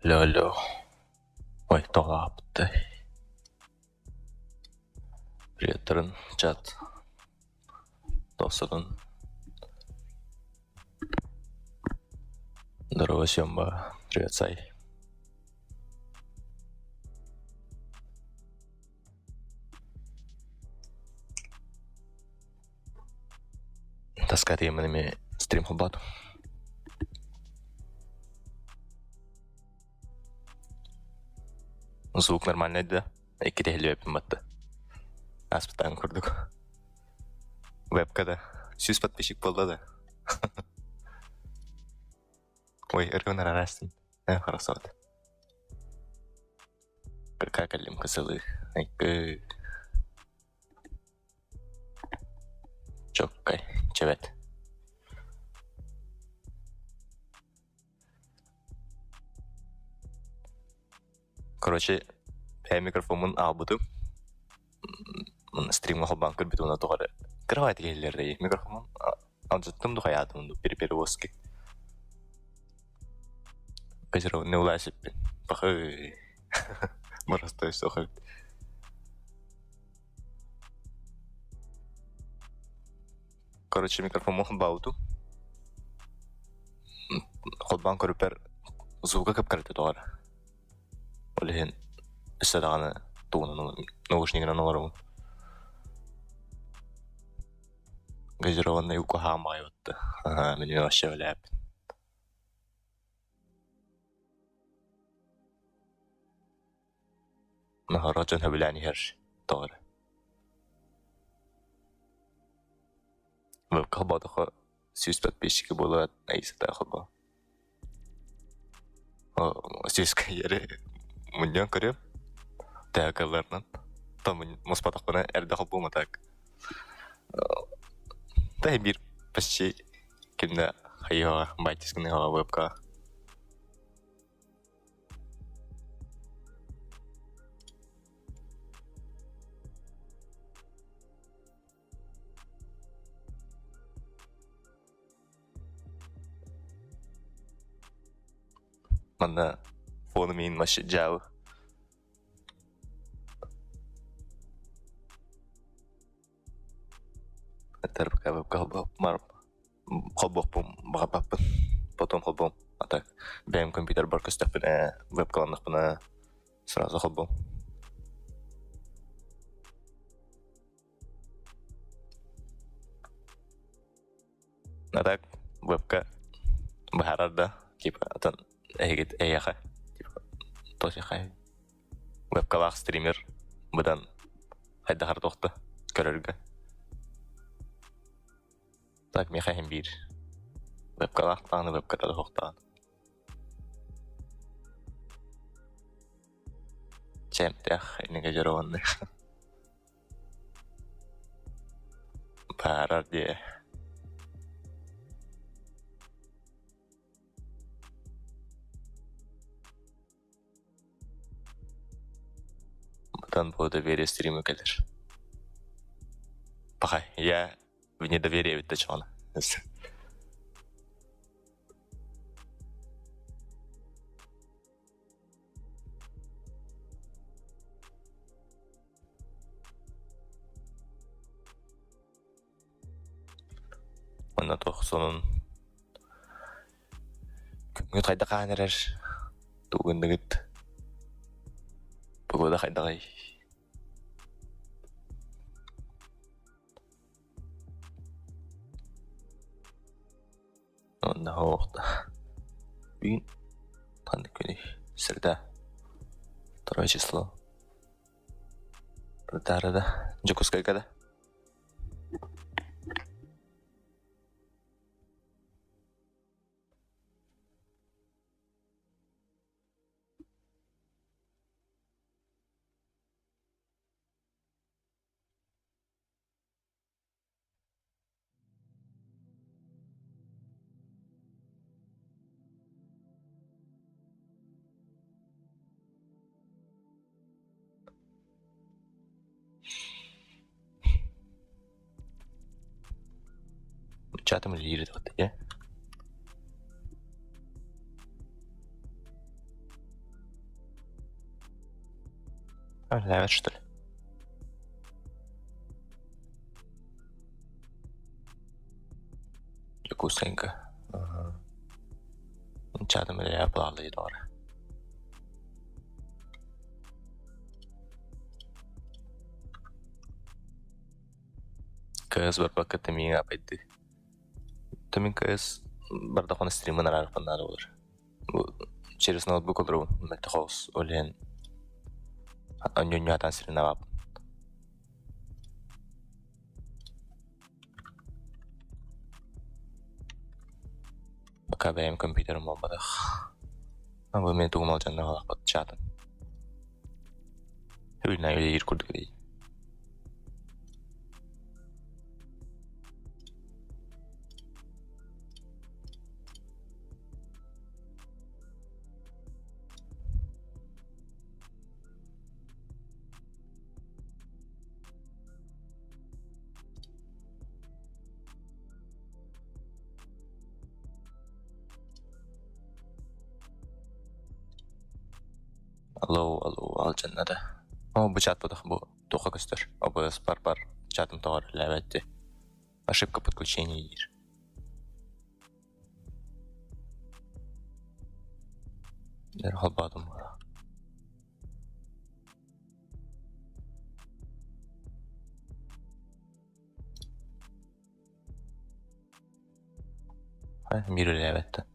Алло, алло. Ой, тоҕо Приветтарын, чат. Тохсотун. Здорово, Семба. Привет, Сай. Таска тиэмэни стрим холбаатым. Звук нормальный да? Икки тэһилиэппин батта. Ааспытаан курдук. Вебка да. 100 подписчик буолла да. Ой, ыргын арарастын. Хорошо. Кырка кэллим кысылы. Айкы. Чоккай, чэбэт. Короче, бэйэм микрофоммун аҕалбытым. Стримҥа холбоон көрбүтүм уонна тоҕо эрэ кыраҕаайдык иһиллэр дии. Микрофоммун алдьаттым да хайаатым дуу перевозки. Газированный улаасиппин. Пахы. Боростуой суох эбит. Короче, микрофоммун холбообутум. Холбоон көрүппэр звука кып-кырата тоҕо эрэ. Ол иһин өссө даҕаны тугунан наушнигынан олоробун. Газированный укуһаам аҕай батта. Аһаа, мин вообще билээппин. Наһаа дьон сөбүлээн иһэр тоҕо эрэ. Вебка холбоотоххо 100 подписчика буолаат айсата холбоо. Сүүскэ иэри мунньан көрүөм. Төһө кыалларынан. То муспатахпына эрдэ холбуом а так. Да биир почти кимнэ хайыаҕа байтискыныаҕа вебка. Манна фону миин вообще дьаабы. Холбуохпун баҕарбаппын. Потом холбуом. А так бэйэм компьютербар көстөхпүнэ, вебкаланнахпына сразу холбуом. А так вебка быһаарар да, типа атын эһигит эйиэхэ типа тосихай вебкалаах стример быдан хайдахар туохта көрөргө. Так миэхэ иһин биир вебкалаах даҕаны вебката да суох даҕаны. Чэмтээх иннигэ дьоруоннай. Баарар диэ. Бытан по доверие стрима кэлэр. Пахай, я в недоверие эбит да чоҕуна. Уонна туох сонун күҥҥүт хайдах хаан эрэр? Тугу гынныгыт? Погода хайдаҕый? Уонна оһох Бүгүн ханнык күнүй? Среда. Второе число. Протарада. Дьокуускайга да? Чатым үлэлиир этэ Үлэлээбэт что ли? Дьокуускайга Чаатым үлэлээбэт буолааллар дии доҕор. КС барбакка миигин апайдыы. Мин КС бардахпына стриммын араарыахпын наада буолар. Бу через ноутбук олоробун, мөлтөх оҕус, ол иһин онньонньоотоон стримнабаппын. Пока бэйэм компьютерым буолбатах. Бу мин тугум алдьанна хаалбат чаатым. Үлнэ үлэлиир курдук дии. Алло, алло, алдьанна да. Оо, бу чат-ботах бу туохха көстөр? ОБС бар-бар чатым тоҕо үлэлээбэт дии. Ошибка подключения диир. Эр холбоотум Биир үлэлээбэт да.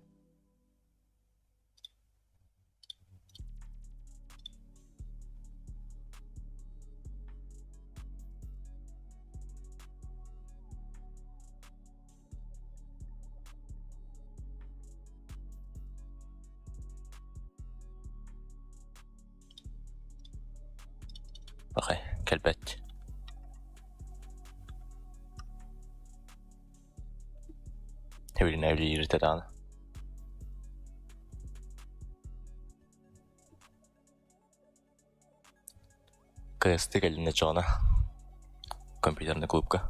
Окей, кэлбэт. Тэбилинэ үлэлииритэ даҕаны. КСТ кэлинэ чоҕуна компьютерный клубка.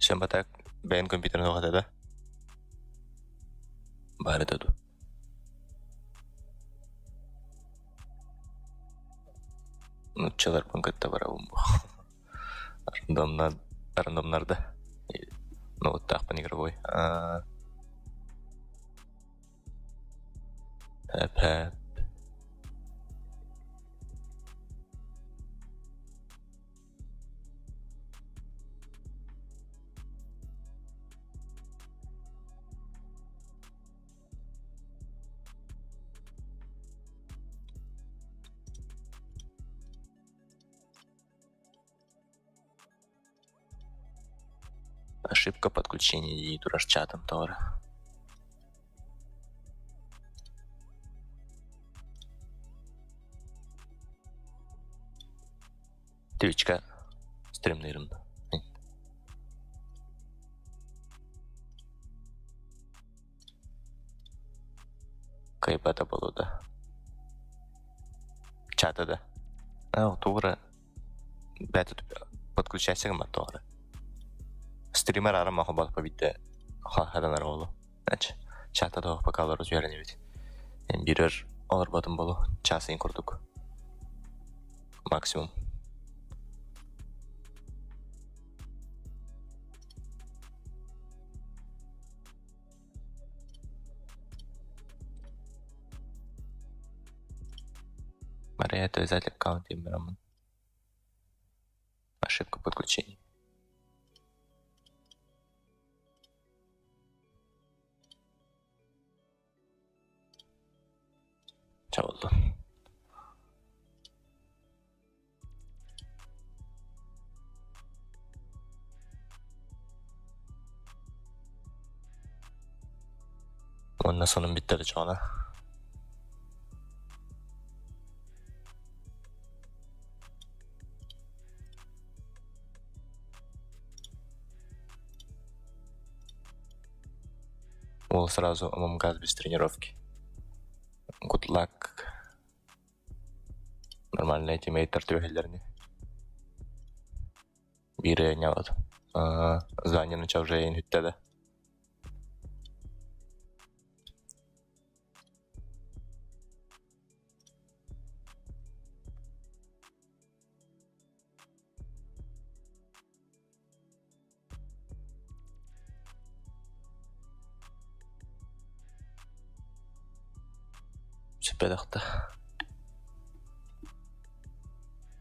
Сэмбатак бэйэн компьютерын уһата да? Баар этэ дуу? Нууччаларбын кытта барабын бу. Рандомнар, рандомнарда. Ноуттаахпын игровой. Пэп Ошибка подключения дии турар чатым тоҕо Twitchка стримныырым да. Кыайбата буолуо да. Чата да. Аа, тугура бэйэтэ подключайся гыммат тоҕо Стример арам маха биирдэ хаһаданар буолуо. Чата да пока олору үөрэнэбит. Биир өр олорботум буолуо, час ыйын курдук. Максимум. Мария, это обязательно аккаунт именно. Ошибка подключения. Чэ буоллун. Уонна сонун бүттэ да чоҕуна. Уол сразу ММГ без тренировки. Good luck. Нормальные тиммейттэр түбэһэллэрини. Биир ньалат. Здание начал уже бүттэ да. Сүппэтэхтэ.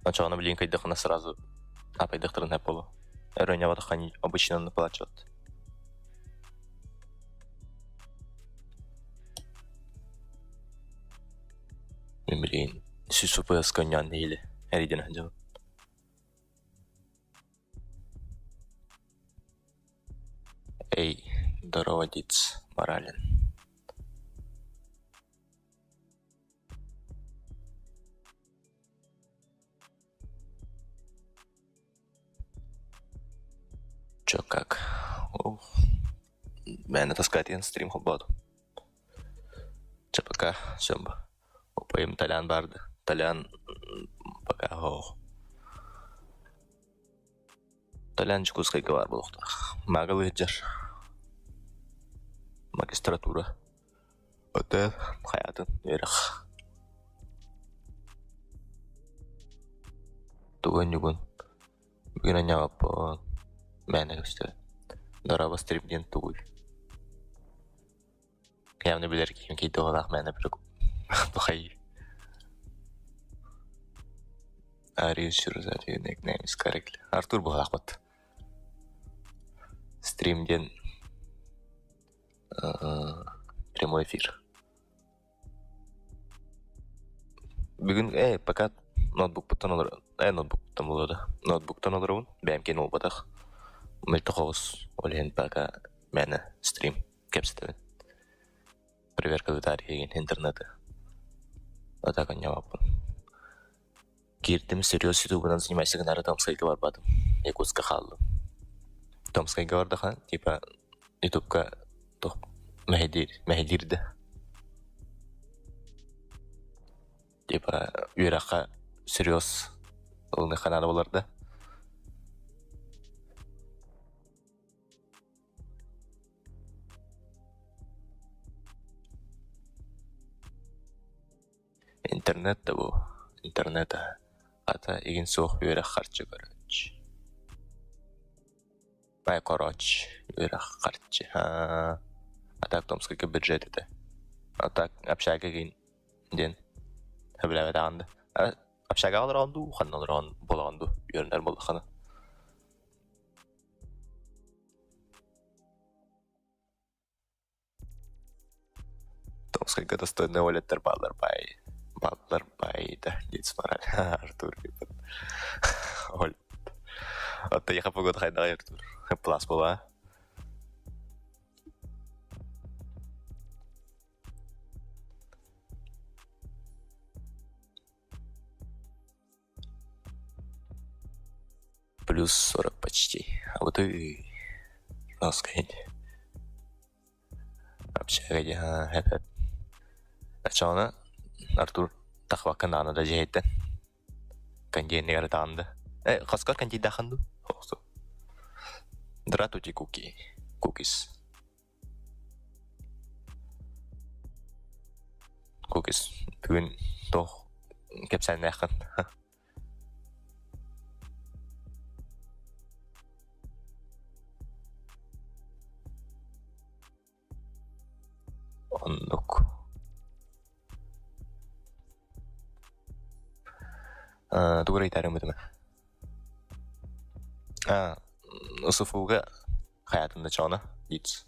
Оччоҕуна билигин кыйдаххына сразу апайдахтарын сөп буолуо. Өрөөнньөбөтөххө обычно наплачивать. Мин билигин сүүс ФПС көнньөөн нэһиилэ эрийдэнэ сылдьабын. Эй, здорово, Диц, морален. Чё как? Ух. Мээнэ таскаатыйан стрим холбоотум. Чэ пока, Сёмба. Опойум Толян барды. Толян пока оһох. Толян Дьокуускайга баар буолуохтаах. Маагалыы сылдьар. Магистратура. Отел хайатын үөрэх. Тугун ньугун бүгүн анньаҕаппын мээнэ көстө. Дорообо стрим диэн тугуй? Явно билэр киһим киирдэ мээнэ бухай. Артур быһаахпыт. Стрим диэн прямой эфир. Бүгүн пока ноутбукпуттан олор ноутбуктан буолуо да ноутбуктан олоробун бэйэм киэн буолбатах мөлтөх оҕус ол иһин пока мээнэ стрим кэпсэтэбин проверка ыытаар интернеты а так анньаабаппын Киирдим, серьез ютубунан занимайся гынаары Томскайга барбатым. Якутска хааллым. Томскайга бардахан, типа, ютубка туох мэһэйдиир, мэһэйдиир да. Типа, үөрэххэ серьез ылыныахха наада буолар да. Интернет да бу, интернет ата игин суох үөрэх харчы короче. Бай короче, үөрэх харчы а так Томскайга бюджет этэ. А так общага игин диэн сөбүлээбэтэҕин да. Общагаҕа олороҕун дуу, ханна олороҕун буолаҕын дуу, үөрэнэр буоллаххына. Томскайга достойный туалеттар бааллар баай бааллар баайда диэн барар Артур Ол Оттон погода хайдаҕый Артур? Плас буолаа. Плюс 40 почти. А вот и жесткий. Общага хэп Оччоҕуна Артур тахвакка наана да дьиһэйтэн кондейнигар ытаанды. Э, хоскор кондейдахан дуу? Хоосу. Дратути куки. Кукис. Кукис бүгүн туох кэпсээннээххин? Оннук. Тугу эрэ ыйытаарым бытыма. Аа, СФУ-га хайаатын да чоҕуна диц.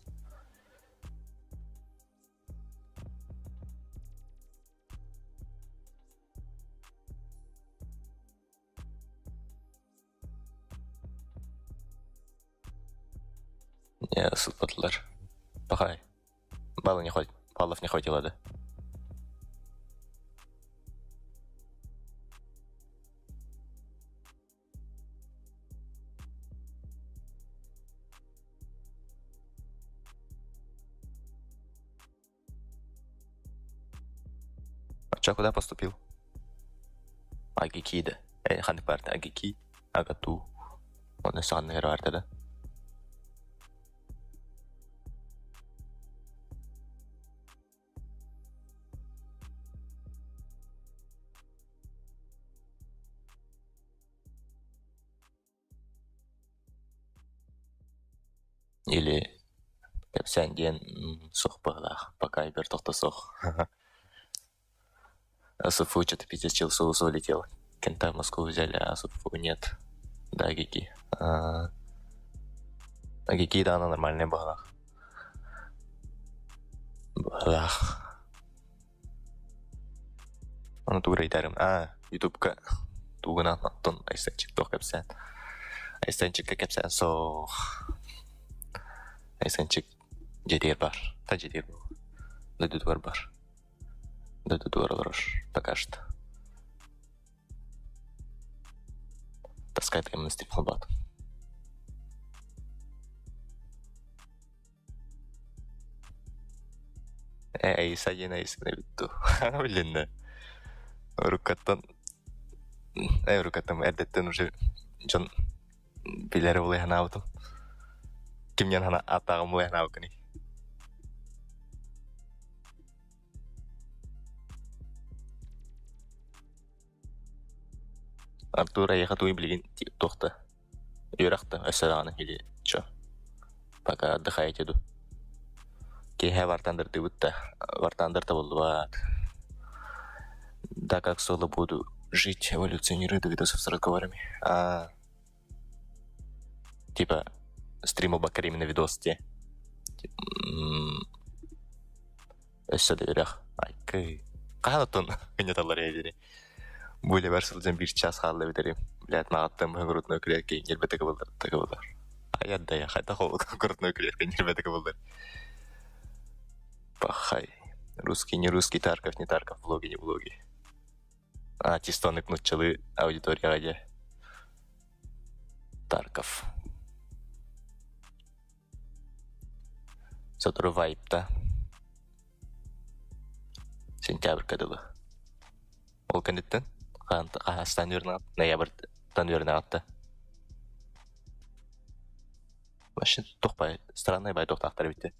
Не сыппатылар. Пахай. Балла не хватит. Баллов не хватило, да? А чё, куда поступил? Агикида. Ханнык баарта Агики, Агату. Онно саҕанныгар баарта да. Или кэпсээн диэн суох быһыылаах, пока бэрт охто суох. СФУ что-то пиздец чел с улетел. Кента в Москву взяли, а СФУ нет. Да, Гики. А Гики, да, она нормальная была. Быһыылаах. Ону тугу ыйытарым? А, Ютубка тугунан оттон Айсенчик туох кэпсээн? Айсенчикка кэпсээн суох. Айсенчик дьиэтигэр баар. Та дьиэтигэр буолуо. Дойдутугар баар. Дойдутугар олорор пока что. Таскает монастырь холбаат. Ээ, Айса диэн Айсаны эбит дуу? Билиннэ. Уруккаттан уруккаттан эрдэттэн уже дьон билэр буолуй санаабытым. Кимнэн хана ааттааҕым буолуй санаабыккыный? Артур эйиэхэ тугуй билигин туохта? Үөрэх да өссө даҕаны или чё? Пока отдыхаете дуу? Киэһэ вартандырдыыбыт да, вартандыр табыллыбат. Да как соло буду жить, эволюционирую видосов с разговорами. А, типа стриму баккар именно видос те. Өссө да үрэх. Айкы. Хаһан оттон ынньаталлар эдини. Бу үлэбэр сылдьан биир час хаалла эбитэрим. Блядь, маҕаттан быһа грудной клетка ньирбэтэ кыбыллар кыбыллар. Айан да хайдах ол грудной клетка ньирбэтэ кыбыллар. Пахай. Русский не русский, Тарков не Тарков, влоги не влоги. А, чисто оннук нуччалыы аудиторияҕа дьэ. Тарков. Сотору вайпта. Сентябрьга дылы. Ол кэнниттэн хаһаастаан үөрэнэҕит? Ноябрьтан үөрэнэҕит да? Вообще туох баай странный баай туохтаахтар эбит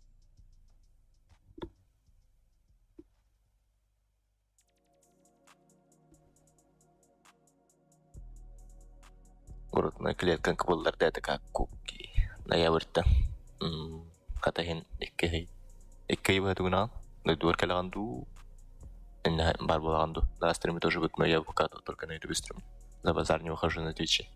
Грудной клеткаҥ кыбыллар да это как куки. Ноябрьтан хата иһин икки ый икки ый быһа дойдугар кэлэҕин дуу иннэ баар буолаҕын дуу да стримы тоже будет но я выкатываю только на ютубе стрим за базар не выхожу на твиче.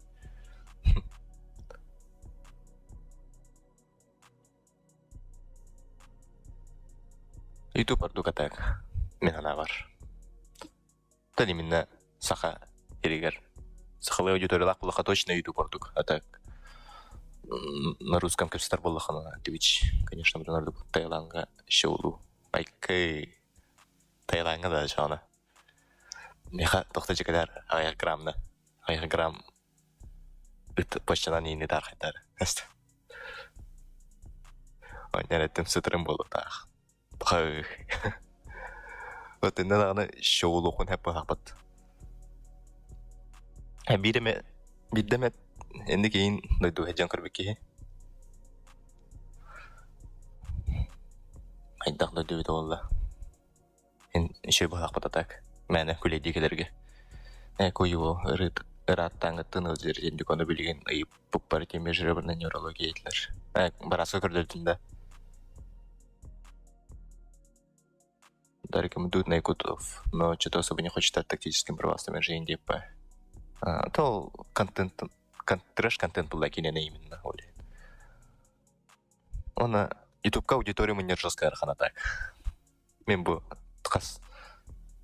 Ютуб ордук а так мин санаабар. Тон именно саха сиригэр сахалыы аудиториялаах буоллахха точно ютуб ордук а так на русском кэпсэтэр буоллаххына Twitch конечно быдан ордук Таиландга шоулуу айкы Таиландга да дьоно миэхэ тохто дьикэлэр аҕыйах граммна аҕыйах грамм ыт почтанан иини таархайдар Онньон эттим сытырым буолуохтаах. Отынна даҕаны шоулуохпун сөп быһаахпыт. Биир эмэ биирдэ эмэ инник иин дойду сылдьан көрбүт киһи. Хайдах дойду эбитэ буолла. Ин үчүгэй быһаахпыт а так мээнэ күлэйдии кэлэргэ. Ээ куйуу ырааттааҥҥыттан ыалдьар итинник ону билигин ыйыппыппар ити межреберная неврология этилэр. Ээ барааска көрдөрдүм да. Да рекомендуют на якутов, но что-то особо не хочет стать тактическим православным же индипа. А, то контент, кон, трэш-контент был киинэни именно ол иһин. Уонна Ютубка аудитория мунньар жесткая архана так. Мин бу хас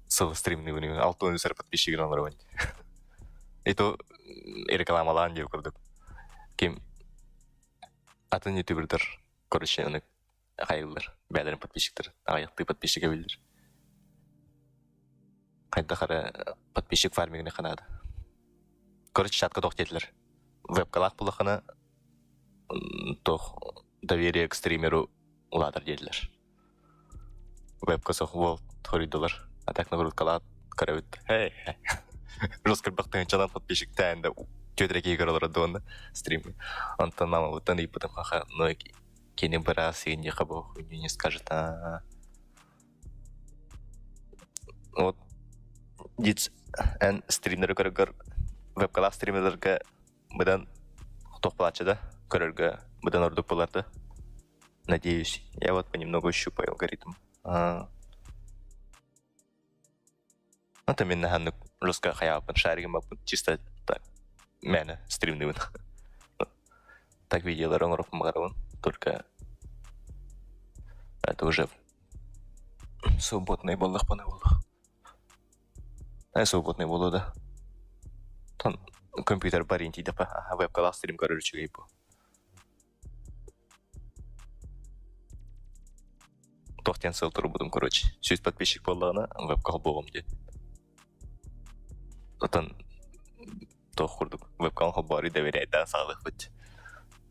сыл стримныыбын 60 эрэ подписчигын олоробун. И то рекламалаан диэбит курдук. Ким атын ютубердар короче аны хайыллар бэйэлэрин подписчиктар аҕыйахтыы подписчига биллэр. Хайдах эрэ подписчик фармигын ханаада. Короче чатка туох диэтилэр. Вебкалаах буллаххына туох доверие к стримеру улаатар диэтилэр. Вебка суох уол хоруйдулар. А так нагрузкалаат көрөбүт. Эй, жестко бахтыһынчалан подписчиктээн да түөтэрэ киһи көрө олорор дуонна стрим. Онтон мамабыттан ыйыппытым хаха, но кини быраас иинниэхэ бу хуйню не скажет а Вот диц эн стримнери көрөргөр вебкалаах стримердэргэ быдан туох буолааччы да көрөргө быдан ордук буолар да. Надеюсь, я вот понемногу щупаю алгоритм. Это мин наһаа жестко хайаабын, шаригым чисто так мээнэ стримныбын. Так видеолар оҥороппун баҕарабын, только это уже свободный буоллахпына буолуо. Свободный буолуо да. Тон компьютер барин тиийдэхпэ, вебкалаах стрим көрөр үчүгэй буо. Туох диэн сыл турбутум, короче. 100 подписчик буоллаҕына, вебка холбуоҕум диэн. Отон туох курдук вебкаҕын холбоору доверяйдаан саҕалыахпыт.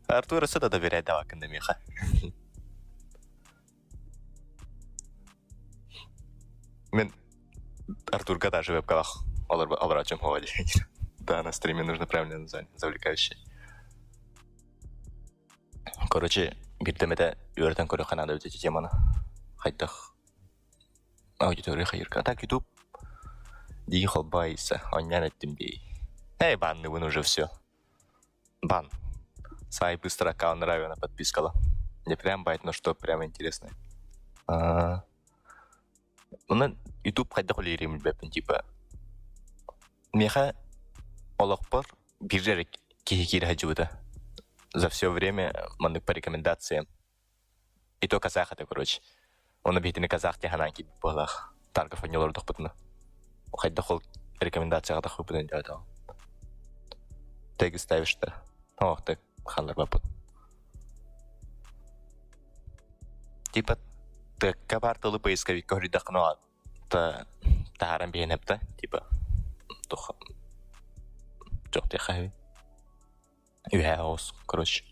Артур өссө да доверяйдаабаккын да миэхэ. Мин Артурга даже вебкалах олорочум диэн. Да, на стриме нужно правильное название, завлекающее. Короче, биирдэ эмэтэ үөрэтэн көрүөххэ наада эбит ити теманы. Хайдах аудитория хайырга. А так YouTube дии холбоайса, онньоон эттим дии. Эй, банныбын уже все. Бан. Сай быстро аккаунт нравится подпискала. Не прям байт, но что прямо интересно. Онон YouTube хайдах үлэлиирин билбэппин типа миэхэ олохпор биир эрэ киһи киирэ сылдьыбыта. За все время маннык по рекомендациям. И то казах это короче. Ону биһитини казах диэн санаан киирбит быһыылаах. Таргов олордохпутуна. Хайдах ол рекомендацияҕа тахсыбыппытын өйдөөтөҕүм. Теги ставишь-то. Ох, так хаалларбаппыт. Типа тыкка баар тылы поисковикка хоруйдаххына таһааран биһиэн эптэ типа туох туох диэххэ үһээ оҕус короче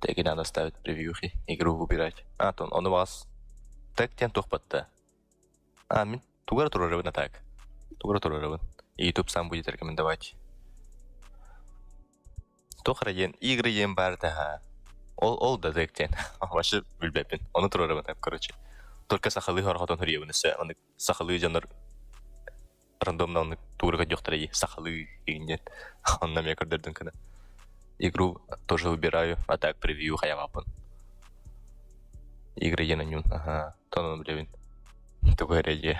Теги надо ставить превьюхи, игру выбирать. А, то он у вас тег диэн туох батта? А, мин тугу эрэ туруорабын а так. Тугу эрэ туруорабын. YouTube сам будет рекомендовать. Туох эрэ диэн игры диэн баар да Ол ол да тег диэн. Вообще билбэппин. Ону туруорабын короче. Только сахалыы хорохотон суруйабын өссө. Оннук сахалыы дьоннор рандомно оннук тугу көрдүөхтэрэ дии сахалыы игин диэн. Онно эмиэ көрдөрдүн гына. Игру тоже выбираю, а так превью хайаҕаппын. Игры диэн анньуун, аха, тонон билэбин. Тугу эрэ дии.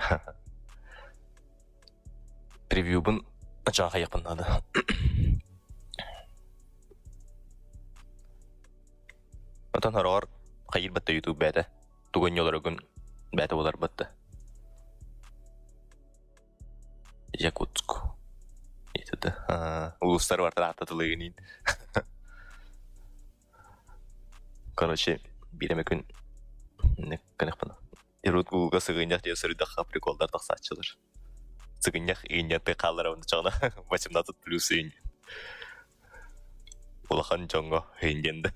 Превьюбун ачаҕа хайыахпын наада. Отон хороҕор хайыыр батта YouTube бээтэ. Тугу онньолорогун бээтэ буолар батта. Якутск. Итата. Улуустар бартар ааттатылыгын Короче, биир эмэ күн кынахпын. Ирут Гуглга сыгынньах диэн суруйдахха приколдар тахсааччылар. Сыгынньах иинньэттэ хаалларабын чаҕына 18 плюс иин. Улахан дьоҥҥо иин диэн да.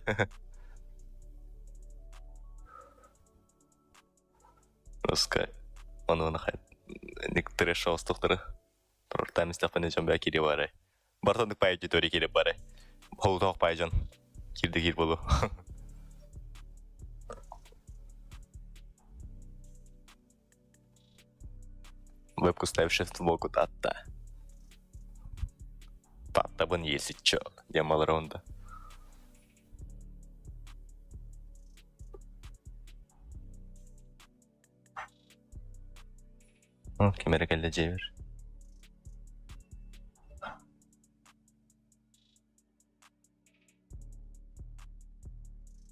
Русская. Ону ник трэш оҕустуктары Турартаан истэхпинэ дьон бээ киириэ баарай. Барытын пай аудитория киириэ баарай. Холутоох пай дьон киирдэ киир буолуо. Вебку ставишь футболку татта. Таттабын если чё, диэн балар онда. Ким эрэ кэллэ дьиэбэр.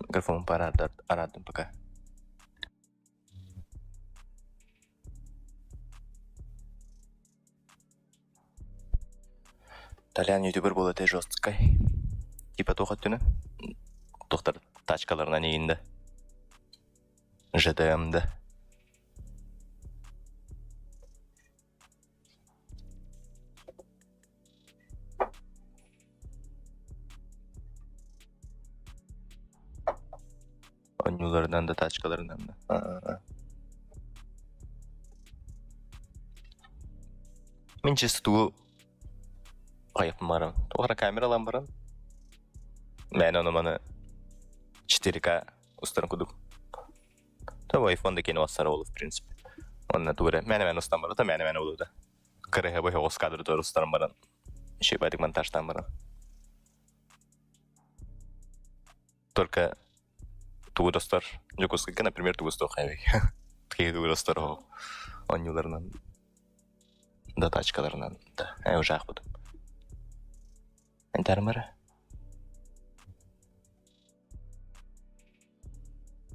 Микрофон араардым пока. Толян ютубер буола этэ жесткай. Типа туох өттүнэн? Туохтар тачкаларынан иин да. ЖДМ да. Оонньууларынан да, тачкаларынан да. Мин чисто тугу хайыппын баран, туох эрэ камера ылан баран, мээнэ ону-маны 4К устарын курдук. То айфон да киэнэ уостара ол в принципе. Онно тугу эрэ мээнэ-мээнэ устан барыта, мээнэ-мээнэ буолуота. Кыраһыабай соҕус кадры устаран баран, үчүгэйдик монтажтаан баран. Только тугу да устар, Дьокуускайга, например, тугу устуох эбий. Киһи тугу да устар оонньууларынан да тачкаларынан да уже аахпытым. Энтармара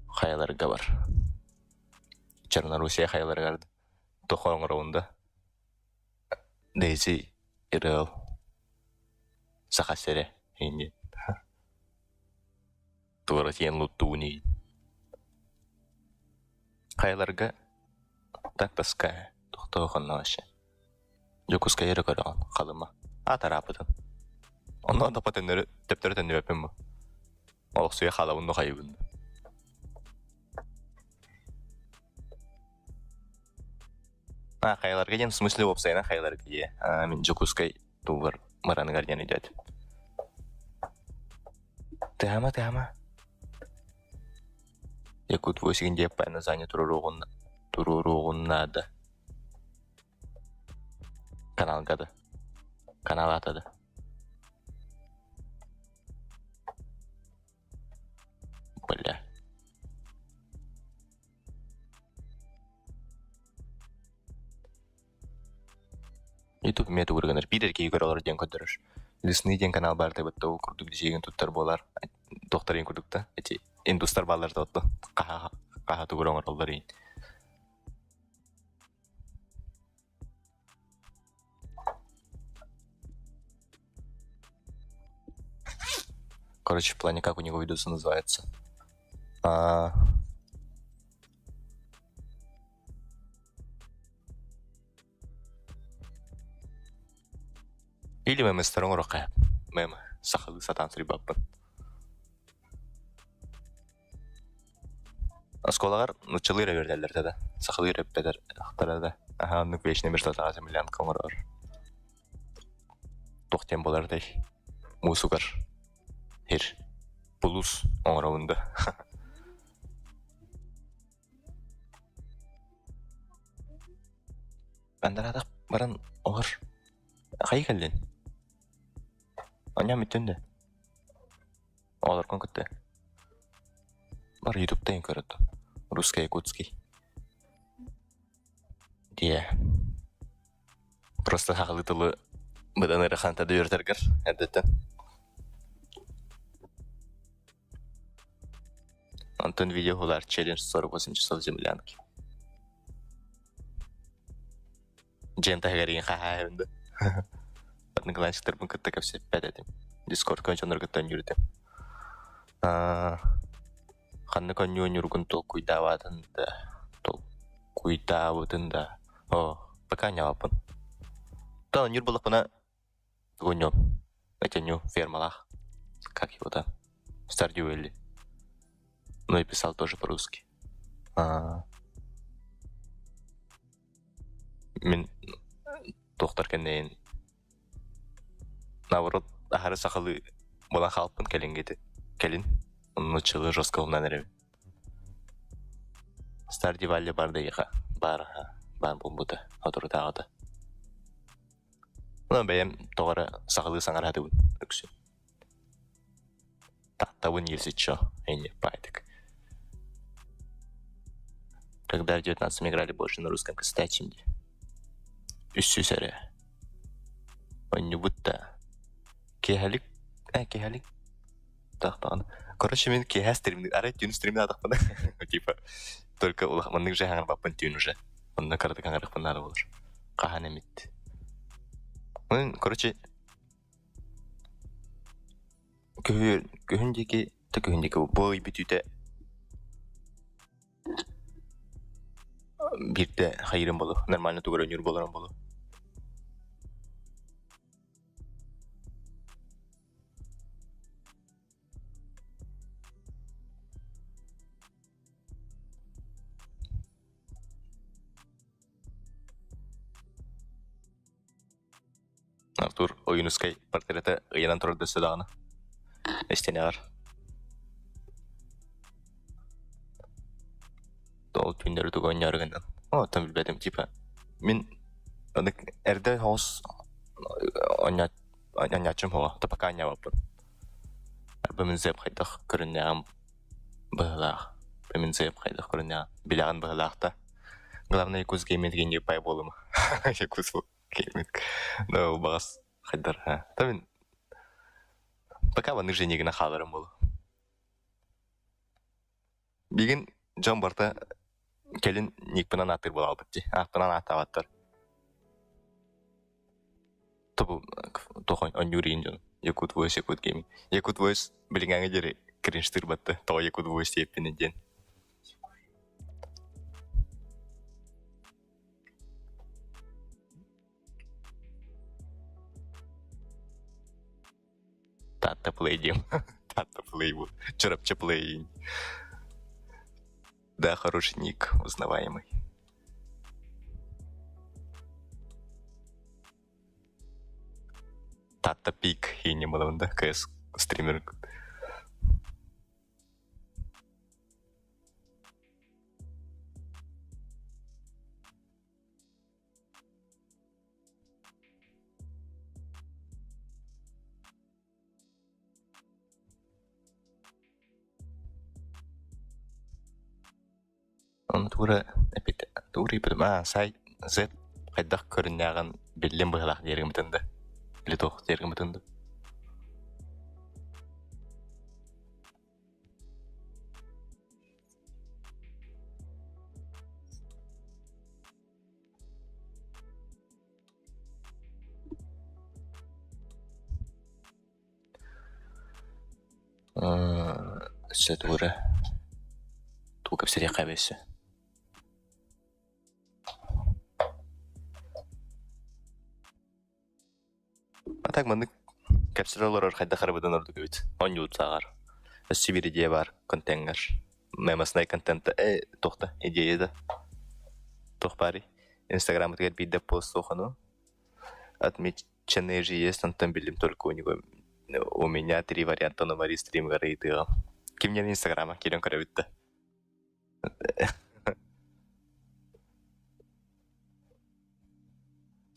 хайаларга бар. Черноруссия хайаларыгар тохо оҥоробун да Дейзи ырыал Саха сирэ инни туора тиийэн луттууний Хайаларга так таская тохтоо хонноосу Дьокуускайы эрэ көрөҕүн Халыма аат арааппытын Онно да төннөрү төптөрү төннүбэппин бу Олохсуйа хаалабын да хайыбын А хайаларга диэн в смысле уопсайынан хайаларга дии А мин Дьокуускай тугар мараныгар диэн өйдөөтүм Тыама тыама Якут восемь диэппэ название туруоруоҕун туруоруоҕун наада Каналга да Каналаата да Бля. Ютуб эмиэ тугу гынар биир эркиги көрө олорор диэн көрдөрөр. Лесные диэн канал баар табытта ол курдук дьиэгин туттар буолар тохторин курдук да эти индустар бааллар да отто хаһа хаһа тугу оҥороллор иин. Короче, в плане, как у него видосы называется. А... Или меместер оҥоруохха мем сахалыы сатаан суруйбаппын. Оскуолаҕар нууччалыы эрэ үөрэтэллэр этэ да, сахалыы эрэ эппэтэр ахтара да. Аһаа оннук вечный мерзлотаҕа землянка оҥорор. Туох диэн буолар этэй? Муусугар хир булуус оҥоробун да. Андараатах баран олор хайыы кэллин? Анньаам бүттүн да? Оҕолоргун кытта бар ютубтан көрөт русский-якутский диэ просто сахалыы тылы быдан ыарахан да үөрэтэргэр эрдэттэн Антон видео хулар челлендж 48 часов в землянке. Дьиэм таһыгар игин хаһаайабын да. Одноклассниктарбын кытта кэпсэппэт этим. Дискордка дьоннору кытта оонньуур этим. Ханнык оонньуу оонньуургун толкуйдаабатын да, толкуйдаабытын да. Оо, пока оонньообоппун. То оонньуур буоллахпына тугу Этеню фермалаах. Как его там? Stardew Valley. Ну и писал тоже по-русски. Мин туохтар кэннэйин наоборот аһары сахалыы буолан хаалпын кэлиҥҥити кэлин нууччалыы жестко уһунан эрэбин Stardew Valley бар да эйиэхэ баар баар буолбута соторутааҕыта Ну бэйэм тоҕо эрэ сахалыы саҥараатыбын үксүн Тааттабын если чё, и пайтык. Когда в 19 играли больше на русском кстати Үссүс эрэ. Онньубут да. Киэһэлик, э, киэһэлик тахтаҕына. Короче, мин киэһэ стримни, арай түүн стримнаатахпына, типа, только маннык же хаҥарбаппын түүн уже. Онно кыратык хаҥарыахпын наада буолар. Хаһан эмит. Короче, Күһүн диэки да күһүн диэки бу ый бүтүүтэ биирдэ хайыырым буолуо, нормально тугу эрэ ойнуур буоларым буолуо. Артур Ойуунускай портрета ыйанан турар дөссө даҕаны истиэнэҕэр ол түүннэри тугу оонньоору гыннан оттон билбэтим типа мин Ону эрдэ соҕус оонньооччум суоҕа, то пока оонньообоппун. Арба мин зэп хайдах көрүннэҕим быһыылаах. Мин зэп хайдах көрүннэҕим билэҕин быһыылаах да. Главное Якутск Гейминг не буолума. Якутск Гейминг. Ну, баҕас хайдар. Та мин пока маннык женигинэ хааларым буолуо. Билигин дьон барыта кэлин никпынан ааттыыр буолаалбыт дии. Ааппынан ааттаабаттар. Тобу туох оонньуур иин дьон. Якут Voice, Якут Gaming. Якут Voice билиҥҥээҥҥэ диэри кринжтыыр батта. Тоҕо Якут Voice диэппиний диэн. Таатта Play диэм. Таатта Play бу. Чурапчы Play. Да, хороший ник, узнаваемый. Таатта Пик иинньэ буолабын да, КС стример. Ону туора эппит тугу ыйыппытым аа сайт Z хайдах көрүннээҕин биллим быһыылаах диэр гыммытын да или туох диэр гыммытын да Өссө тугу тугу кэпсэтиэххэ эбит өссө А так маннык кэпсэтэ олорор хайдах арабытын ордук эбит. Оонньуут сааҕар. Өссө биир идея баар контеҥҥар. Мемосный контент э туох да идея да туох баарый? Инстаграммытыгар биирдэ пост суох ону. Отмеченные же есть, онтон биллим только у него у меня три варианта номери стримгар ыйытыаҕым. Ким диэн инстаграма киирэн көрөбүт да.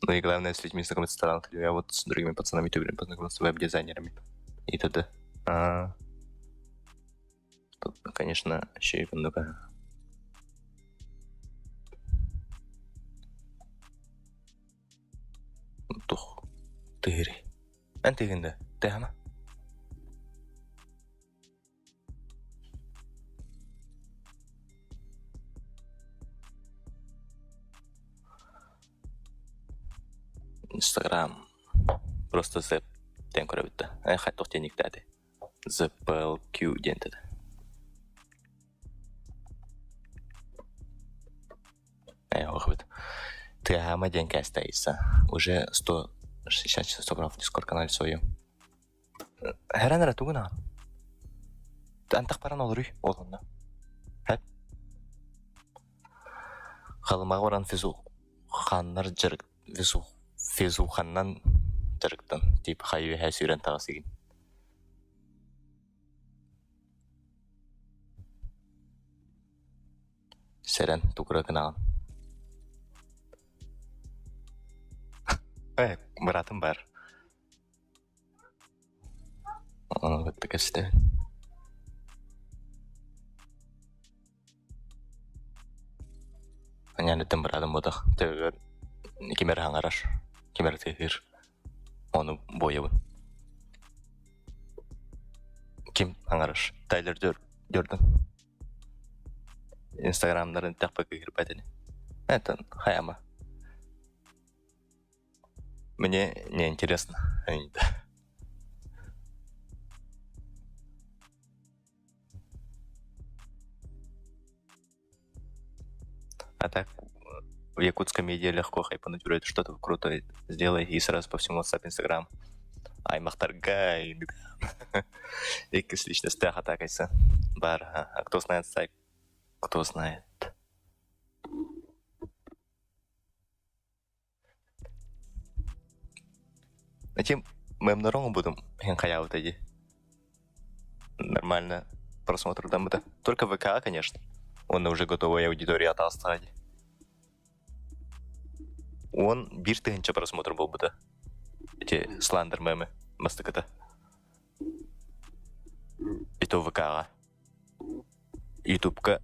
Ну и главное, с людьми знакомиться талантливыми, а вот с другими пацанами ютуберами познакомиться веб-дизайнерами и т.д. А, тут, конечно, еще и много. Тух тыһыри. Эн тыгында, тэхама. Инстаграм просто Z диэн көрөбүт да. Э, хайдах диэн никтээтэ? ZPLQ диэн этэ. Э, охбут. Тыаһаама диэн кээстэйсэ. Уже 160 часов собрал в Discord канале своем. Хэрэн эрэ тугун аҕын? Антах баран олоруй ол онно. Хэп. Халымаҕа баран физуханнар дьарык физуханнан дьарыктан типа хайы үөһэ сүүрэн таҕыс игин. Сэрэн тугура гынаҕын? Э, быраатым баар. Ону кытта кэпсэтэбин. Анньаныттан быраатым буотах төбөбөр ким эрэ хаҥарар, ким эрэ тыаһыыр. Ону буойабын. Ким хаҥарар? Тайлер Дёрден. Инстаграмнарын тэхпэ кыыһырбат ини. Это хайама. Мне не интересно. А так в якутской медиа легко хайпануть, вроде что-то круто сделай и сразу по всему WhatsApp, Instagram. Аймахтарга иккис личностях атакайса. Бар, а кто знает сайт, кто знает. Этим мемнорон оҥорбутум иһин хайаабыта дии. Нормально просмотрдаммыта. Только ВК, конечно. Он уже готовая аудитория атаастаҕа дии. 11 тыһыынча просмотр буолбута. Ити Сландер мемы бастакыта. И то ВК-ҕа. Ютубка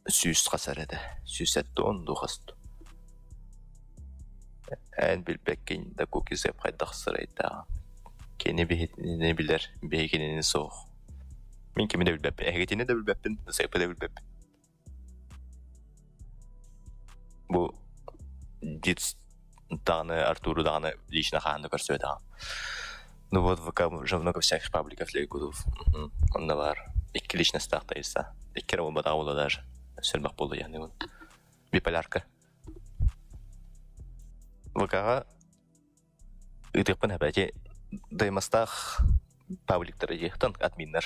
100 хасар этэ. 170 дуу хас дуу. Эн билбэккин да Кукизеп хайдах сырайдааҕын. Кини биһигини билэр, биһи кинини суох. Мин кими да билбэппин, эһигитини да билбэппин, Зепы да билбэппин. Бу Диц даҕаны, Артуру даҕаны лично хаһан да көрсүбэтэҕим. Ну вот ВК уже много всяких пабликов для якутов. Онно баар икки личностаах тайса. Икки эрэ буолбатаҕа буолуо даже. Сөрбөх буолуо диэн Биполярка. ВК-ҕа ыытыахпын эбээти даймастаах пабликтар дьиэхтэн админнар.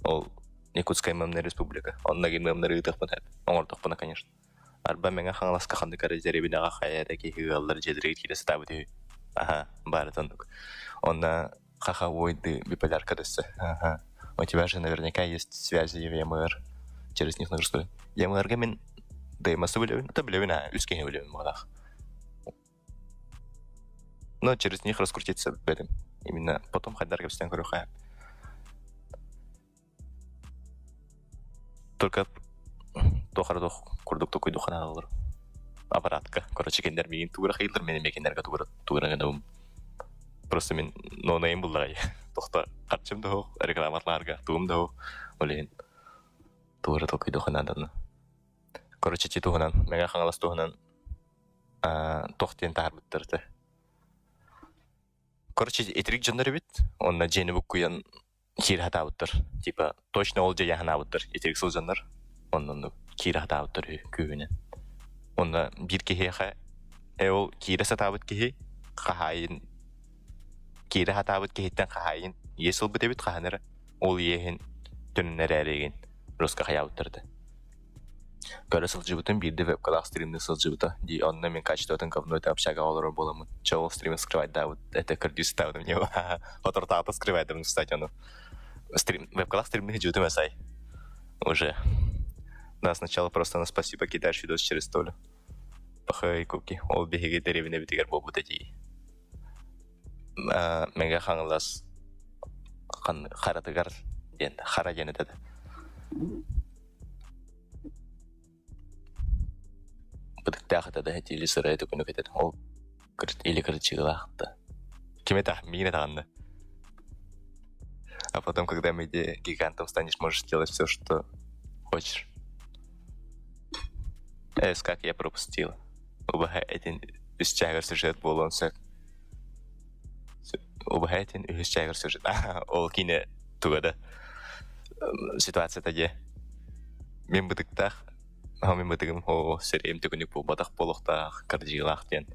Ол Якутская ММН республика. Онно ММН ыытыахпын оҥордохпуна, конечно. Арба Мэҥэ Хаҥаласка ханнык эрэ дэриэбинэҕэ хайа эрэ киһи ыаллар дьиэлэригэр киирэ сатаабыт үһү. Аһа, баарыта оннук. Онно ха-ха ой ты биполярка дэссе. Ага. У тебя же наверняка есть связи в ЯМР. Через них нужно ЯМР-га мин ДМС билэбин, это билэбин аа, үс киһи билэбин баҕалаах. Но через них раскрутиться бэтим. Именно потом хайдар кэпсээн көрүөххэ. Только туох эрэ туох курдук токуйдуохха наадалар. Аппаратка. Короче, кинилэр миигин тугу эрэ хайыыллар, мин эмиэ кинилэргэ тугу эрэ тугу эрэ гынабын. Просто мин ноунейм булларай. Тохто харчым да суох, рекламатлаарга тугум да суох. Ол иһин тугу эрэ толкуйдуохха нааданы. Короче, ити туһунан, Мэҥэ Хаҥалас туһунан туох диэн таһаарбыттар этэ. Короче, итирик дьоннор эбит. Онно дьиэни буккуйан киирэ сатаабыттар. Типа точно ол дьиэ санаабыттар итирик сылдьаннар. Онно оннук киирэ сатаабыттар үһү күүһүнэн. Онно биир киһиэхэ э ол киирэ сатаабыт киһи хаһаайын киирэ сатаабыт киһиттэн хаһаайын иэс ылбыт эбит хаһан эрэ. Ол иэһин төнүннэрээригин Руска хайаабыттар этэ. Көрө сылдьыбытым биирдэ вебкалаах стримныы сылдьыбыта дии онно мин качествотын говно это общагаҕа олорор буоламмын чэ ол стримы скрывайдаабыт это көрдүү сытаабытым не соторутааҕыта скрывайдабын кстати ону стрим вебкалаах стримныы сылдьыбытым эсай уже да сначала просто на спасибо кидаешь видос через Толю пахай куки ол биһиги дэриэбинэбитигэр буолбут этии Мэҥэ Хаҥалас Харатыгар диэн Хара диэн этэ Бытыктаах этэ да или сырай төкүнүк этэ ол или кырдьыылаах да ким этэ миин этаҕынна а потом когда медиа гигантом станешь можешь делать все что хочешь эс как я пропустила убаһа этин үс чааһыгар сюжет буолуон сөп Убаһа этин үһүс чааһыгар сюжет ол киинэ туга да ситуацията дьэ мин бытыктаах мин бытыгым оо сирэйим төкүнүк буолбатах буолуохтаах кырдьыылаах диэн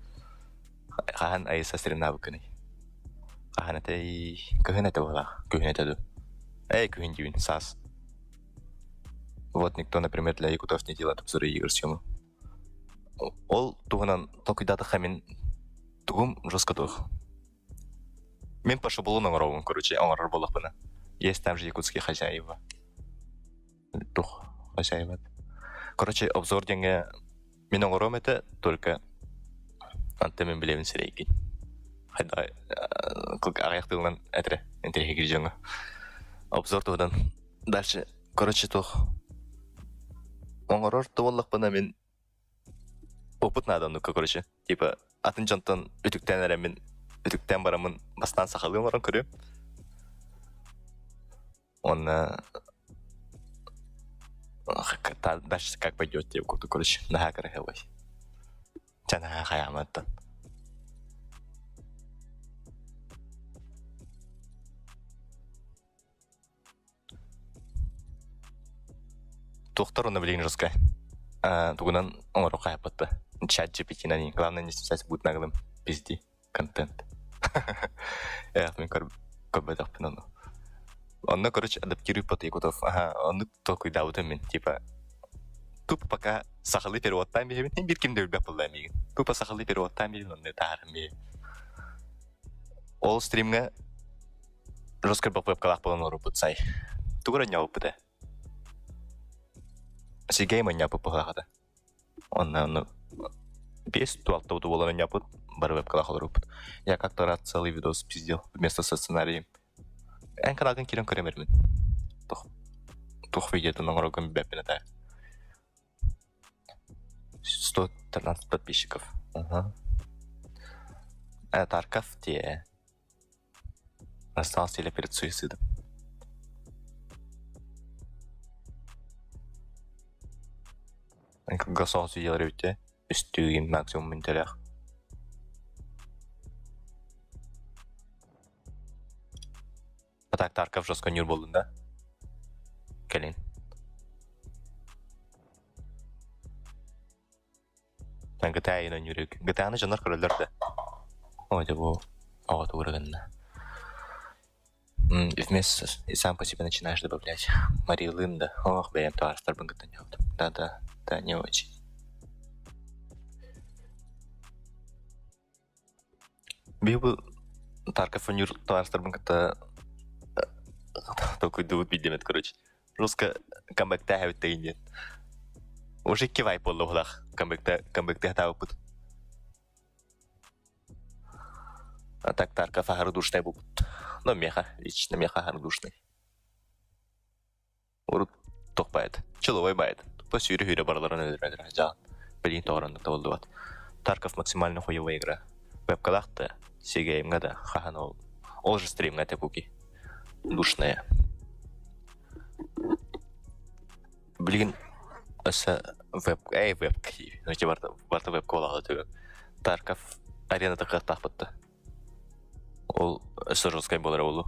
хаһан айыса стримнаабыккыный хаһан этэй кыһын этэ буолаах күһүн этэ дуу эй күһүн диибин саас вот никто например для якутов не делает обзоры игр съему Ол туһунан толкуйдаатахха мин тугум жестко туох. Мин по шаблону оҥоробун, короче, оҥорор буоллахпына. Есть там же якутские хозяева. Тух хозяева. Короче, обзор диэҥҥэ мин оҥоруом этэ, только антон мин билэбин сирэйгин. Хайдах аҕыйах тылынан этэрэ интэриэһиргиир дьоҥҥо. Обзор туһунан дальше Короче, туох оҥорор да буоллахпына мин опыт наада оннукка короче. Типа атын дьонтон үтүктээн эрэммин үтүктээн бараммын бастаан сахалыы оҥорон көрүөм. Уонна дальше как пойдет диэбит курдук короче наһаа кыраһыабай. Чэ наһаа хайааматтан. Туохтар онно билигин жестко тугунан оҥоруохха хайаппат Чат GPT-нан главное не стесняйся будь наглым пизди контент Эх мин көрбөтөхпүн ону Онно короче адаптируй под якутов аха оннук толкуйдаабытым мин типа тупо пока сахалыы переводтаан биһэбин биир ким да билбэт буолла миигин тупо сахалыы переводтаан биһэбин онно таһааран биһэбин Ол стримҥэ Жестко баппыапкалаах буолан олорбут сай. Тугу эрэ ньообуппут ээ. Сергей манньааппыт быһыылаах этэ. Онно онно. Биэс туалта буолан оонньооппут, бары вебкалаах олорбуппут. Я как-то раз целый видос пиздел вместо со сценарием. Эн каналгын киирэн көрөм эрмин. Тух тух видеотун оҥороргун билбэппин этэ. 113 подписчиков. Ага. Тарков те Остался или перед суицидом. Кылгас видеолар эбитэ. Үстүүгүн максимум мүнтэлээх. А так Тарков жестко нюр буоллун да? Кэлин. GTA иһин ойнуур GTA-ны дьоннор көрөллөр да. Ой, дьэ бу оҕо тугура гынна. Вместо и сам по себе начинаешь добавлять. Марилын да. Ох, бэйэм табаарыстарбын кытта ньоҕдум. Да-да, да, не очень. Биһи бу Тарков ойнуур табаарыстарбын кытта толкуйдуубут биирдэмэт короче. Русско камбэктээһэбит дэгин диэн. Уже икки вайп буолла уһулах камбэкте камбэктээхтаабыппыт. А так Тарков аһары душнай буолбут. Но меха, лично меха аһары душнай. Урут туох баайыт, чыловой баайыт. Тупо сүүрэ-сүүрэ барыларын өлөрөлөр дьаҕан. Билигин тоҕороннук табыллыбат. Тарков максимально хуевая игра. Вебкалаах да, CGM-га да, хаһан ол. Ол же стримҥа этэ куки. Душная. Билигин өссө веб, эй веб, барта, барта вебка буолаҕа түгэн. Тарков арената кыахтаахпыт да. Ол өссө жесткай буолара буолуо.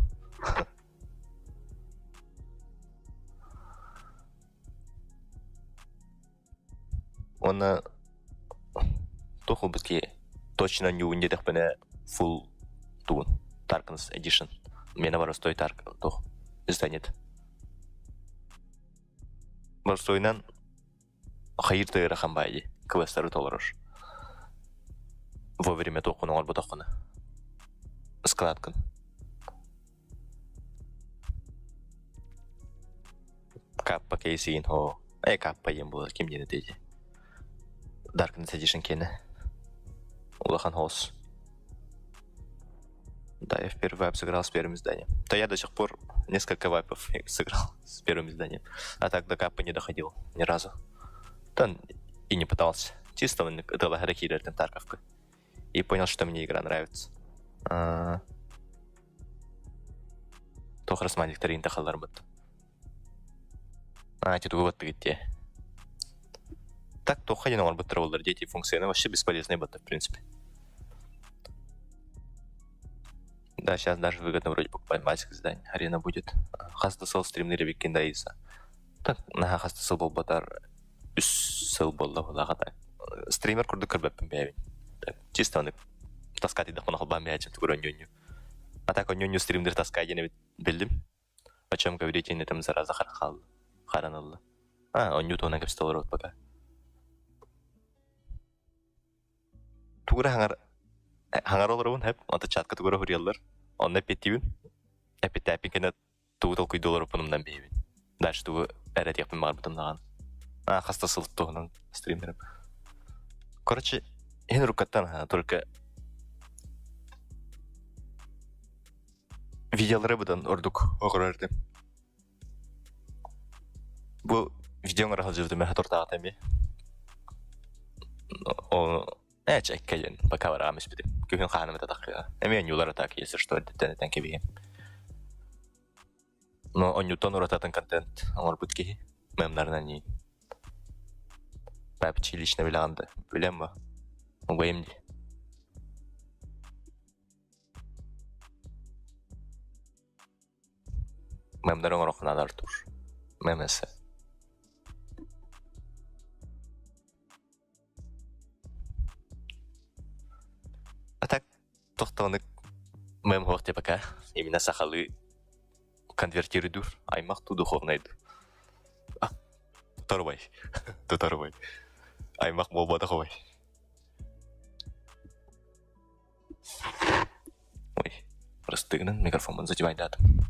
Уонна туох ылбыт киһи точно ньуун диэтэхпинэ full туун Darkness Edition. Миэнэ боростой Dark туох издание. Боростуойунан хайыыр да ыарахан баайы дии квестары толорор. Вовремя туоххун оҥорботоххуна. Ыскылааткын. Каппа кейсиин хоо. Э каппа диэн буолар ким диэн этэ ити. Darkness Edition киэнэ. Улахан хоос. Да, я в первый вайп сыграл с первым изданием. Да я до сих пор несколько вайпов сыграл с первым изданием. А так до каппы не доходил ни разу. Да и не пытался. Чисто ыталаһара киирэртэн Тарковка. И понял, что мне игра нравится. А... Туох расманикторин тахалларбыт. А, эти тугу баттыгыт дии. Так туохха диэн оҥорбуттара буоллар дети функцияны вообще бесполезные батта в принципе. Да, сейчас даже выгодно вроде покупать масик издание. Арена будет. Хас да сыл стримнер эбиккин да иса. Так, наһаа хас да сыл буолбатар үс сыл буолла буоллаҕа так. Стример курдук көрбөппүн бэйэбин. Так, чисто аны таскаат идахпына холбоон бэйэчим тугур онньу А так онньу стримдер таскай диэн эбит биллим. О чем говорите иннэтим зараза хаалла. Харан ылла. А, онньу туһунан кэпсэтэ олоробут пока. Тугура хаҥар хаҥар олоробун хэп, онто чатка тугура хуруйаллар. Онно эппиэттиибин. Эппиттээппин кэннэ тугу толкуйдуу олоруппун умнан биһибин. Дальше тугу эрэ этиэхпин баҕарбытым даҕаны. А, хас да сыл туһунан стримерим. Короче, иһин рукаттан только видеолары быдан ордук оҕорор этим. Бу видеоҥ эрэ сылдьыбытым эһэ тортаҕата эмиэ. О, ээ, чэккэ диэн пока бараам испитим. Күһүн хаһан эмэ татаххыа. Эмиэ онньуулар атаак если что эрдэттэн этэн кэбиһиэм. Но онньуттан урататын контент оҥорбут киһи мемнарынан нии. Папчи лично билэҕин да билэм ба. Убайым дии. Мемнары оҥороххунаан Артур. Мемесе. А так тохтоону мем хуох пока именно сахалыы конвертируйдуур аймах туу духовнайдуу. А, тутарбай. Тутарбай. Аймах буолбатах ой. Ой, простыгынан микрофоммун задевайдаатым.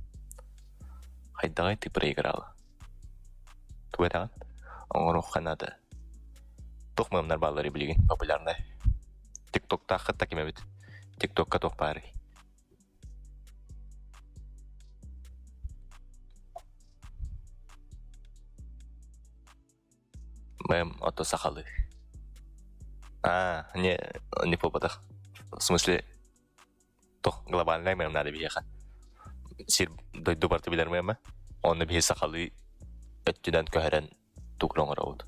Хайдаҕай ты проиграла? Тугу этэҕин? Оҥоруохха наада. Туох мыамнар баалларый билигин популярнай? ТикТоктааххыт да ким эбит? ТикТокка туох баарый? Мэм, ото сахалыы. А, не, не буолбатах. В смысле, туох глобальнай мэм надо биһиэхэ. Сир дойду барыта билэр мэмэ. Онно биһи сахалыы өттүнэн көһөрөн тугу оҥоробут.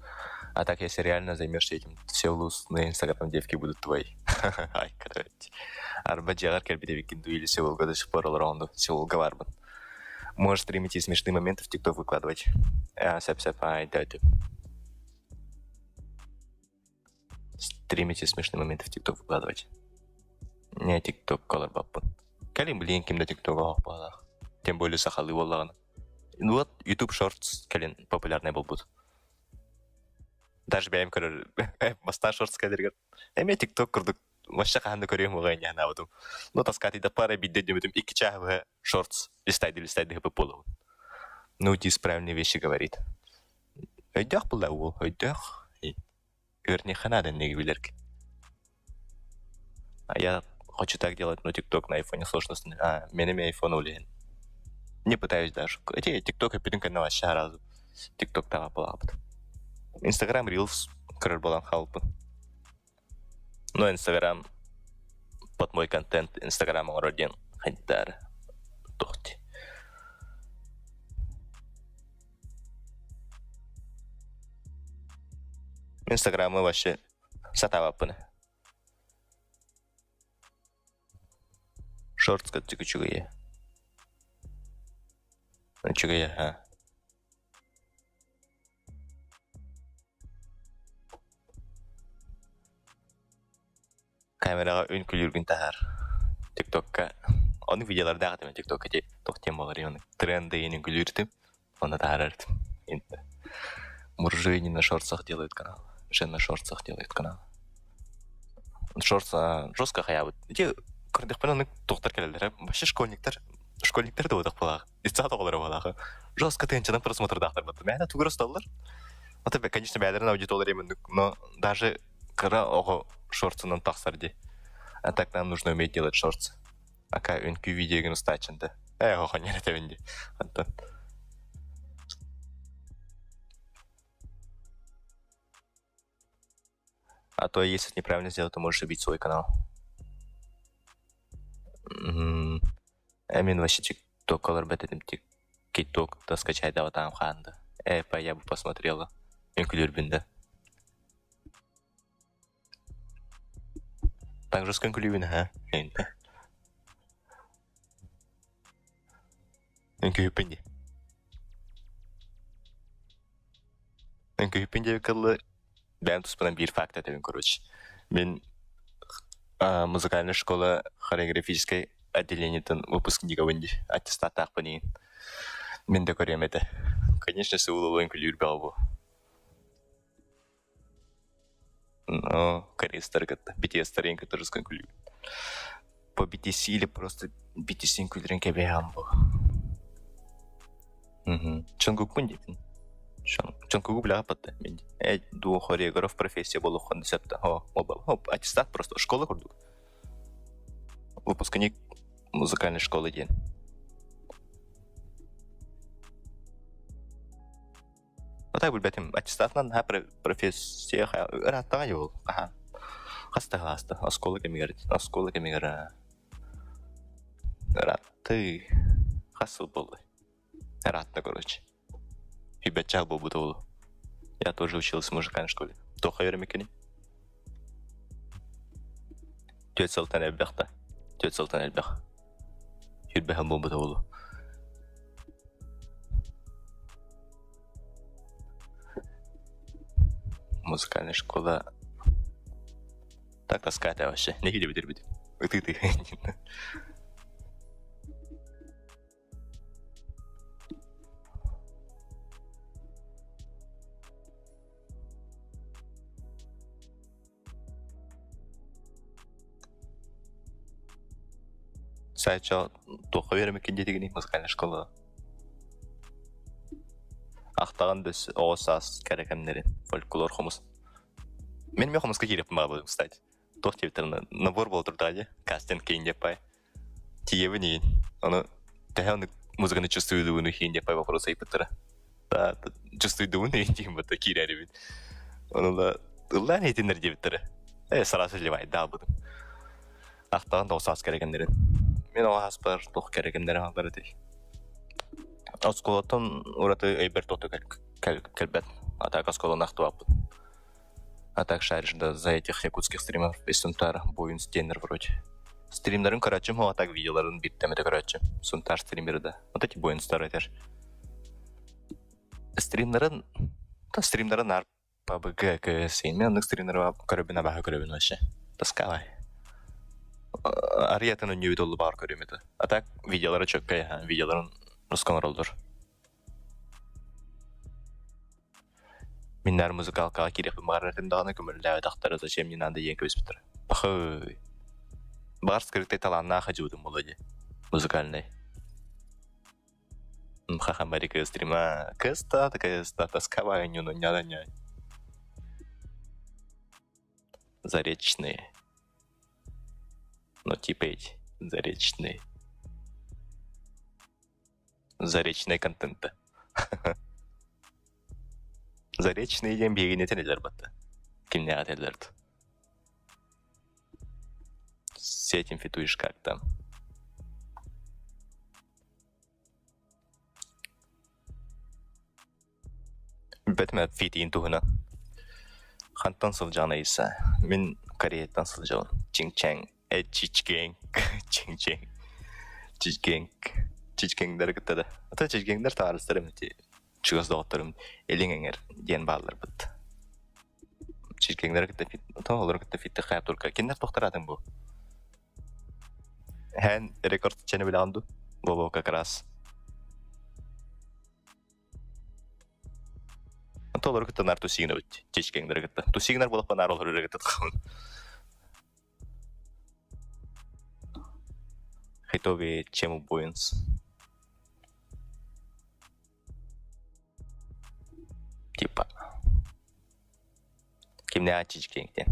А так если реально займешься этим, все улусные инстаграм девки будут твои. Ай, короче. Арба дьиэҕэр кэлбит эбиккин дуу или Сеулга до сих пор олороҕун дуу? Сеулга барбын. Можешь стримить и смешные моменты в ТикТок выкладывать. Сөп-сөп, ай, да, Стримить и смешные моменты в ТикТок выкладывать. Не ТикТокка олорбоппун. Кэлин билигин ким да ТикТога оһох баҕалаах. Тем более сахалыы буоллаҕына. Ну вот YouTube Shorts кэлин популярнай буолбут. Даже бэйэм көрөр бастаан Shorts кэлэригэр эмиэ TikTok курдук вообще хаһан да көрүөм уоҕа инньэ санаабытым. Ну таскаатыйда пара биирдэ өйдөөбүтүм икки чааһы быһа Shorts листайды-листайды ыппыт буолабын. Ну Дис правильные вещи говорит. Өйдөөх буолла уол, өйдөөх. Өрнихэ надо инники билэргэ. А я хочу так делать, но ТикТок на айфоне сложно. А, менем айфон улиһин. Не пытаюсь даже. Эти ТикТок эппитин кэннэ вообще сразу ТикТоктаҕа буолаабыт. Инстаграм Reels көрөр буолан хаалбын. Но Инстаграм под мой контент Инстаграм оҥорор диэн хайдары туох дии. Инстаграмы вообще сатаабаппын. Шортска үчүгэйэ. Үчүгэйэ, аа. Камераҕа үҥкүүлүүргүн таһаар. ТикТокка ону видеолардаах этим ТикТокка ити туох диэн буоларый ону тренды иһин үҥкүүлүүр этим онно таһаарар этим. Муржи не на шорцах делает канал. Жен на шорцах делает канал. Шорц жестко хайаабыт. Ити көрдөхпүнэ ону туохтар кэлэллэрэ вообще школьниктар школьниктар да буолуох буолаах. Детсад оҕолоро буолаах. Жестко тыһыынчанан просмотрдаахтар баттым. Мээнэ тугу усталлар. Это, конечно, бэйэлэрин аудитория но даже кыра оҕо шортсунан тахсар дии. А так нам нужно уметь делать шортсы. Ака үҥкүү видеогын устааччында. Ээ, оҕонньор этэбин дии. Антон. А то если неправильно сделать, то можешь убить свой канал. Мин вообще тикток олорбот этим тикток да скачайдабатаҕым хаанда. Э, я бы посмотрела. Үҥкүүлүүрбүн да. Так жестко үҥкүүлүүбүн аһа. Үҥкүүһүппүн дии. Үҥкүүһүппүн диэбиккэ дылы бэйэм туспунан биир факт этэбин короче. Мин музыкальная школа хореографическай отделениетын выпускнигабын дии, аттестаттаахпын иһин. Мин да көрүөм этэ. Конечно, сыылыллан үҥкүүлүүр бөҕө буо. Но корейстары кытта, BTS-тары кытта русскан күлүүбүн. По BTS или просто BTS-ин күлэрин кэбиһэҕин буо. Чонгукпун диэтин. Чонгугу билэҕит батта мин. Э, дуо хореограф профессия буолуоххун сөп да. О, оп, аттестат просто школа курдук. Выпускник музыкальной школы диэн. Ата билбэтим. Аттестатынан наһаа профессия ырааттаҕа дии ол. Хаһан? Хас да ааста. Оскуола кэмигэр оскуола кэмигэр ыраатты. Хас сыл буолла? Ыраатта, короче. Сүүрбэччэ буолбут уолу. Я тоже училась в музыкальной школе. Туохха үөрэммиккиний? Түөрт сылтан элбэх да. Түөрт сылтан элбэх. Сүүрбэһин буолбут уолу. Музыкальная школа так таскать вообще. Нэһиилэ бүтэрбитим. Ытыы-ытыы. Сайча туохха үөрэммиккин диэтигиний музыкальная школа? Ахтаҕын да оҕо саас кэрэ кэмнэрин, фольклор хомус. Мин эмиэ хомуска киириэхпин баҕарбытым, кстати. Туох диэбиттэрин набор буола турдаҕа дии, кастинг киин диэппай. Тиийэбин иин. Ону төһө оннук музыканы чувствуйдубун иһин диэппай вопрос ыйыппыттара. Да, чувствуйдубун иһин диэн батта киирэрибин. Ону да ыллаан иһитиннэр диэбиттэрэ. Э, сразу ливайдаабытым. Ахтаҕын да саас кэрэгэннэрин. Мин ол ааспар туох кэрэгэннэрин хаалбар этэй. Оскуолаттан ураты өйбөр тото кэлбэт. А так оскуоланы ахтыбаппын. А так шаришь да за этих якутских стримов из Сунтара, Буин Стейнер вроде. Стримнарын көрөөччүм, а так видеоларын биирдэ эмэтэ көрөөччүм. Сунтар стримеры да. Вот эти Буин Стар этэр. Стримнарын, да стримнарын наар ПБГ, КС, мен оннук стримнары көрөбүн абаһы көрөбүн вообще. Тоскалай. Арыйатын өнньүбүт олу баар көрүм это. А так видеолары чөккөй, видеоларын русском оҥороллор. Миннэр музыкалкаҕа киириэхпин баҕарар этим даҕаны көмөллөөбөтөхтөрө зачем не надо диэн кэбиспиттэрэ. Пахай. Баҕар скрытый талааннаах дьыбытым буолуо дии. Музыкальный. Ха-ха, Марика стрима. Кыста, такая тосковая, не не Заречные. Ну, типа эти, заречные. Заречный контента. Заречный диэн биһигини этэн батта. Кимнээҕи этэллэр С этим фитуешь как там? Бэтмэ фитиин туһунан. Хантан сылдьаҕын Айса? Мин Кореяттан сылдьабын. Чиҥ-чаҥ, э чичкэҥ, чиҥ-чэҥ, чичкэҥ, чичкэҥнэри кытта да. Ата чичкэҥнэр табаарыстарым ити чугас доҕотторум Илиҥ эҥэр диэн баалларбыт. Чичкэҥнэри кытта фит, олору кытта фиттэххэ турка. Кинилэр туохтараатыҥ бу? Эн рекорд чэни билэҕин дуу? Во-во, как раз. Толору кытта наар тусигнабыт чечкеңдері кытта. Тусигнар буолаппа наар олору кытта тахабын. Хитове чем убоинс. Типа. Кимнээх Чичкиҥтэн?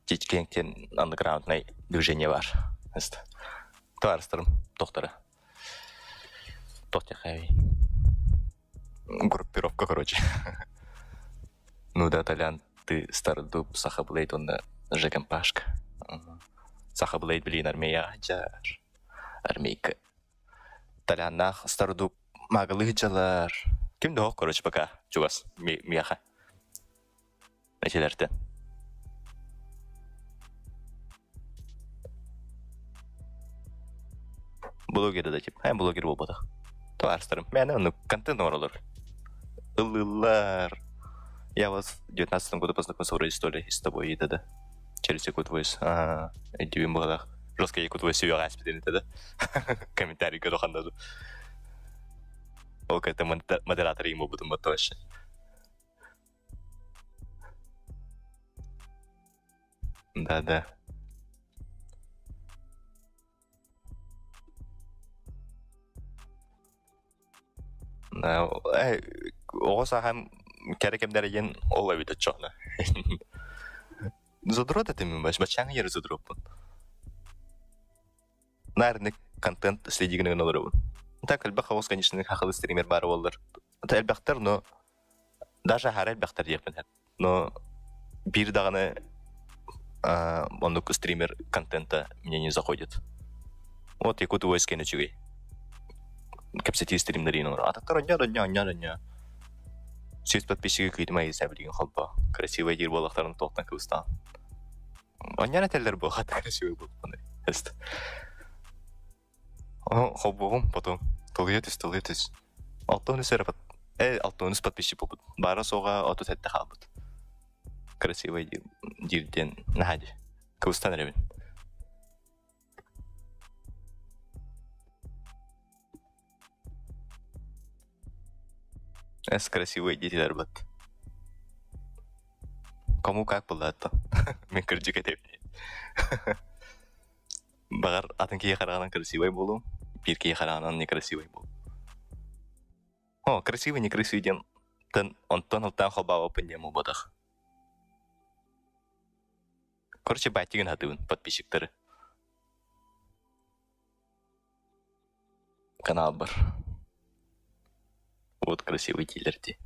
Чичкиҥтэн андеграунднай движение бар. Таарыстарым тохтара. Тохтехай. Группировка, короче. Ну да, Толян, ты Стародуб, Саха Блейд, он Жеком Пашка. Саха Блейд, блин, армия, жар. Армейка. Толяннаах Стародуб маагылыы дьалар. Ким да короче, пока чугас миэхэ. Этилэртэн. Блогеры да тип. Эн блогер буолбатах. Товарыстарым. Мээнэ оннук контент оҥороллор. Ыллыыллар. Я вас в 19 году познакомился вроде с Толей, с тобой и т.д. Через Якут Voice. Ага, өйдүүбүн быһалаах. Жестко Якут Voice үйэҕэ ааспытын этэ да. Комментарий көрөхөн да. Ол это модератор ему буду вообще. Да-да. Оҕо сааһым кэрэ кэмнэрэ диэн ол эбит оччоҕуна. Задрот этим баччааҥҥа диэри задроппун. Наверное, контент следи гынан олоробун. Так элбэх хаос, конечно, хахалы стример баар буоллар. Элбэхтэр, но даже аһара элбэхтэр диэхпин сөп. Но биир даҕаны оннук стример контента мне не заходит. Вот Якут Voice кэнэ үчүгэй. Кэпсэтии стримнэрин оҥоро. Атыттар онньоо да онньоо, онньоо да онньоо. 100 подписчиги күүтүмэ айыса билигин холбоо. Красивый диир буоллахтарын туохтан кыбыстаан. Онньоон этэллэр буо, хата красивый буолбуну. Холбуоҕум потом. Толуйа түс, толуйа түс. 63 эрэ 63 подписчик буолбут. Баара-суоҕа 37 хаалбыт. Красивый диир диэн наһаа дии. Кыбыстан эрэбин. Эс красивый диэтилэр бат. Кому как была то. Мин кырдьык этэбин. Баҕар, атын киһи хараҕынан красивай буолуом, биир киһи хараҕынан некрасивай буолуом. О, красивый, некрасивый диэн онтон ылтаан холбообоппун диэн буолбатах. Короче, байтигин хатыбын подписчиктары. Канал бар. Вот красивый дилер дии.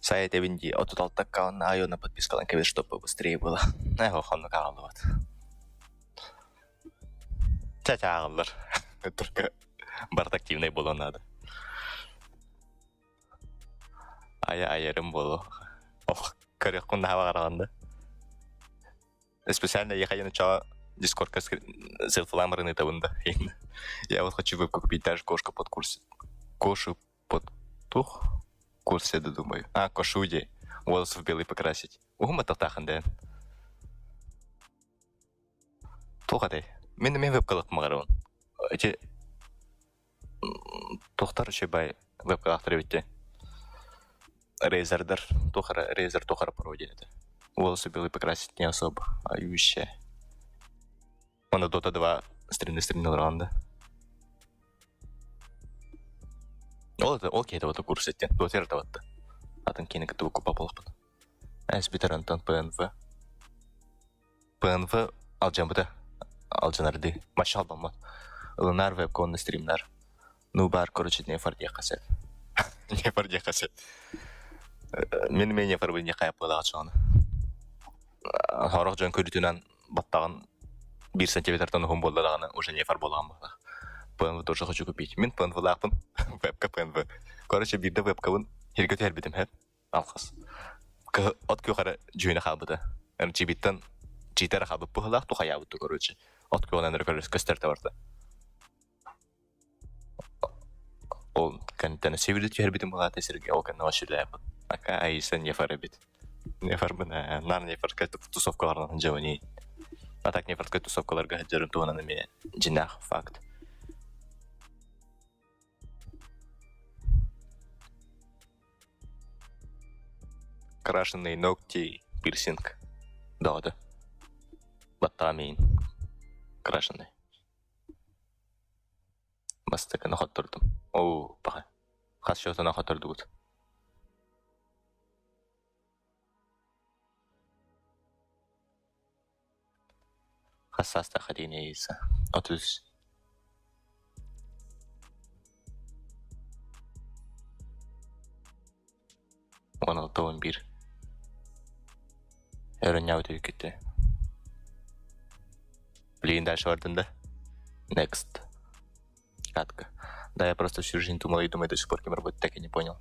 Сайт эбин дии 36 аккаунт айона подпискалан кэбис, чтобы быстрее было. Эх, оннук аҕаллыбат. Ча-ча ааҕыллар. Только барыта активнай буолуон наада. Айа айарым буолуо. Ох, көрүөххүн наһаа баҕараҕын да. Специально я хотел начала Дискордка селфилам рынытабын да. Я вот хочу вебку купить даже кошку под курс. Кошу под тух курсе да думаю. А, кошуди. Волосы в белый покрасить. Угум тахтахан да. Туох этэй? Мин эмиэ вебкалык маҕарабын. Ити туохтар үчүгэй вебкалаахтар эбит дии. Рейзердэр туох эрэ Рейзер туох эрэ пародия этэ. Волосы белый покрасить не особо, а еще. Уонна Dota 2 стримни-стримни олороҕун да. Ол это ол киһитэ вот курс эттен. Dota эрэ табатта. Атын киини кытта буккупа буолахпын. Эс бүтэр онтон ПНВ. ПНВ алдьаммыта. Алдьанар дии. Мачча албаммат. Ылынаар вебка уонна стримнар. Ну баар короче нефар диэххэ сөп. Нефар диэххэ сөп. Мин эмиэ нефарбын диэххэ айаппылаах чоҕуна. Сорох дьон көрүүтүнэн баттаҕын биир сантиметртан уһун буолла даҕаны уже нефар буолаҕын быһыылаах. ПНВ тоже хочу купить. Мин ПНВ-лаахпын. Вебка ПНВ. Короче, биирдэ вебкабын сиргэ түһэрбитим һэ. Алхас. От күөх эрэ дьүһүнэ хаалбыта. МЧБ-тан чиитэ эрэ хаалбыт быһыылаах, тухайаабыт короче. От күөҕүнэн эрэ көстөр барда. Ол кэнниттэн сибили түһэрбитим былаата сиргэ ол кэннэ сүлээбит. Ака Аиса нефар эбит. Нефарбын ээ, наар нефарка тусовкаларынан дьабыний. А так нефарка тусовкаларга сылдьарым туһунан эмиэ дьиҥнээх факт. Крашеные ногти, пирсинг. Даҕаты. Баттаамиин. Крашеный. Бастакыны хоттордум. Оо, паха. Хас счетuna хоттордубут. Хас саастаах этиҥий 33. 16 11. Өрөнньөөбүт эбиккит Блин, дальше бардым да? Next. Катка. Да, я просто всю жизнь думал и думаю до сих пор, кем работать, так и не понял.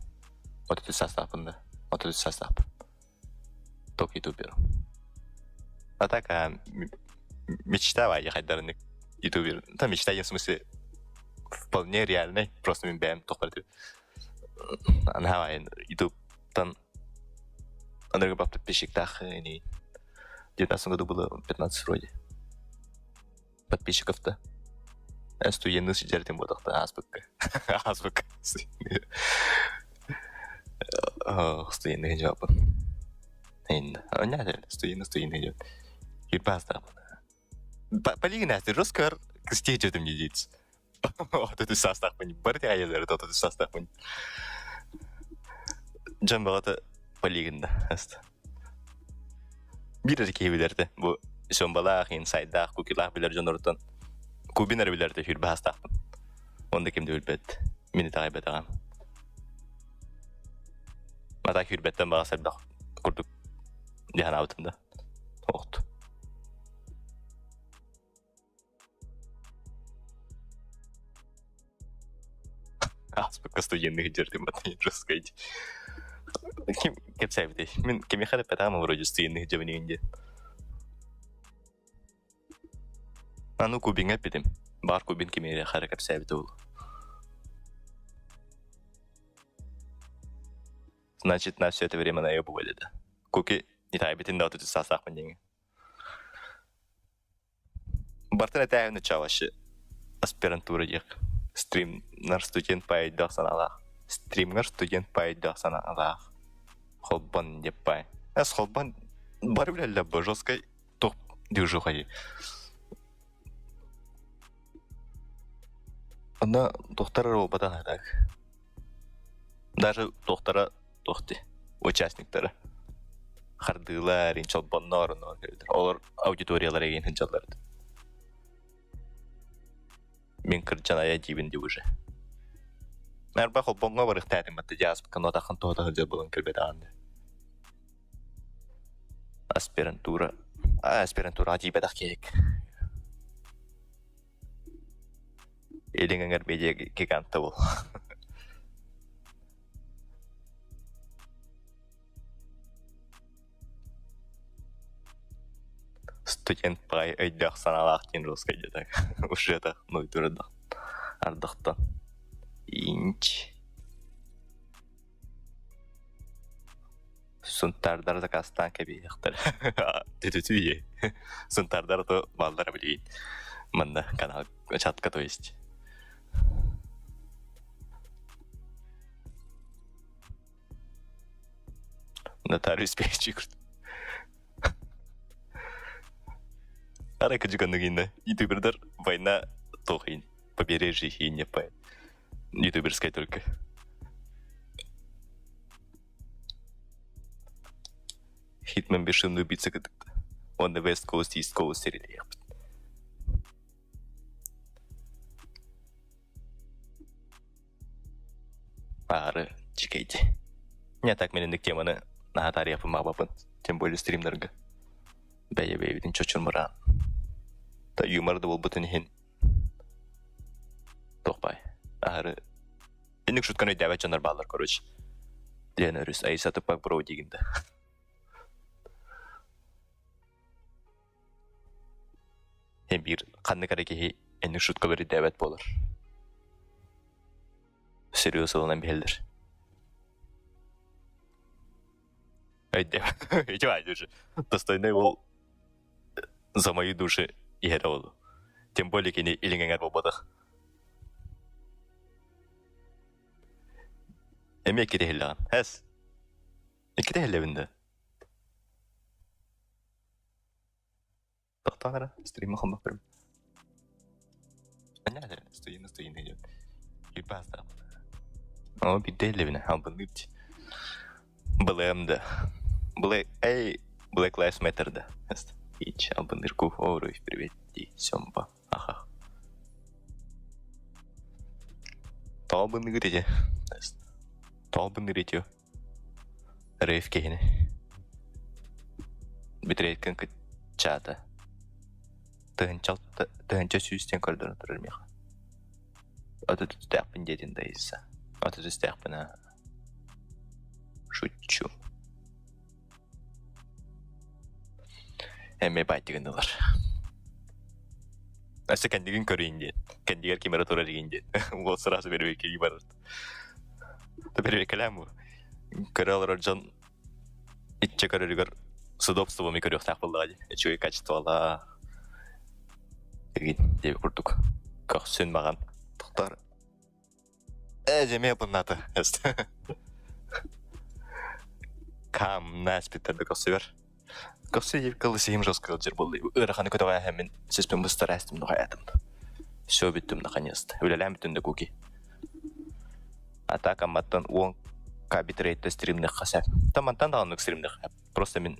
Вот это состав, да. Вот это состав. Только ютубер. А так, а, мечта хайдарник ютубер. Там мечта, в смысле, вполне реальный. Просто мен бэм тохпар Наһаа ютубтан аныгы подписчиктаах ини в 19 году было 15 вроде подписчиков-то. Студенты сидели тем буотахта ааспыкка. Ааспыкка. Студенты жааппын. Студенты студенты Юрбаастаахпын. Полигин роскар кстечетим не дейтс. 33 саастаахпын. Бары айылары 33 саастаахпын. Дьон баҕата Полигинна аста. Биир эрэ киһи билэртэ. Бу Сёмбалаах, инсайдаах, кукилаах билэр дьонноруттан Кубин эрэ билэртэ сүүрбэ саастаахпын. Онно ким да билбэт. Мин итэҕэйбэтэҕим. Ата сүүрбэттэн баҕас элбэх курдук дии санаабытым да. Оҕут. Ааспыкка студеннык дьэрдим жесткай. Ким кэпсээбитэй? Мин кимиэхэ да эппэтэҕим вроде студеннык дьэбинигин диэн. Аны Кубиҥҥа эппитим. Баар Кубин кимиэхэ эрэ кэпсээбитэ буолуо. Значит, на все это время наебывали, да? Куки итэҕэйбитин да отут саастаахпын диэҥҥэ. Бартын этээһин чаваши аспирантура диэх. Стримнар студент паайдаах санаалаах. Стримҥар студент паайдаах санаалаах. Холбон диэп паай. Эс холбон бары билэллэр бу жесткай туох движухай. Онно туохтар эрэ буолбатах так. Даже туохтара туох дии участниктара. Хардыылар, чолбоннор, олор аудиториялар эгин сылдьаллар. Мин кырдьан айа диибин дии уже. Арба холбоҥҥо барыахтаатым батта дьааспыккын отаххын тоһута сылдьар буолан кэлбэтэҕин да. Аспирантура. А, аспирантураҕа тиийбэтэх киһик. Илиҥ эҥэр медиа гиганта был. Студент баҕайы өйдөөх санаалаах диэн русскай дьэ уже так ардахтан инч Сунтаардар заказтаан кэбиһиэхтэрэ. Түтүтүйе. Сунтаардар то бааллара билигин. Манна канал чатка то есть. Нотариус печи Ара кыдьыганныгинна ютубердар война тохин побережье и не по ютуберской только. Хитман бешеный убийца кытыкта. Он West Coast East Coast серилиэхпит. Аары дьикэйди. Не так мен инник теманы наһаа таарыйаппын маабаппын. Тем более стримнарга. Бэйэ-бэйэбитин чочурмураан. Та юмор да буолбутун иһин туох баай. Аһары инник шутканы өйдөөбөт дьоннор бааллар короче. Диэн өрүс Айса туппак бро диигин да. Биир ханнык эрэ киһи инник шуткалар өйдөөбөт буолар. Серьез ылынан биһэллэр. Өйдөөбөт. Ити уже достойный ол за мою душу иһэрэ ол. Тем более кини илиҥ эҥэр буолбатах. Эмиэ иккитэ иһиллэҕин. Эс. Иккитэ иһиллэбин да. Тохтоон эрэ, стрима хоммоппун. Анньа стоин стоин идет. Липаста. О, биирдэ иһиллэбинэ, албынныыр дии. БЛМ да. Black, эй, Black Lives Matter да. Ич, албынныыр ку, о, Руфь, привет, ди, Сёмба, аха. Тоҕо албынныгыт ити? Тоҕо албынныыр ити? Рейв киһини. Битрейткин кыччаата. 1100 диэн көрдөрөн турар миэхэ. 33-тээхпин диэтин да ыйытса. 33-тээхпин аа. Шучу. Эмиэ баайтыгын ылар. Өссө кэннигин көрейін диэн. Кэннигэр ким эрэ турар игин диэн. Уол сразу бэрэбиэркэлии барар. Бэрэбиэркэлээн бу. Көрө олорор дьон иччэ көрөрүгэр с удобствами көрүөхтээх буоллаҕа дии. Үчүгэй качестволаах игин диэбит курдук. Көхсүн маҕан тохтор. Ээ, дьэ эмиэ буннаата. Кам наспиттар да көхсүбэр. Көхсү диэбиккэ сиһим жестко ыалдьар буолла. Ыараханы көтөҕөөһөммүн сиспин быстар астым нохайаатым. Все бүттүм наконец-то. Үлэлээн бүттүм да куки. А так амматтан 10 к битрейттэ стримнехха сөп. Та мантан даҕаны стримнехха. Просто мин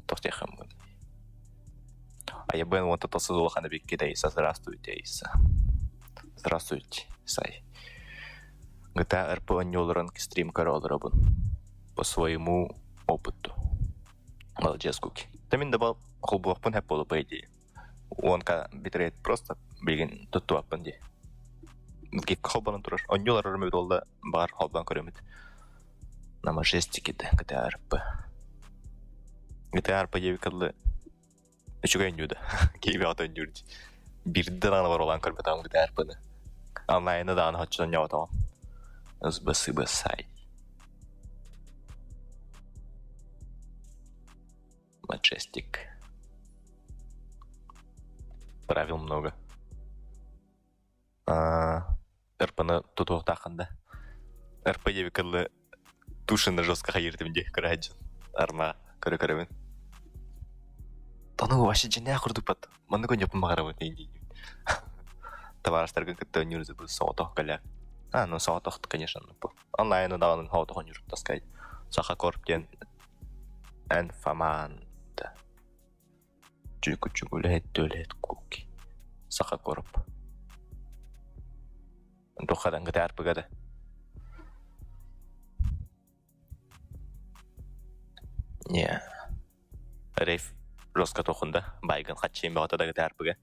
туох диэххин Айабын уонна тосуз улахан эбиккит Аиса, здравствуйте, Аиса. Здравствуйте, Сай. GTA RP оонньуу олорон стрим көрө олоробун. По своему опыту. Молодец, Куки. Та мин да холбуохпун хэп буолу по идее. Уонка битрейт просто билигин туттубаппын дии. Гипка холбонон турар. Оонньуулар өрөмүт буолла, баар холбоон көрөмүт. На мажестике GTA RP. GTA RP диэбиккэ дылы үчүгэй оонньуу да. Киһи бөҕөтө оонньуур дии. Биирдэ даҕаны барылаан көрбөтөҕүм GTA RP-ны. Онлайны даҕаны соччо оонньооботоҕум. Сбасыба сай. Маджестик. Правил много. РП-ны тутуохтааххын да. РП диэбиккэ дылы тушина жестко хайыыртым дии көрөөччүн. Арма көрө-көрөбүн. Тону вообще дьиҥнээх курдукпат. Маннык оонньуохпун баҕарабын дии Табаарыстаргын кытта оонньуур соҕотох кэлэ. А, ну соҕотох, конечно, онлайны даҕаны соҕотох оонньуур таскай. Саха Корп диэн эн Фомаан да Чүкү-чүк үлэһит да үлэһит куки. Саха Корп. Туххадан кытаарпыга да. Не. Рейф жестко тухунда байгын хаччыйын бөҕөтө да кытаарпыга.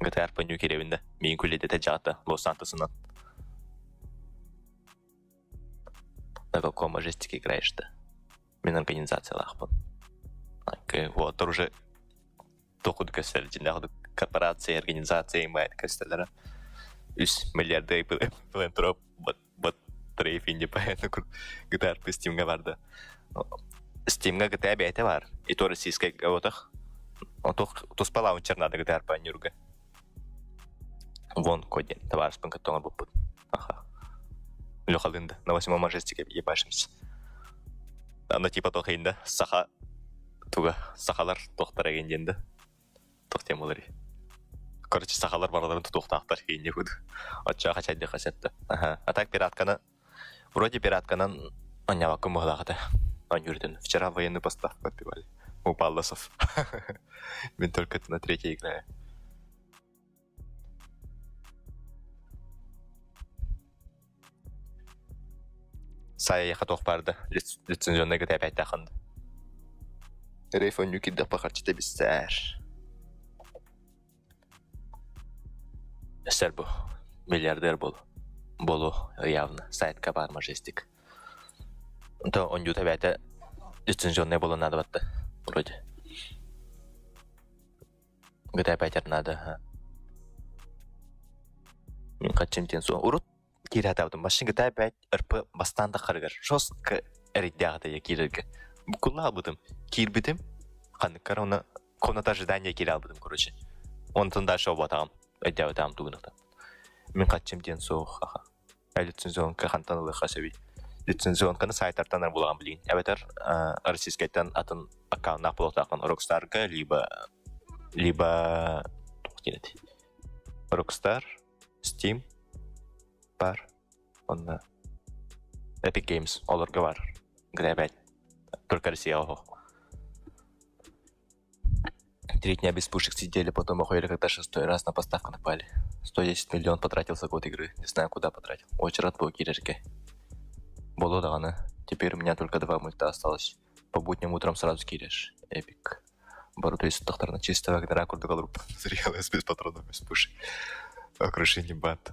ГТР пөннүү кирэбин да миин күлэдэтэ дьаата Лос-Сантосынан. На каком жестике играешь да? Мин организациялаахпын. Вот уже тохуд көстөр дьиннээх корпорация организация имает көстөлөрө үс миллиардер филантроп батарейфинди поэтому ГТР Steam'га барда. Steam'га GTA бэйэтэ бар. И то российская отох отох туспа лаунчер надо GTA панюрга. Вон коден товарищпын кытта оҥорбуппут. Аха. Лехалында на восьмом мажестике ебашимся. Аны типа тохейнда саха туга сахалар тохтар эгин диэн да туох диэн буоларый короче сахалар барыларын тутуохтаахтар иинньэ куду оччоҕо хачайдыахха сөп да аха а так пиратканы вроде пиратканан онньообоккун быһыылаах этэ оонньуурдун вчера военную поставку отбивали у Палласов мин только на третьей играю Сайыха туох баарда лицензионнай кытаапэйтэххин Рейф онньуу киирдэхпэ харчыта бистээр. Эсэр бу миллиардер бол болу явно сайтка баар мажестик. То онньуута бэйэтэ лицензионнай буолан наада батта вроде. GTA надо. Мин хаччым диэн суох. Урут киирэ сатаабытым. Машин GTA 5 РП бастаан таххарыгар жестко эрийдээҕитэ я киирэргэ. Буккулла албытым. Киирбитим. Ханныккар уна комната ожидания киирэ албытым, короче. Онтон дальше обатаҕым. Өйдөөбөтөҕүм тугунуктан. Мин хаччым диэн суох. Аха. Лицензионка хантан ылыахха сөбүй? Лицензионканы сайтартан булаҕын билигин. Эбэтэр российскайтан атын аккауннаах буолуохтааххын Rockstar-га либо либо туох диэн этэй Rockstar, Steam бар уонна Epic Games олорго бар. Гребет. Только Россия оһох. Три дня без пушек сидели, потом охуели, когда шестой раз на поставку напали. 110 миллион потратил за год игры. Не знаю, куда потратил. Очень рад был киирэргэ. Буолуо даҕаны. Теперь у меня только два мульта осталось. По будням утром сразу киирэр. Эпик. Боруто тохторно чисто Вагнера курдук олоруппун. Зрелась без патронов, без пушек. Окружение бат.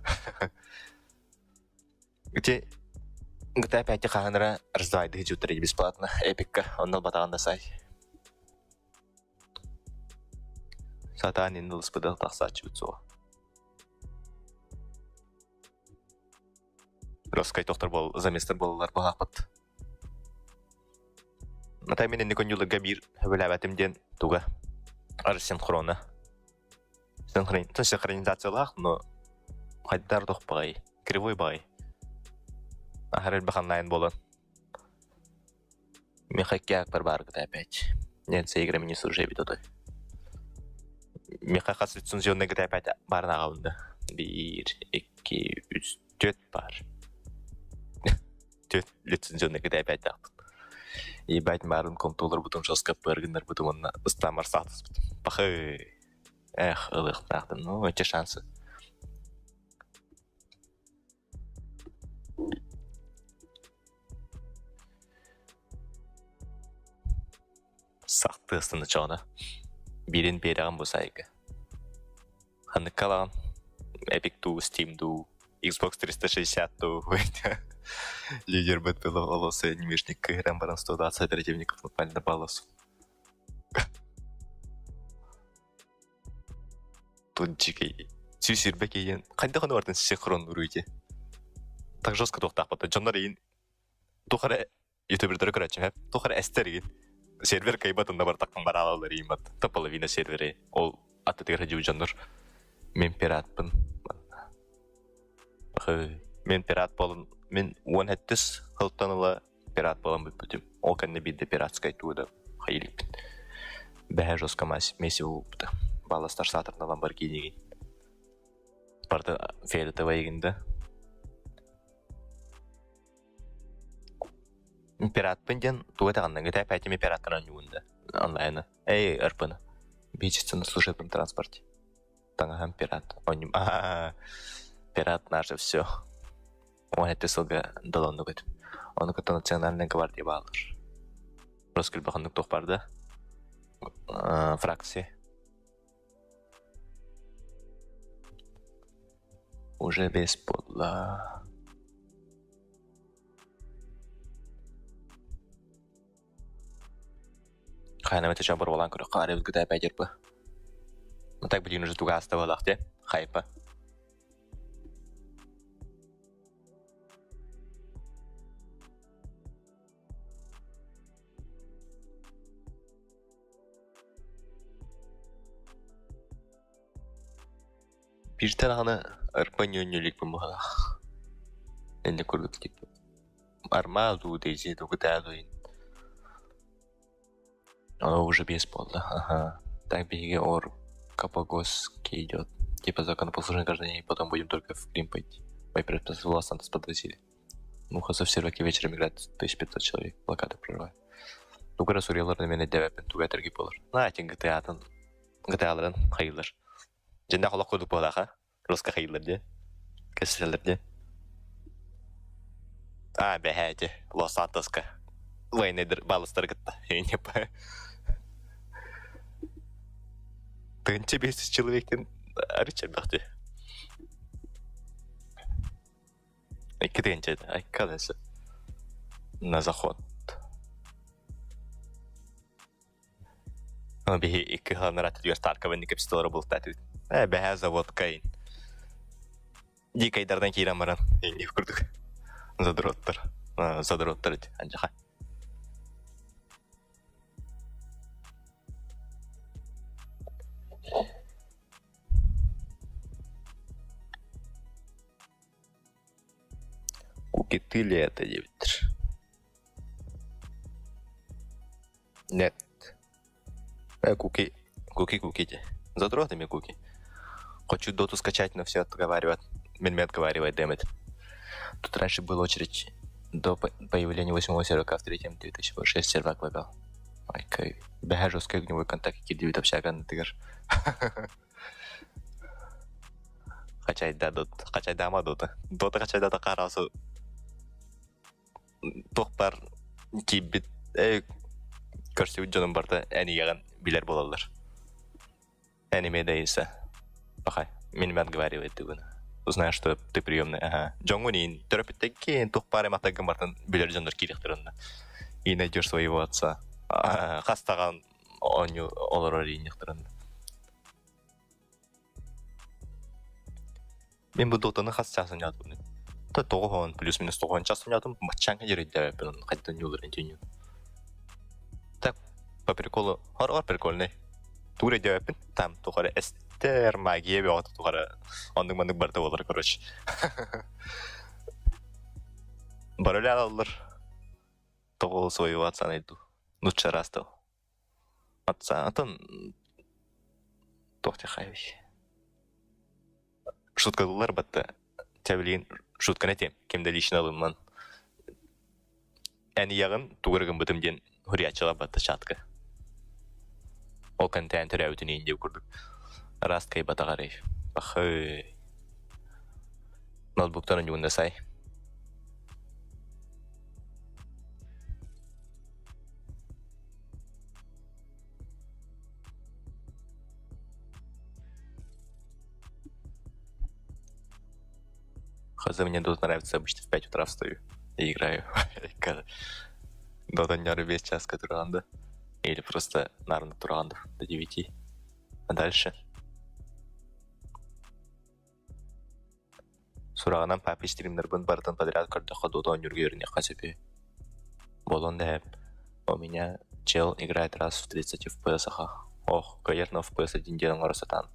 Где GTA 5 хаһан раздавайды дьуттар бесплатно. Эпикка. Онно батаҕан да сай. Сатаан иннин ылыспыта тахсааччыбыт суоҕа. Роскай тохтор буол заместар буолаллар быһаахпыт. Атай мин инник онньууларга биир сөбүлээбэтим диэн туга арсинхрона. Синхронизациялаах, но хайдар туох баҕай, кривой баҕай. Аһар элбэх онлайн буолан Миэхэ икки бааргыта опять. Нет, играми не служи эбит отой. Миэхэ хас лицензионный GTA 5 баарын ааҕабын да. Биир, икки, үс, түөрт баар. Түөрт лицензионный GTA 5-таахпын. Ебать баарын контроллорбутун жестко пыргыннарбытым уонна ыстаамар саатыспытым. Пахы! Эх, ылыахтаахтын. Ну, эти шансы. Сахтыы ыстана Биирин биэрэҕин бу сайга. Ханныкка ылаҕын? Epic дуу, Steam дуу, Xbox 360 дуу? Лидер бытыла олоса анимешник кыһыран баран 120 оперативников напали на полосу. Тут дьикэй. Сүүс сүүрбэ киһи хайдах ону барытын синхроннууруй ити? Так жестко туохтаахпыт. Дьоннор игин туох эрэ ютубердары көрөөччүм эп. Туох эрэ эстэр игин. Сервер кыайбат онно бартаххын бараалалар игин бат. То половина сервери. Ол аттытыгар сылдьыбыт дьоннор мин пиратпын. Мин пират буолан мин уон сэттис сылтан ыла пират буолан бүппүтүм. Ол кэннэ биирдэ пиратскай тугу да хайыы иликпин. Бэһэ жестко месиво буолбута. Балластар саатарналан Lamborghini Барыта фиолетовай игин да. Пиратпын диэн тугу этэҕин GTA 5 пираттар оонньуубун да онлайны. Эй, РП-ны. Бичится на служебном транспорте. Таҥаһым пират. Оонньуум. Аа, пират наше все. 17 сылга долоннук этим. Ону кытта национальная гвардия бааллар. Роскүлбэхэнник туох бар да? Фракция. Уже без буолла. Хайа эмэ чочон боруобалаан көрүөххэ арыйбыт GTA 5 РП. Ну так билигин уже туга ааста буоллах дии, хайпа. Бииртэн даҕаны РП ньүөнньүлүкпүн быһыылаах. Инник курдук типа Армаа дуу, Дейзи дуу, GTA дуу Оно уже без буолла, аха. Так биһиги ор Капагосский идет. Типа законопослушный гражданин, и потом будем только в Крым пойти. Ой, Лос-Сантос подвозили. Ну, в серваке вечером играет 1500 человек, блокаду прорывает. Тугара суруйалларын эмиэ дэбэппин туга этэрги буолар. Наатин GTA-тын GTA-ларын хайыылар. Дьэннээх олох курдук буолаха. Руска хайыылар дии. Кэсэллэр дии. А, бэһээти, Лос-Сантоска. Войныдыр балыстары кытта. Тыынча 500 человектен арыча бахты. Икки тыһыынча этэ. Айкаласы. На заход. Биһи икки ыһааннараат түгэр Старкованы кэпсэтэ бултаатыбыт. Ээ, бэһээ заводка ин. Дикайдардан киирэн баран, инник курдук. Задроттар. Задроттар ити, анжаха. Куки, ты ли это диэбиттэр. Нет. Куки, куки, куки дии. Задротами куки. Хочу доту скачать, но все отговаривают. Меня отговаривает, damn it. Тут раньше была очередь до появления восьмого сервака в третьем 2006 сервак лагал. Ой, бэһэ жесткий огневой контакт кирдибит общаганытыгар. Хачайда дот, хачайдаама дота. Дота хачайдата хараасу туох баар киирбит көрсүбүт дьонум барыта эн ийэҕин билэр буолаллар. Эн эмиэ да Иса. Пахай, мин отговаривает бүгүн. Узнаю, что ты приемный. Ага. Дьоҥҥун иин төрөппүттэргин туох баар аймахтаргын барытын билэр дьоннор киириэхтэр онно. И найдешь своего отца. Хас даҕан оонньуу олорор иинньэхтэр онно. Мин бу дотаны хас чаас оонньоотум То тоҕус плюс-минус тоҕус чаас оонньоотум баччааҥҥа дьиэрэйдээбэппин онно хайдах оонньуулларын итинньин. Так по приколу хор прикольный. Тугу эрэ өйдөөбөппүн там туох эрэ эстэр магия бөҕөтө туох эрэ оннук-маннык барыта буолар короче. Бары үлэ Тоҕо своего отца найду. Лучше раз тыл. Отца атын туох диэххэй Шуткалыыллар батта чэ билигин шутканы этиэм ким да лично ылымман эн ийэҕин тугу эрэ гыммытым диэн суруйааччылар батта чатка ол кэнтээн төрөөбүтүн иһин диэбит курдук араас кыайбатах эрэй пахай ноутбуктан онньугунна сай Хотя мне тут нравится, обычно в 5 утра встаю и играю. Дота весь час туранда. Или просто нарна турандов до 9. А дальше? Сураҕынан папа стримнербын барытын подряд көрдөххө Дота оонньуурга үөрэниэххэ сөп үһү. Буолуон да сөп. У меня чел играет раз в 30 FPS Ох, кыайар на FPS один диэн оҥоро сатаан.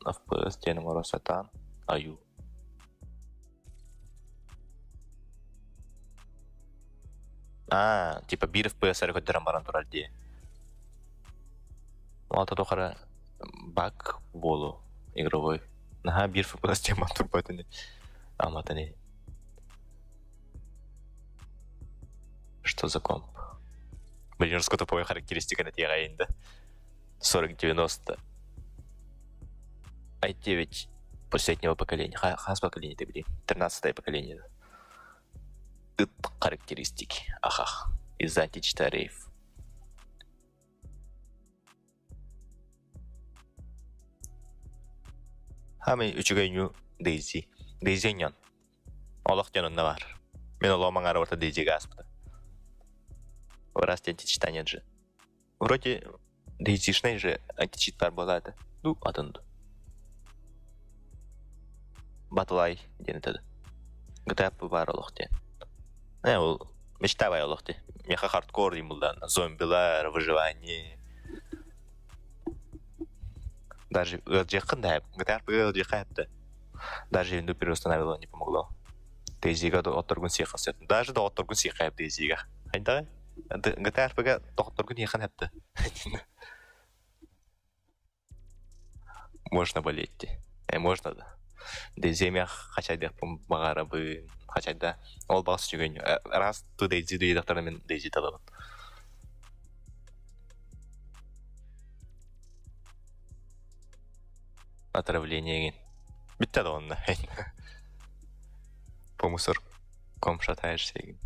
FPS диэн оҥоро сатаан айуу. Аа, типа биир FPS эрэ көрдөрөн баран турар дии. Ол аата туох эрэ баг буолуо игровой. Наһаа биир FPS тема турбат ини. Амат ини. Что за комп? Блин, тупой характеристика на да? 4090. i9 последнего поколения. Хас поколение ты, блин? 13 поколение. Ыт характеристики. Ахах. Из античитарев. Хамай үчүгэй нью Дейзи. Дейзи ньон. Олох дьон онно баар. Мин олоҕум аҥаара барыта Дейзигэ ааспыта. Раз античита нет же. Вроде Дейзишнэй же античит баар буолаата. Ну, атын дуу. Батылай диэн этэ GTA баар олох диэн. Э, ол мечта бай олох дии. Миэхэ хардкор диэн булдаан. Зомбилар, выживание. Даже ыалдьыаххын да GTA ыалдьыахха эптэ. Даже винду переустановила не помогло. Дейзига доҕотторгун сиэххин сөп. Даже доҕотторгун сиэххэ эп Дейзига. Хайдаҕай? GTA RPG доҕотторгун иэххин эпти. Можно болеть дии. Э, можно да. Дейзи эмиэ хачайдыахпын баҕарабын. Хачайда. Ол баҕас үчүгэй. Раз ту Дейзи диэтэхтэринэ мин Дейзи талабын. Отравление игин. Бүттэ да онно. По мусорком шатаешься игин.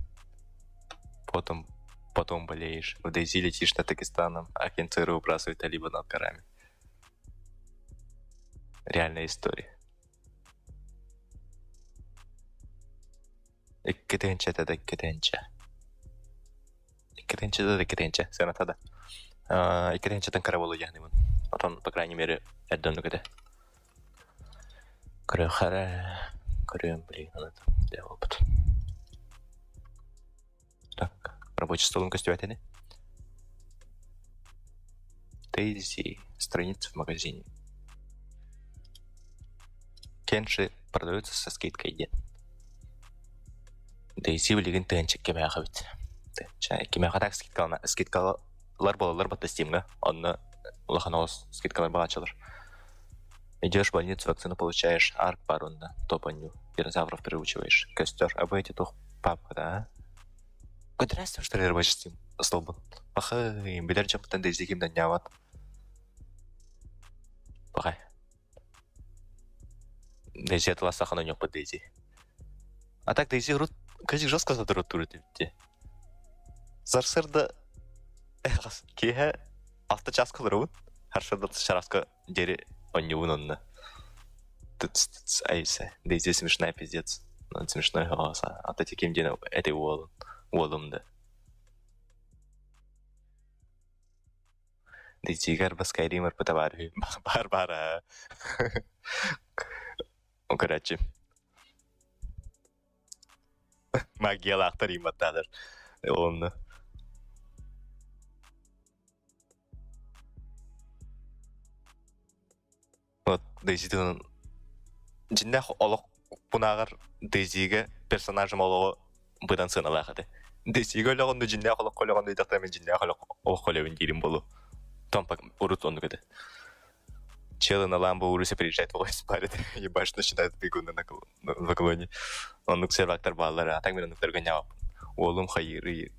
Потом, потом болеешь. В Дейзи летишь над Дагестаном, а ЦРУ выбрасывает талиба над горами. Реальная история. Икки тыһыынча да икки тыһыынча. Икки тыһыынча да икки тыһыынча сыаната да. Икки тыһыынчаттан кыра буолуо диэхтиибин. Отон, по крайней мере, эрдэ оннук этэ. Көрүөххэ эрэ, көрүөм, блин, аны дьэ буолбут. Так, рабочий столум көстүбэт ини. Дейзи, страница в магазине. Кенши продаются со скидкой диэн. Дейзи билигин тыһыынча кимээхэ эбит. Тыһыынча кимээхэ так скидкалана скидкалар буолаллар батта Стимҥа. Онно улахан оҕус скидкалар баҕаччылар. Идешь в больницу, вакцину получаешь, арк бар онно, топ-онньуу, динозавров приручиваешь. Көстөр, а бу эти туох папка да, а? Көтүрээстим что ли рабочий Steam столбун. Пахай, билэр дьоммуттан Дейзи ким да ньаабат. Пахай. Дейзи атылассахына онньуохпут Дейзи. А так Дейзи урут кыдьык жестко сатырыттуур этибит дии. Сарсыарда киэһэ алта чааска олоробун. Сарсыарда чааска диэри онньуубун онно. Тыц-тыц, айса. Дейзи смешная пиздец. Он смешной голоса. А то ким диэн эти уолун. Уолум да. Дейзигэр Скайример баар үһү. Баар баар аа. Короче. Магиялаахтар ииматтаалар. Онно. Вот Дейзи дьиннээх олох пунааҕар Дейзигэ персонажым олоҕо быдан сыаналаах этэ. Дейзигэ өлөҕүн да дьиннээх олоххо өлөҕүн ыйдахтара мин дьиннээх олоххо өлөбүн диирим буолуо. Томпа урут оннук этэ. Челы на Ламбо Урусе приезжает в парит, ебашь, начинает бегуны на наклоне. Оннук сервактар бааллар, а так мин оннуктарга ньаабаппын. Уолум хайыырый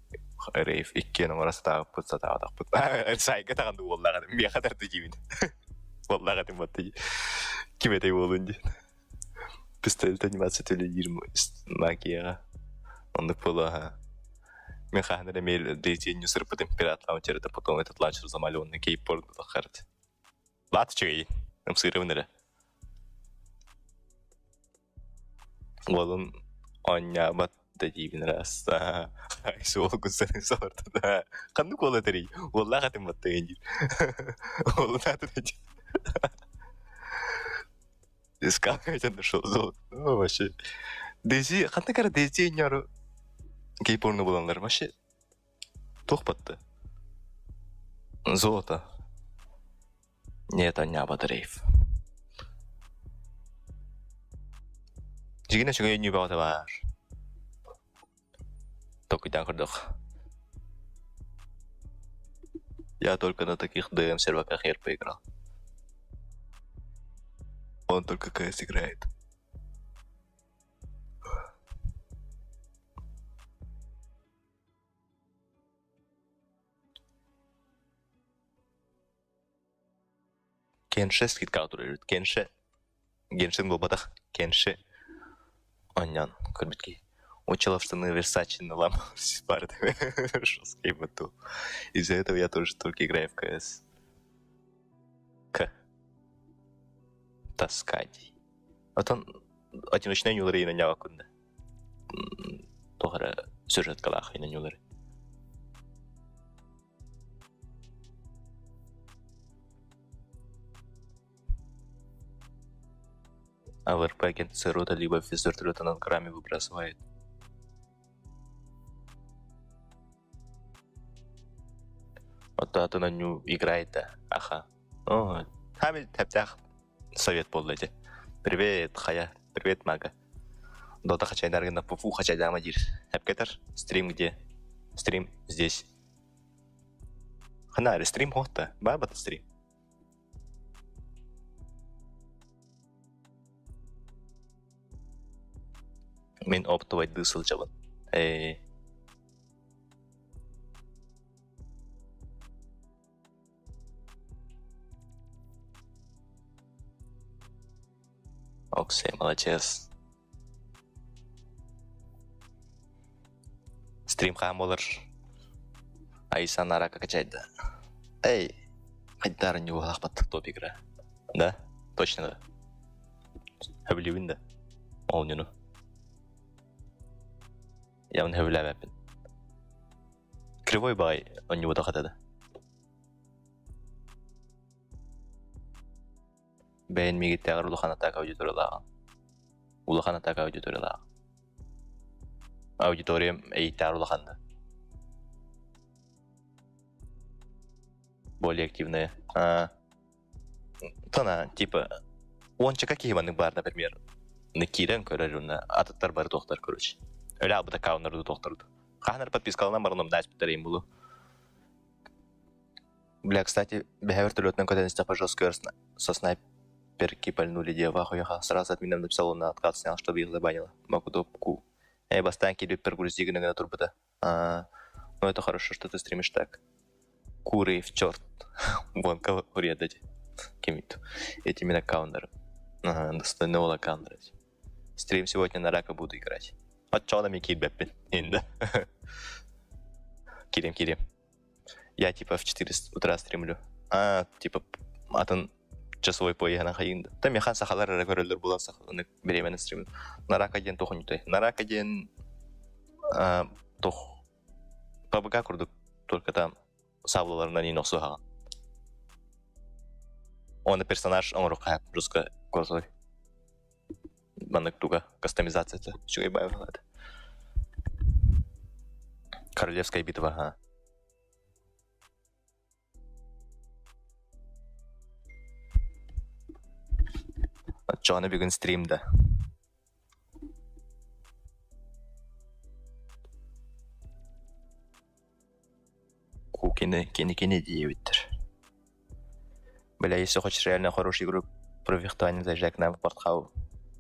рейв иккиэн оҥоро сатаабыппыт, сатаабатахпыт. Сайга таҕанды уоллаах этим, миэхэ тарты диибин. Уоллаах этим вот Ким этэй уолун диэн. Пистолет анимация төлөйдүүр магияҕа. Оннук буолуо Мин хаһан эрэ эмиэ Дейзи сырпытым пират лаунчер это потом этот лаунчер замалённый кейпорт тахарт. Лаат үчүгэй, ымсыырабын эрэ. Уолум оонньообот да диибин ыраас. Суолгун саныы сорто да. Ханнык уол этэрий? Уоллаах этим баттыгын диир. Уолун аатын этим. Искал я нашел золото. Ну, вообще. Дейзи, ханнык эрэ Дейзи оонньоору гей-порно булаллар. Вообще туох батты? Золото. Нет, оонньообот рейв. Дьигинэ үчүгэй өннүү бөҕөтө баар. Толкуйдаан көрдөх. Я только на таких ДМ серваках РП играл. Он только КС играет. Кенше скидкаҕа турар эбит. Кенше Геншин буолбатах, Кенши оонньоон көрбүт киһи. Учила в штаны Версачи наламывались пары жесткий батл. Из-за этого я тоже только играю в КС. К. Таскать. Отон одиночнай ньуулары инанньаабаккын да. Туох эрэ сюжеткалаах инанньуулары. АВРП агент ЦРУ-та либо из вертолета над горами выбрасывает. Оттоотун онньуу играет да аха. Оо, хаамил тэптээх совет буолла ити. Привет, хайа, привет, мага. Дота хачайдаргына пуфу хачайдаама диир. Эпкетер, стрим где? Стрим здесь. Хана, стрим хота, баба стрим. Мин оптовайдыы сылдьабын. Ээ Оксей, молодец. Стрим хаһан буолар? Айсан арака качайда. Эй, хайдаар ньууһалаахпат топ игра. Да? Точно да? Хөбүлүүбүн да? Оонньууну. Явно хөбүлээбэппин. Кривой баҕай оонньуубатах этэ да. Бэйэн миигиттээҕэр улахан атака аудиториялааҕын. Улахан атака аудиториялааҕын. Аудиториям эйиттээҕэр улахан да. Более активная. А, тана, типа, уончака киһи маннык баар, например, киирэн көрөр уонна атыттар бары туохтар короче. Өлө албыт аккауннары туохтар. Хаһан подпискаланан баран умнаачпыттар им булу. Бля, кстати, бэһэ вертолетынан көтөн истэхпэ жестко со снайперки пальнули дева хуяха. Сразу админам написал на откат снял, чтобы их забанило. Макудопку. Эй, бастаан киирбиппэр грузига гына турбута. А, ну это хорошо, что ты стримишь так. Куры в черт. Вон кого эти. Кем Этими аккаунтеры. Ага, достойного аккаунтера. Стрим сегодня на рака буду играть. Оччоҕуна киирбэппин. Инда. Кирим, кирим. Я типа в 4 утра стримлю. А, типа, атын часовой пояһынан хайыын да. Та механ сахалар эрэ көрөллөр булан сахаланы бириэмэни стримлю. Нарака диэн туохунньутай. Нарака диэн туох ПБК курдук только там саблаларынан иин охсуһаҕын. Оны персонаж оҥоруохха русско крутой. Маннык туга кастомизацията үчүгэй баайылаата. Королевская битва, ха. Оччоҕуна бүгүн стрим да. Кукины, кини-кини диэбиттэр. Бля, если хочешь реально хорошую игру про фехтование, заезжай к нам в Портхау.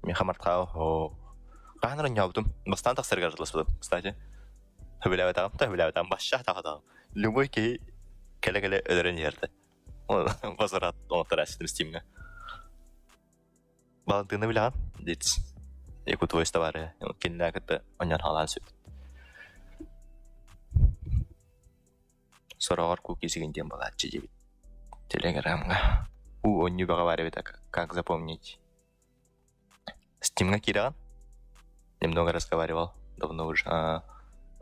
Миха Мартхау. О. Хаһан оонньообутум. Бастаан тахсарыгар араласпытым, кстати. Сөбүлээбэтэҕим да, сөбүлээбэтэҕим. Башша тахатаҕым. Любой киһи кэлэ-кэлэ өлөрөн иһэрдэ. Возврат оҥотторо Стимҥэ. Балантыны билэҕин? Диц. Якутвойс товары. Кинилэр кытта оонньоон хаалаан сөп. Сороҕор куки сигин диэн буолааччы диэбит. Телеграмҥа. Уу оонньуу бөҕө баар эбит как запомнить? Стимҥа киирэҕин? Немного разговаривал давно уже.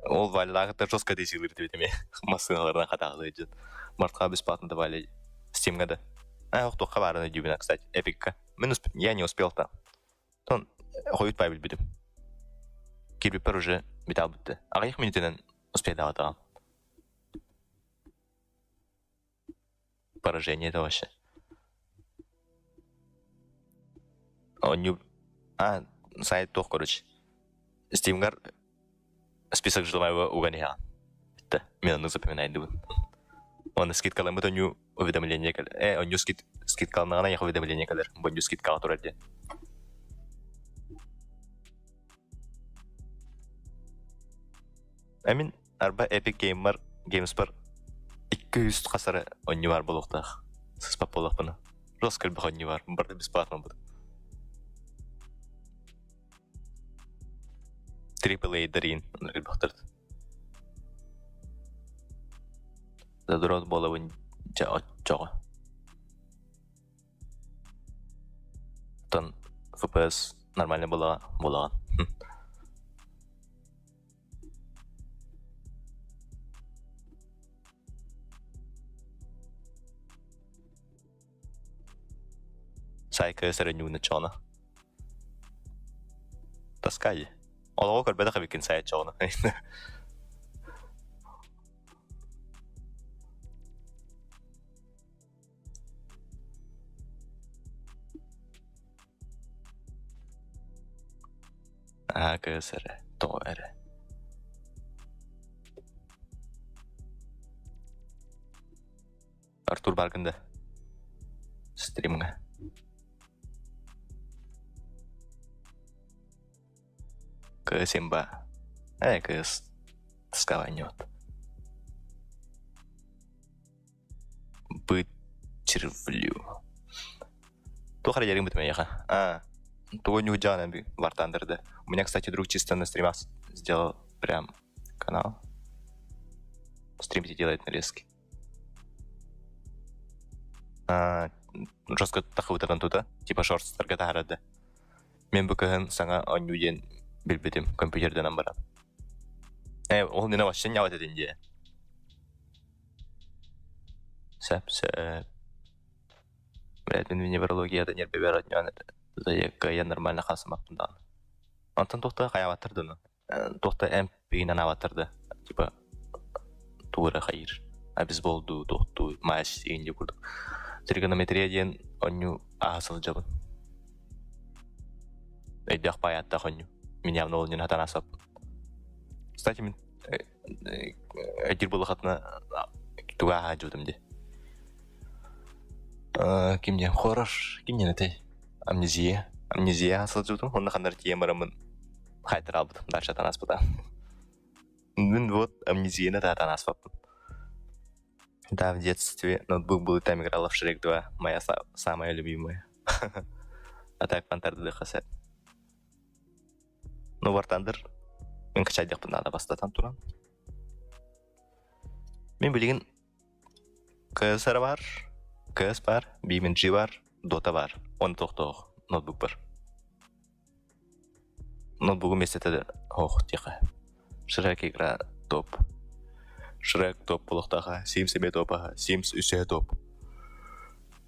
Ол Валялааҕыттан жестко десилир диэбит эмиэ. Массыыналарынан хатааҕылыы дьон. Мартха бесплатно давали Стимҥа да. Аа, туохха баарын өйдүүбүн, кстати, Эпикка. Мин я не успел там. Тон хойут пай билбитим. Кирбиппэр уже бүтэ бүттэ. Аҕыйах мүнүүтэнэн успейдаабатаҕым. Поражение это вообще. Оонньуу а сайт туох короче. Стимгар список желаемого уган иһэҕин. Бүттэ. Мин оннук запоминайдыбын. Уонна скидкаламмыт оонньуу уведомление кэлэр. Э, оонньуу скид скидкаланнаҕына эйиэхэ уведомление кэлэр. Бу оонньуу скидкаҕа турар диэн. Э мин арба Epic Gamer Gamespar 200 хас эрэ оонньуу баар буолуохтаах. Сыспат буоллахпына. Жестко элбэх оонньуу баар, барыта бесплатно буолбут. Triple A-дэр элбэхтэр. Задрот буолабын дьэ оччоҕо. Оттон FPS нормальный буолаҕа буолаҕын. Сайка сөрөнньүүнэ чоҕуна. Таскай. Олоҕу көрбөтөх эбиккин сайа чоҕуна. Аа кыыс эрэ, тоҕо эрэ. Артур бааргын да? Стримҥа. Кыыс имба. Ээ кыыс таскаҕа Бычырвлю. Туох эрэ дьарыгым миэхэ. А, тугу ньуудьаҕын Вартандер да. У меня, кстати, друг чисто на стримах сделал прям канал. Стримите делает нарезки. А, жестко тахыбытынан тута, типа шорстарга таһаарда. Мин бу кыһын саҥа оонньуу диэн билбитим, компьютерданан баран. Э, ол нина вообще не этин дии. Сөп-сөп. Блядь, мин неврологияда нервибэр оонньоон кыайан нормально хаамсаммаппын даҕаны. Онтон туохта хайаабаттар дуу? Туохта эмп игин анаабаттар да? Типа тугу эрэ хайыыр. Обезбол дуу, туох дуу, мазь игин диэн курдук. Тригонометрия диэн оонньуу ааһа сылдьабын. Өйдөөх баайааттаах оонньуу. Мин явно ол иннинэ сатаан ааспаппын. Кстати, мин өйдүүр буоллаххытына тугу ааһа дьыбытым дии. Ким диэн хоррор ким диэн этэй? Амнезия. Амнезия сылдьыбытым уонна ханна эрэ тиийэн бараммын хаайтараабытым дальше ааспыта. Мин вот амнезияны таатан ааспаппын. Да, в детстве ноутбук был и там играла в Шрек 2, моя самая любимая. А так Пантер сөп. Ну, War Thunder мин качайдыахпын наада бастатан туран. Мин билигин КС эрэ баар, КС баар, BMG баар, Dota баар. Оны тохтоох ноутбук бар. Ноутбугум миэстэтэ ох тихо. Шрек игра топ. Шрек топ болохтааха, Sims эмиэ топаха, Sims үсүһэ топ.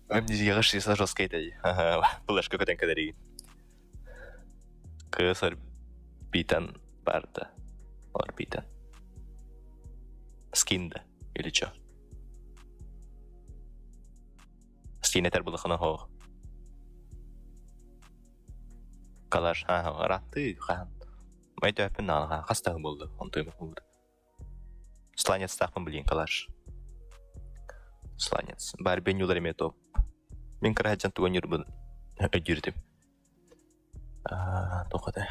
Амнезияҕа шесть жесткай этэй. Флешка көтөн кэлэригин. Кыыс орбитан барда. Орбитан. Скин да или чё? Скин этэр булахана хоох. Калаш ааһа ырааттыы хаһан. Өйдөөппүн даҕаны хас даҕаны буолла онтуйум уһуур. Сланецтаахпын билигин калаш. Сланец. Барби ньуулар эмиэ топ. Мин кыра сылдьан тугу ньуурбун өйдүүр этим. Туох этэ?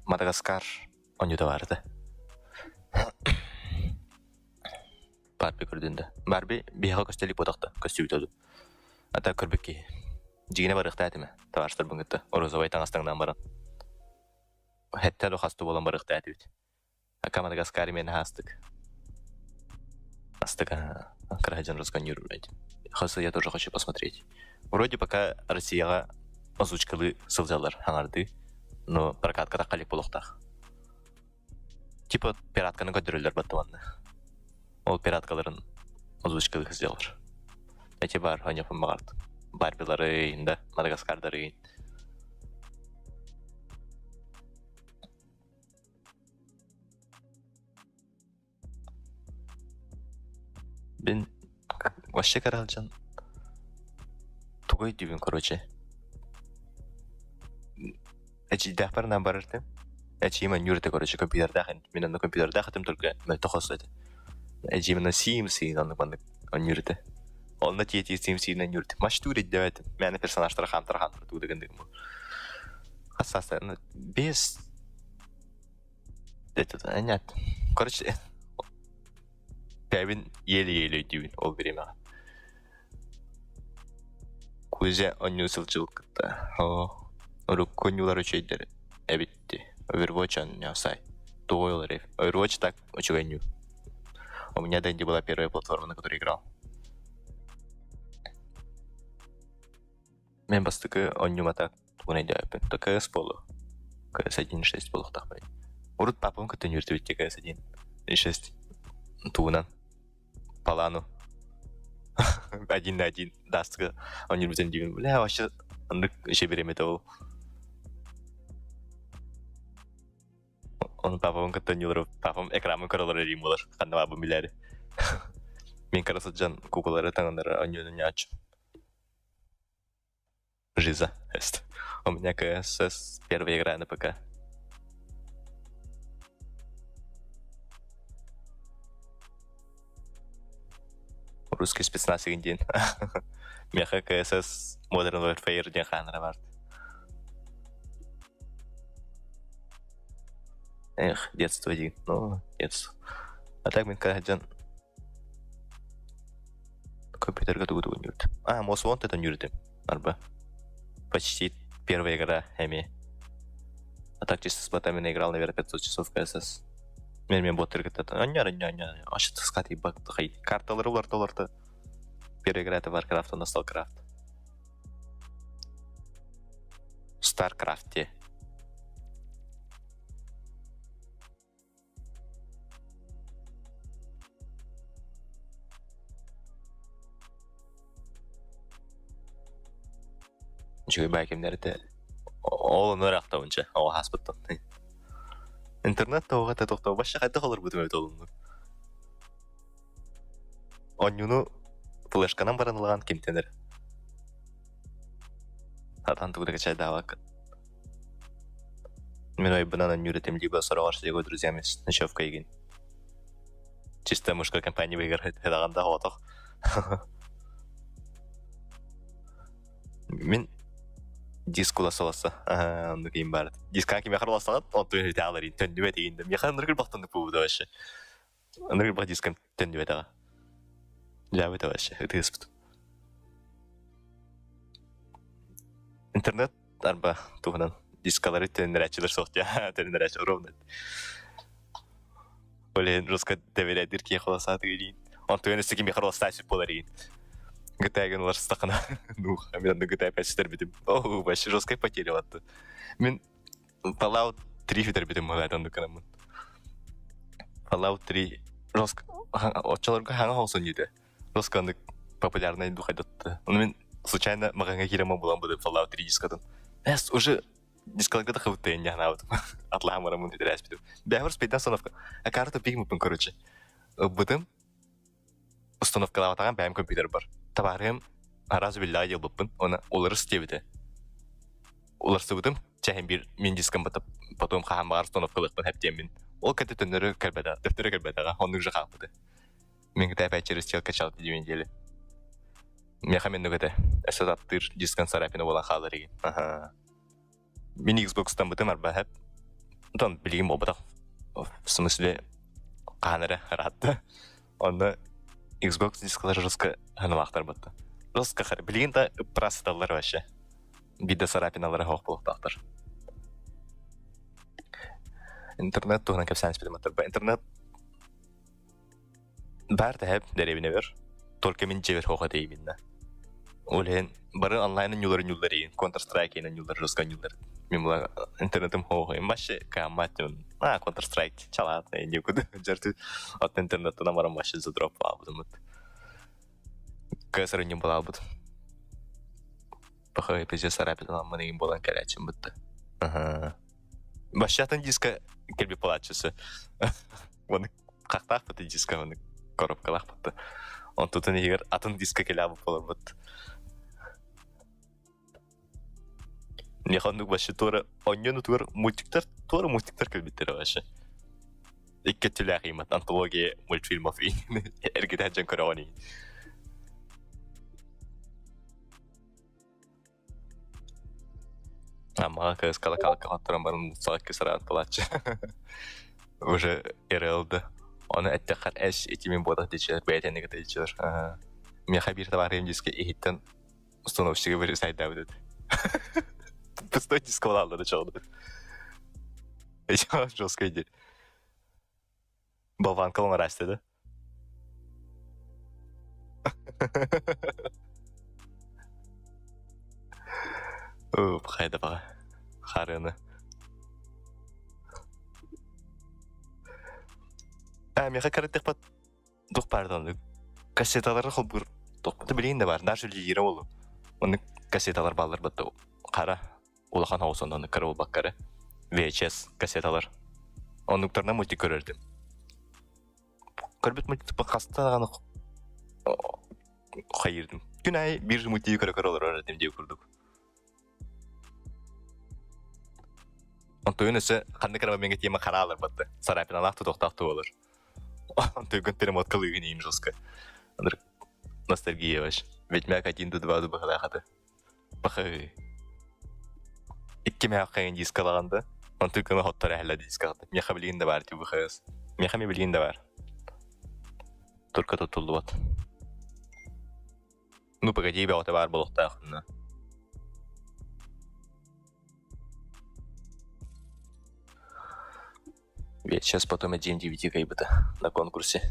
Мадагаскар оонньуута баар этэ. Барби көрдүн да. Барби биһиэхэ көстө илик буотах да, көстүбүтэ дуу. А так көрбүт киһи. Дьигинэ барыахтаа этим ээ, табаарыстарбын кытта розовай таҥас таҥнан баран. Хэттэ да хастыы буолан барыахтаа этибит. Ака Мадагаскар миэнэ астык. Астык кыра дьон разгонировать. Хасы я тоже хочу посмотреть. Вроде пока Россияҕа озвучкалыы сылдьаллар хаҥардыы, но прокатка тахха илик буолуохтаах. Типа пиратканы көрдөрөллөр баттаманна. Ол пираткаларын озвучкалыы сылдьаллар. Эти бар оонньуохпун баҕард. Барбилары да, Мадагаскардары. Мин вообще кыра сылдьан тугу өйдүүбүн короче эчийдээхпэр наан барар этим. Эчийим анньыыр этэ короче компьютердаах мин онно компьютердаах этим только мөлтөх хос этэ. Эдьиийим онно Sims оннук маннык оонньуур этэ. Онно тиэтии Sims оонньуур этим. Маштуур өйдөөбөт этим. Мээнэ персонажтара хаамтара хаамтара тугу да гынныгым. Хас саастаах без Это нет. Короче, бэйэбин еле-еле өйдүүбүн ол бириэмэҕэ. Кузя оонньуу сылдьыбыт кытта оо, урукку оонньуулар үчүгэйдэр эбит дии. Overwatch оонньоо сай. Тугуй ол эрэ? Overwatch так үчүгэй оонньуу. У меня Дэнди была первая платформа, на которой играл. Мин бастакы оонньуум ата тугун өйдөөбүппүн. ТКС буолуо. КС 1.6 буолуохтаах бай. Урут папам кытта үөрдүбүт КС 1.6 тугунан Палану один на один дастыга оонньуурбутун диибин. Бля, вообще оннук еще бириэмэтэ ол. Ону папабын кытта оонньуулар, папам экраммын көрө олорор ириим буолар. Ханна баабын билээри. Мин кыра сылдьан куукулары таҥыннара оонньуон оонньооччу. Жиза. У меня КСС первая игра на ПК. Русский спецназ диэн. Миэхэ КСС Modern Warfare диэн хаанара баар. Эх, детство диэн. Ну, детство. А так мин кыра Компьютерга тугу тугун юрт. А, Most Wanted юртым. Арба. Почти первая игра эми. А так чисто с ботами наиграл, наверное, 500 часов в КСС. Мен мен боттар кытта. Аня, аня, аня. Аш таскать баг хай. Карталары уларта уларта. Первая игра это Warcraft, на StarCraft. StarCraft. Үчүгэй баай кэмнэр этэ. Ол ону ыраахтабын чэ, оҕо ааспыттан. Интернет тоҕо этэ тохтоо вообще хайдах олорбутум эбит ол оннук. Оонньууну флешканан баран ылаҕын кимтэн эрэ. Сатаан тугу да качайдаабаккын. Мин ойбунан оонньуур этим либо сороҕор с его друзьями с ночевкой игин. Чисто мужской компания выиграет ыраҕан да оҕотох. Мин диск уласаласа оннук иин баар. Дискаҕа кимиэхэ уласаҕыт, онтун үтэ аларин төннүбэт игин да. Миэхэ оннук бахтаннык буолбута вообще. Оннук бах дискам төннүбэтэҕэ. Дьаабыта вообще ытыыспыт. Интернет арба туһунан дискалары төннөрөөччүлэр суох дии төннөрөөччү ровно. Ол иһин руска доверяйдыр киһи холосаатыгы диин. Онтуган өссө кимиэхэ холостааччыт буолар игин. Гытаагын уларыстахына, ну, мин онно гытаа пэчтэрбитим. О, вообще жесткая потеря батты. Мин Fallout 3 бүтэрбитим быһыылаах оннук гынаммын. Fallout 3 жестко оччолорго хаҥа холсун диэтэ. Жестко оннук популярнай духайдатты. Ону мин случайно маҕаҥҥа киирэн булан быдым Fallout 3 дискатын. Эс, уже дискаларга да хабыттайын дьаһанаабытым. Атлаһан бараммын бүтэрээспитим. Бэйэбэр успейдан установка. А карту пигмуппун, короче. Ылбытым, установкалаабатаҕым бэйэм компьютербар. Табаарыһым араас биллэҕэ дьылбыппын, уонна уларыс диэбитэ. Уларсыбытым, чэһин биир мин дискам потом хаһан баҕар установкалыахпын хэптиэммин. Ол кэтэ төннөрү кэлбэтэҕэ, төптөрү кэлбэтэҕэ, оннук же хаалбыта. Мин кытта опять через чел качал 2 недели. Миэхэ миннук этэ. Өссө таптыыр дискан царапина буолан хаалар игин. Аха. Мин Xbox-тан арба хэп. Онтон билигин буолбатах. В смысле, хаһан эрэ ыраатта. Онно Xbox дискалар жестко ханалаахтар батта. Жестко билигин да ыппырасыталлар вообще. Биирдэ царапиналара суох буолуохтаахтар. Интернет туһунан кэпсээн испитим Интернет Баар тэһэп дэриэбинэбэр, только мин дьиэбэр суох этэ именно. Ол иһин бары онлайн ньулар ньуллар иин, Counter Strike иин ньуллар, жестко ньуллар. Мин була интернетым суох иин, вообще кааммат а Counter Strike чалаат иин куду дьэрти от интернеттан баран вообще задроп аабытымыт. КСР ньум балаабыт. Пахай пиздец арапитан иин болан кэлээччим бытты. Аха. Вообще атын диска кэлби палааччысы. Оны хахтаахпыт диска оны коробкалаахпыт. Онтутун иһигэр атын диска кэлээбит буоларбыт. Миэхэ оннук вообще туора онньон утугар мультиктар туора мультиктар кэлбиттэрэ вообще. Икки өттүлээх иимат антология мультфильмов эргитэн дьон көрөҕүн иһин. Аммаҕа кыыскала калка хотторон баран саҕакка сараан палааччы. Уже РЛ-ды. Ону эттэххэр эс ити мин буотах диэчилэр бэйэтэ кытайчылар. Миэхэ биир табаарыйым диска иһиттэн Установщига вырезайдаабыт этэ. Пустой диск аллары чоҕду. Жестко иди. Болванка оҥорааччы да? Хайда баҕа харыаны. А, миэхэ кыраттыхпат туох баар оннук кассеталары холбуур туохпут билигин да баар наш үлэлиирэ буолуо оннук кассеталар бааллар батта хара улахан оҕус оннук кыра буолбаккары VHS кассеталар оннуктарынан мультик көрөрдүм көрбүт мультикпын хаста даҕаны хайыырдым күн аайы биир мультигы көрө-көрө олорор этим диэ курдук. Онтуйун өссө ханнык эрэ момеҥҥа тиэмэ хараалар батта царапиналаах тутуохтаах туолар. Онтуйгун перемоткалыыгын иин жестко. Ностальгия вообще. Ведьмак 1 до 2 быһалаах аты. Пахы. Икки мээххайын дискалаҕан да. Онтуйгун хоттор эһэлэ дискаҕыт. Миэхэ билигин да баар тибыхас. Миэхэ ми билигин да баар. Турка туттуллубат. Ну погоди, бөҕөтө баар буолуохтаах онно. Ведь сейчас потом один DVD кайбыта на конкурсе.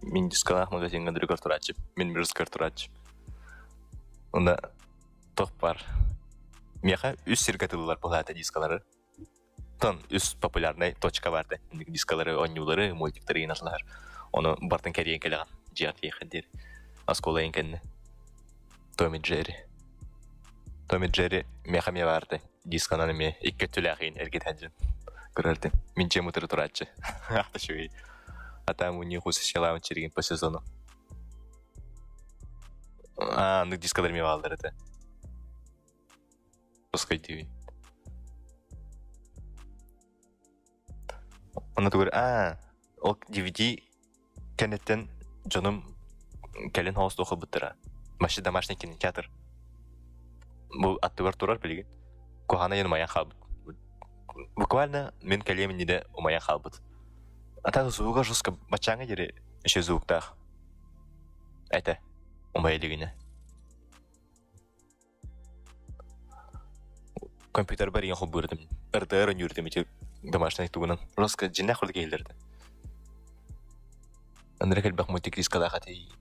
Мин дискалаах магазиҥҥа дөрүгэр турааччы, мин мирскэр турааччы. Онно туох баар. Миэхэ үс сиргэ тыллар былаата дискалары. Тон үс популярнай точка баар да. Дискалары, оонньуулары, мультиктары ыйнатлар. Ону бартын кэрийэн кэлэҕин. Дьиэҕэ тиийэххин диэри. Оскуола ыйын кэннэ. Том и Джерри. Том и Джерри миэхэ эмиэ баардай. Дисканан эмиэ икки өттүлээх иин эргитэн дьон көрөрдүм. Мин дьиэм утары турааччы. Аата үчүгэй. А там у них усещалаабын чиригин по сезону. Аа, оннук дискалар эмиэ бааллар этэ. Пускай Онно тугур аа, ол DVD кэнниттэн дьонум кэлин соҕус туох ылбыттара. Вообще домашний кинотеатр. Бу аттыбар турар билигин. Куһаҕана диэн умайан хаалбыт. Буквально мин кэлиэм иннинэ умайан хаалбыт. А так звуга жестко баччааҥҥа диэри еще звуктаах этэ умайа илигинэ. Компьютербар ийэн холбуурдум. РДР ойнуурдум ити домашний тугунан. Жестко дьиннээх курдук иһиллэрдэ. Андрей элбэх мультик дискалаах этий.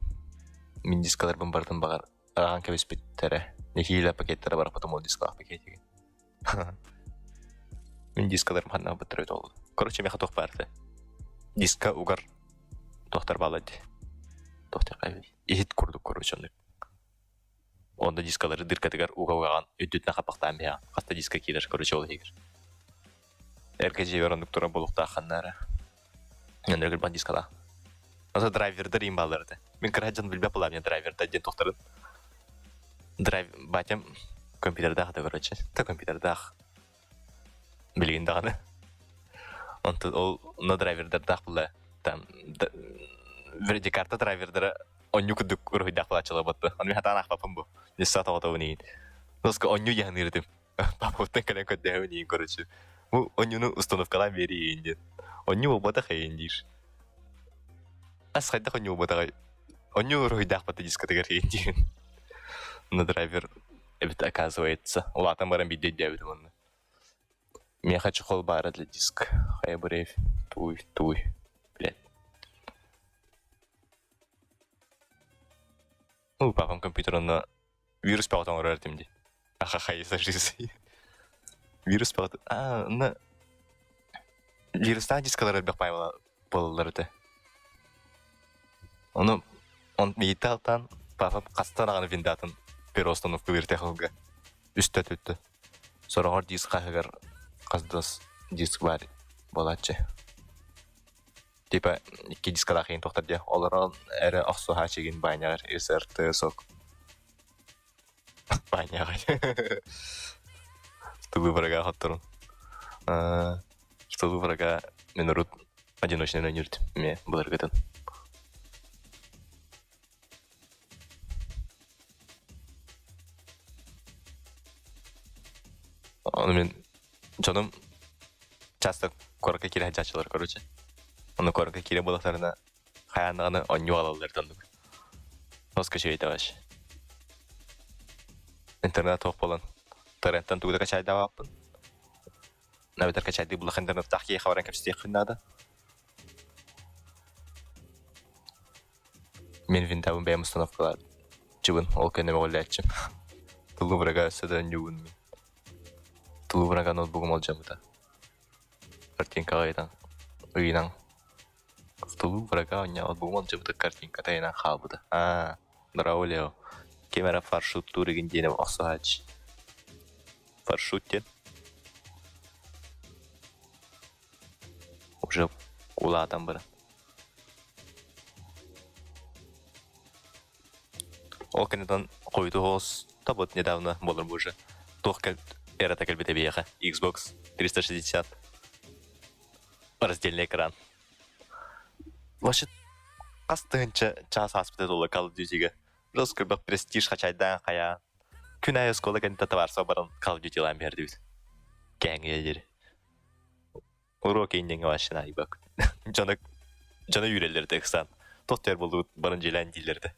Мин дискаларбын барытын баҕар араҕан кэбиспиттэрэ. Нэһиилэ пакеттара бараппытым ол дискалаах пакетиги. Мин дискаларым ханна ылбыттара эбитэ ол. Короче, миэхэ туох баар этэ. Диска угар туохтар бааллар дии. Туох диэххэ иһит курдук короче оннук. Онно дискалары дыркатыгар уга-угаҕан үрдүтүнэн хаппахтаан биһэҕин. Хаста диска киирэр, короче, ол иһигэр. Эргэ дьиэбэр оннук турар буолуохтаах ханна эрэ. Өнөргөр бан дискалаах. Ото драйвердар иин бааллар этэ. Мин кыра дьон билбэт буолаам драйвердар диэн туохтарын. Драйв батям компьютердаах этэ короче. Та компьютердаах. Билигин даҕаны. Онтон ол на драйвердардаах буолла. Там вредикарта драйвердара онньу курдук уруһуйдаах буолааччылар буолла. Ону мин хатаан аахпаппын бу. Дьыссаат оҕотобун иин. Тоска онньу дьаһаныыр этим. Папабыттан кэлэн көрдөһөбүн иин короче. Бу онньуну установкалаан биэриий иин диэн. Онньу буолбатах иин диир. Ас хайдах онньу буолбатаҕай? Онньу уруһуйдаахпат дискотыгар иин диэн. На драйвер эбит оказывается. Улаатан баран биирдэ өйдөөбүтүм онно. Миэхэ чехол баара для диск. Хайа брейв, туй, туй, блядь. Ну, папам компьютер онно вирус бөҕөтө оҥорор этим дии. Ахахай сажись. Вирус бөҕөтө. Аа, онно вирустаах дискалар элбэх буолаллар этэ. Ону он миигиттэн алтаан папам хаста даҕаны виндатын переустановкалыыр технолга үстэ түттэ. Сороҕор диск хаһыгар хас да диск баар буолааччы. Типа икки дискалаах иһин тохтор диэ. Олорон эрэ охсуһааччыгын баанньаҕар СРТ сок баанньаҕар. Тылы врага хотторун. Тылы врага мен урут одиночный ойнүүрдүм эмиэ былыргытын. Ону мин дьонум часто куоракка киирэ сылдьааччылар короче. Ону куоракка киирэ буоллахтарына хайаан даҕаны оонньуу аҕалаллар оннук. Тоска үчүгэй вообще. Интернет суох буолан торренттан тугу да качайдаабаппын. Эбэтэр качайдыы буллах интернеттаах киһиэхэ баран кэпсэтиэххин наада. Мин винтабын бэйэм установкалааччыбын, ол кэннэ мөҕүллээччим. Тулуурага өссө да өнньүгүн мин. Тулуурага ноутбугум алдьаммыта. Картинкаҕа ыйытан, ыйынан Тулуурага ноутбугум алдьаммыта картинката ыйанан хаалбыта. Аа, браво, Лео. Ким эрэ фаршуттуур игин диэн охсуһааччы. Фаршут диэн уже улаатан баран. Ол кэнниттэн хойутуу соҕус да вот недавно буолар уже туох эрата кэлбитэ биһиэхэ Xbox 360 раздельный экран. Вообще хас тыһыынча чаас ааспыта буолла Call of Duty-га. Жестко көрбөх престиж хачайдаан хайаан. Күн аайы оскуола кэнниттэн табаарса баран Call of Duty-лаан биэрдибит. Кээҥҥэ диэри. Уруок иинньэҥҥэ вообще наайбак. Дьоно дьоно үүрэллэр да ыксаан. Туох диэр буоллубут барын дьиэлээн дииллэр да.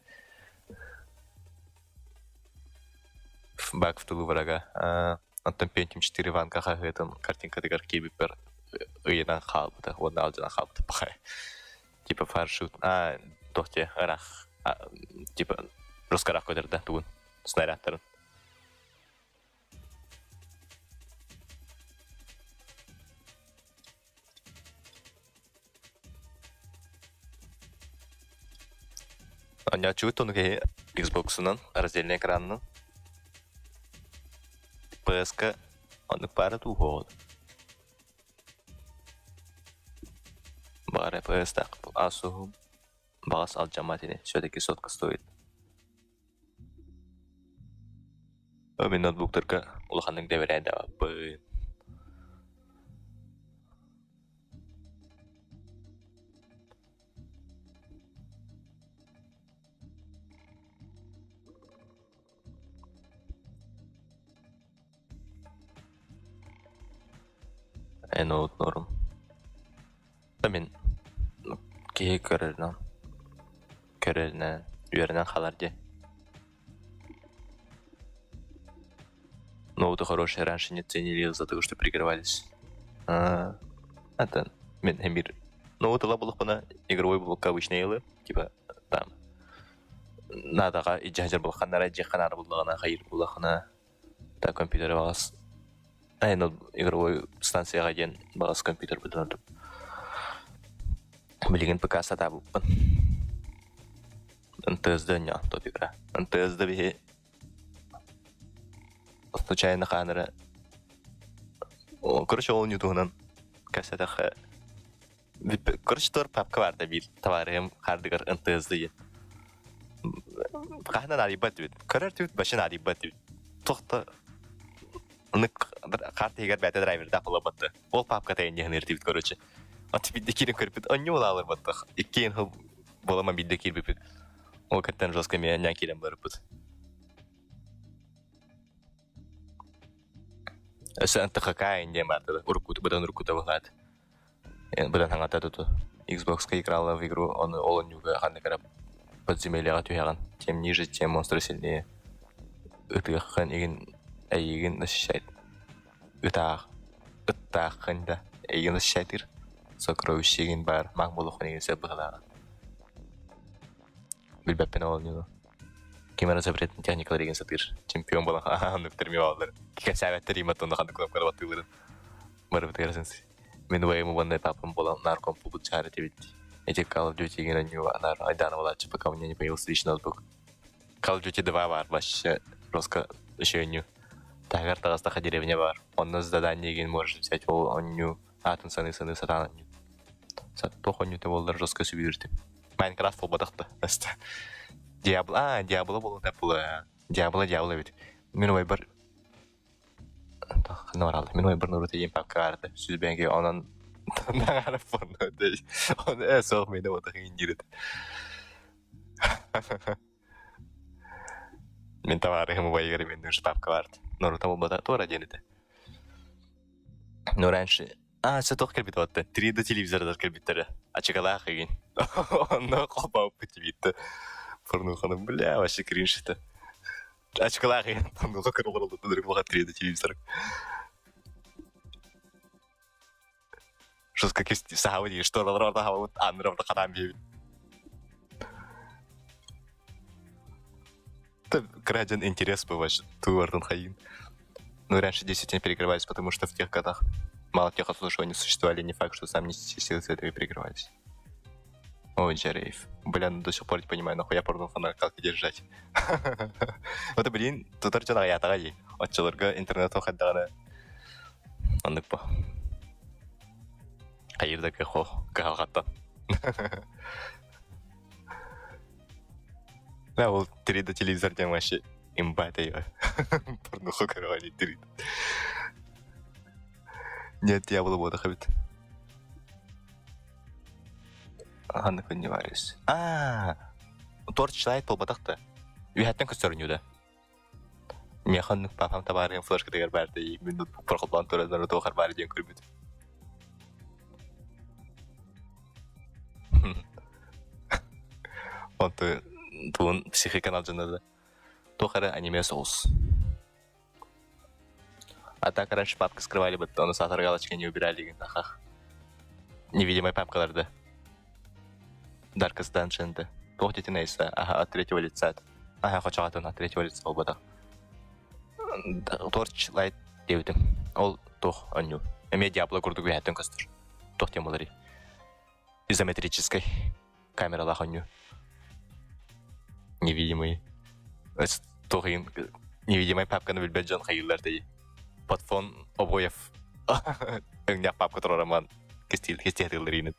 Бак в тылу врага. Оттон Pentium 4 Ванка хаһыатын картинкатыгар киирбиппэр ыйанан хаалбыта уонна алдьанан хаалбыта пахай. Типа фаршут. А, туох диэ, ыраах. Типа русскараах көтөр да тугун снарядтарын. Оонньооччубут ону киһи Xbox-унан раздельнай экранынан PS-ка оннук баара дуу суоҕа дуу? Баара PS-таах Asus баҕас алдьаммат ини, все-таки сотка стоит. Мин ноутбуктарга улаханнык дэбэрээдэбэппин. Ноут норм. Мин киһи көрөрүнэн көрөрүнэн үөрэнэн хаалар дии. Ноуты хорошие раньше не ценили из-за того, что прикрывались. А, это мин эмир. Ноут ыла буллахпына игровой блокка обычно ылы, типа там наадаҕа илдьэ сылдьар буоллаххына дьиэххэ наада буоллаҕына хайыыр буоллаххына так компьютер баҕас игровой станцияҕа диэн баҕас компьютербытын ордук билигин ПК сатаабыппын НТС-да онньоон топ игра НТС-да биһи случайно хаанара короче ол туһунан кэпсэтэххэ Короче, туор папка баарда биир табаарыһым хаардыгар НТС диэн. Хаһан наадыйбат диэбит. Көрөр түбүт, вообще наадыйбат диэбит. Туох да ынык карта иһигэр бэйэтэ драйвердаах буолбатта. Ол папката инньэһыныыр диэбит, короче. Аты биирдэ киирэн көрбүт, онньу улаалар баттах. Иккиэн хыл буолама биирдэ киирбиппит. Ол кэттэн жестко эмиэ анньаан киирэн барыппыт. Өссө НТХК диэн баардылар. Уруккута быдан уруккута быһаат. Быдан хаҥата туту. Xbox-ка играла в игру, ону ол онньууга ханнык эрэ подземельеҕа түһэҕин. Чем ниже, тем монстры сильнее. Ытыаххын игин эйигин защищает. Ытаах ыттааххын да эйигин защищайтыыр. Сокровище игин баар маг буолуоххун игин сөп быһалааҕын. Билбэппин ол онньууну. Ким эрэ запретный техникалар игин сатыыр. Чемпион буолан оннуктар эмиэ бааллар. Кэпсээбэттэр иматтан ханнык кнопканы баттыылларын. Барыбытыгар Мин убайым уонна папам буолан наар компубут чаар этибит. Эти Call of Duty игин оонньуу наар айдаана буолааччы, пока у меня не появился личный ноутбук. Call of Duty 2 баар вообще жестко еще оонньуу. Таһыгар таҕыстаха деревня баар. Онно задание игин можешь взять ол оонньуу аатын саныы-саныы сатаан оонньуу. Туох оонньуута буоллар жестко сүбүртүм. Майнкрафт буолбатах да. Диабло, а, Диабло буолуон була. Диабло, Диабло эбит. Мин убайбар Мин ойбор норуот ийэм папкаарда сүз онон Оны суох миэнэ уотах индиир этэ. Мин табаарыһым убайыгар именно уже папка баарт. Наруто буолбата туора диэн этэ. Но раньше А, сэ туох кэлбит уотта? 3D телевизордар кэлбиттэрэ. Ачыкалаах игин. Онно холбооппут тибиитте. Порнуханы, бля, вообще кринж это. Очкалаах иһин 3D телевизор. Жестко сахабы дии, что олорор аннырабыт хатаан биэбит. Краден интерес был вообще, ту хайын. Ну, раньше действительно перекрывались, потому что в тех годах мало тех обслуживаний существовали, не факт, что сам не силы этого перекрывались. Ой, Джарейв. Бля, ну до сих пор не понимаю, нахуя порнофонарь как держать. Вот, блин, тутар дьон аҕыйаатаҕа дии. Оччолорго интернет хайдаҕына оннук бо. Хайыр да кыах кыһалҕаттан. Да, ол 3D телевизор диэн вообще имба это порнуху короче 3D. Нет, дьявола буолбатах эбит. Ханнык күннү Аа, Torchlight буолбатах да. Үөһэттэн көстөрүнүү да. Миэхэ оннук папам табаарыһым флешкатыгар баар дии мин ноутбукпар холбоон туран туохар баар диэн көрбүтүм. Онту туун психикан алдьанна да. Туох эрэ аниме соус. А так раньше папки скрывали бы, то сахар галочкой не убирали. Ахах. Невидимая папкалар да. Darkest Dungeon да. Туох диэтин Ага, от третьего лица. Ага, хочоҕотун от третьего лица буолбатах. Torchlight диэбитим. Ол туох оонньуу. Эмиэ Диабло курдук үөһэттэн көстөр. Туох диэн буоларый? Изометрическай камералаах оонньуу. Невидимый. Туох иһин невидимай папканы билбэт дьон хайыыллар дии. Под фон обоев өҥнөөх папка туруораман кистиэтилэр иинин.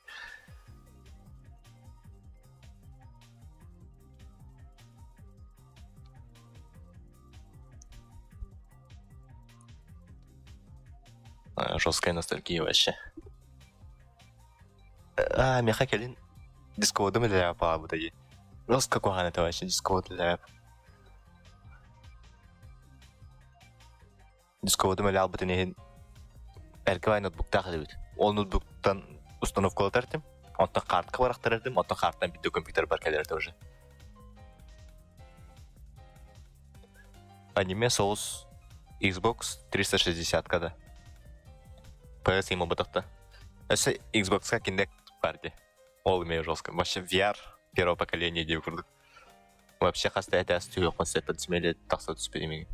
Жесткая ностальгия вообще. Аа, миэхэ кэлин дискодум үлэлээбит дии. Жестко куһаҕан этэ вообще дискод үлэлээбит. Дискодум үлэлээбитин иһин эргэ ноутбуктаах этибит. Ол ноутбуктан установкалатар этим, онтон картка барахтар этим, онтон картан бүттэ компьютербар кэлэр этэ уже. Аниме соус Xbox 360 да. PS ему да. Өссө Xbox-ка Kinect баар дии. Ол имею жестко. Вообще VR первого поколения диэбит курдук. Вообще хаста этээс түһүөххүн сөп смеле тахса түспүт имигин.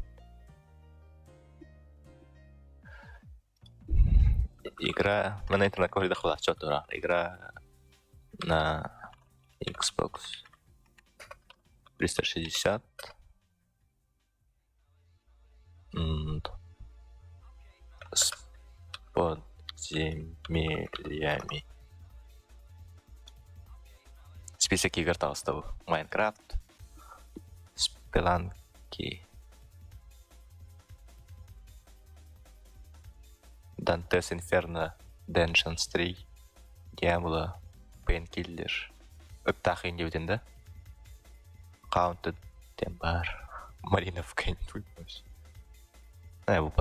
Игра... На интернет Игра на Xbox 360. С подземельями. Список игр таҕыста Майнкрафт, Спеланки, Dante's Inferno, Dungeons 3, Diablo, Painkiller. Ыттаах диэбитин да? Counted диэн баар. Мариновка Ээ бу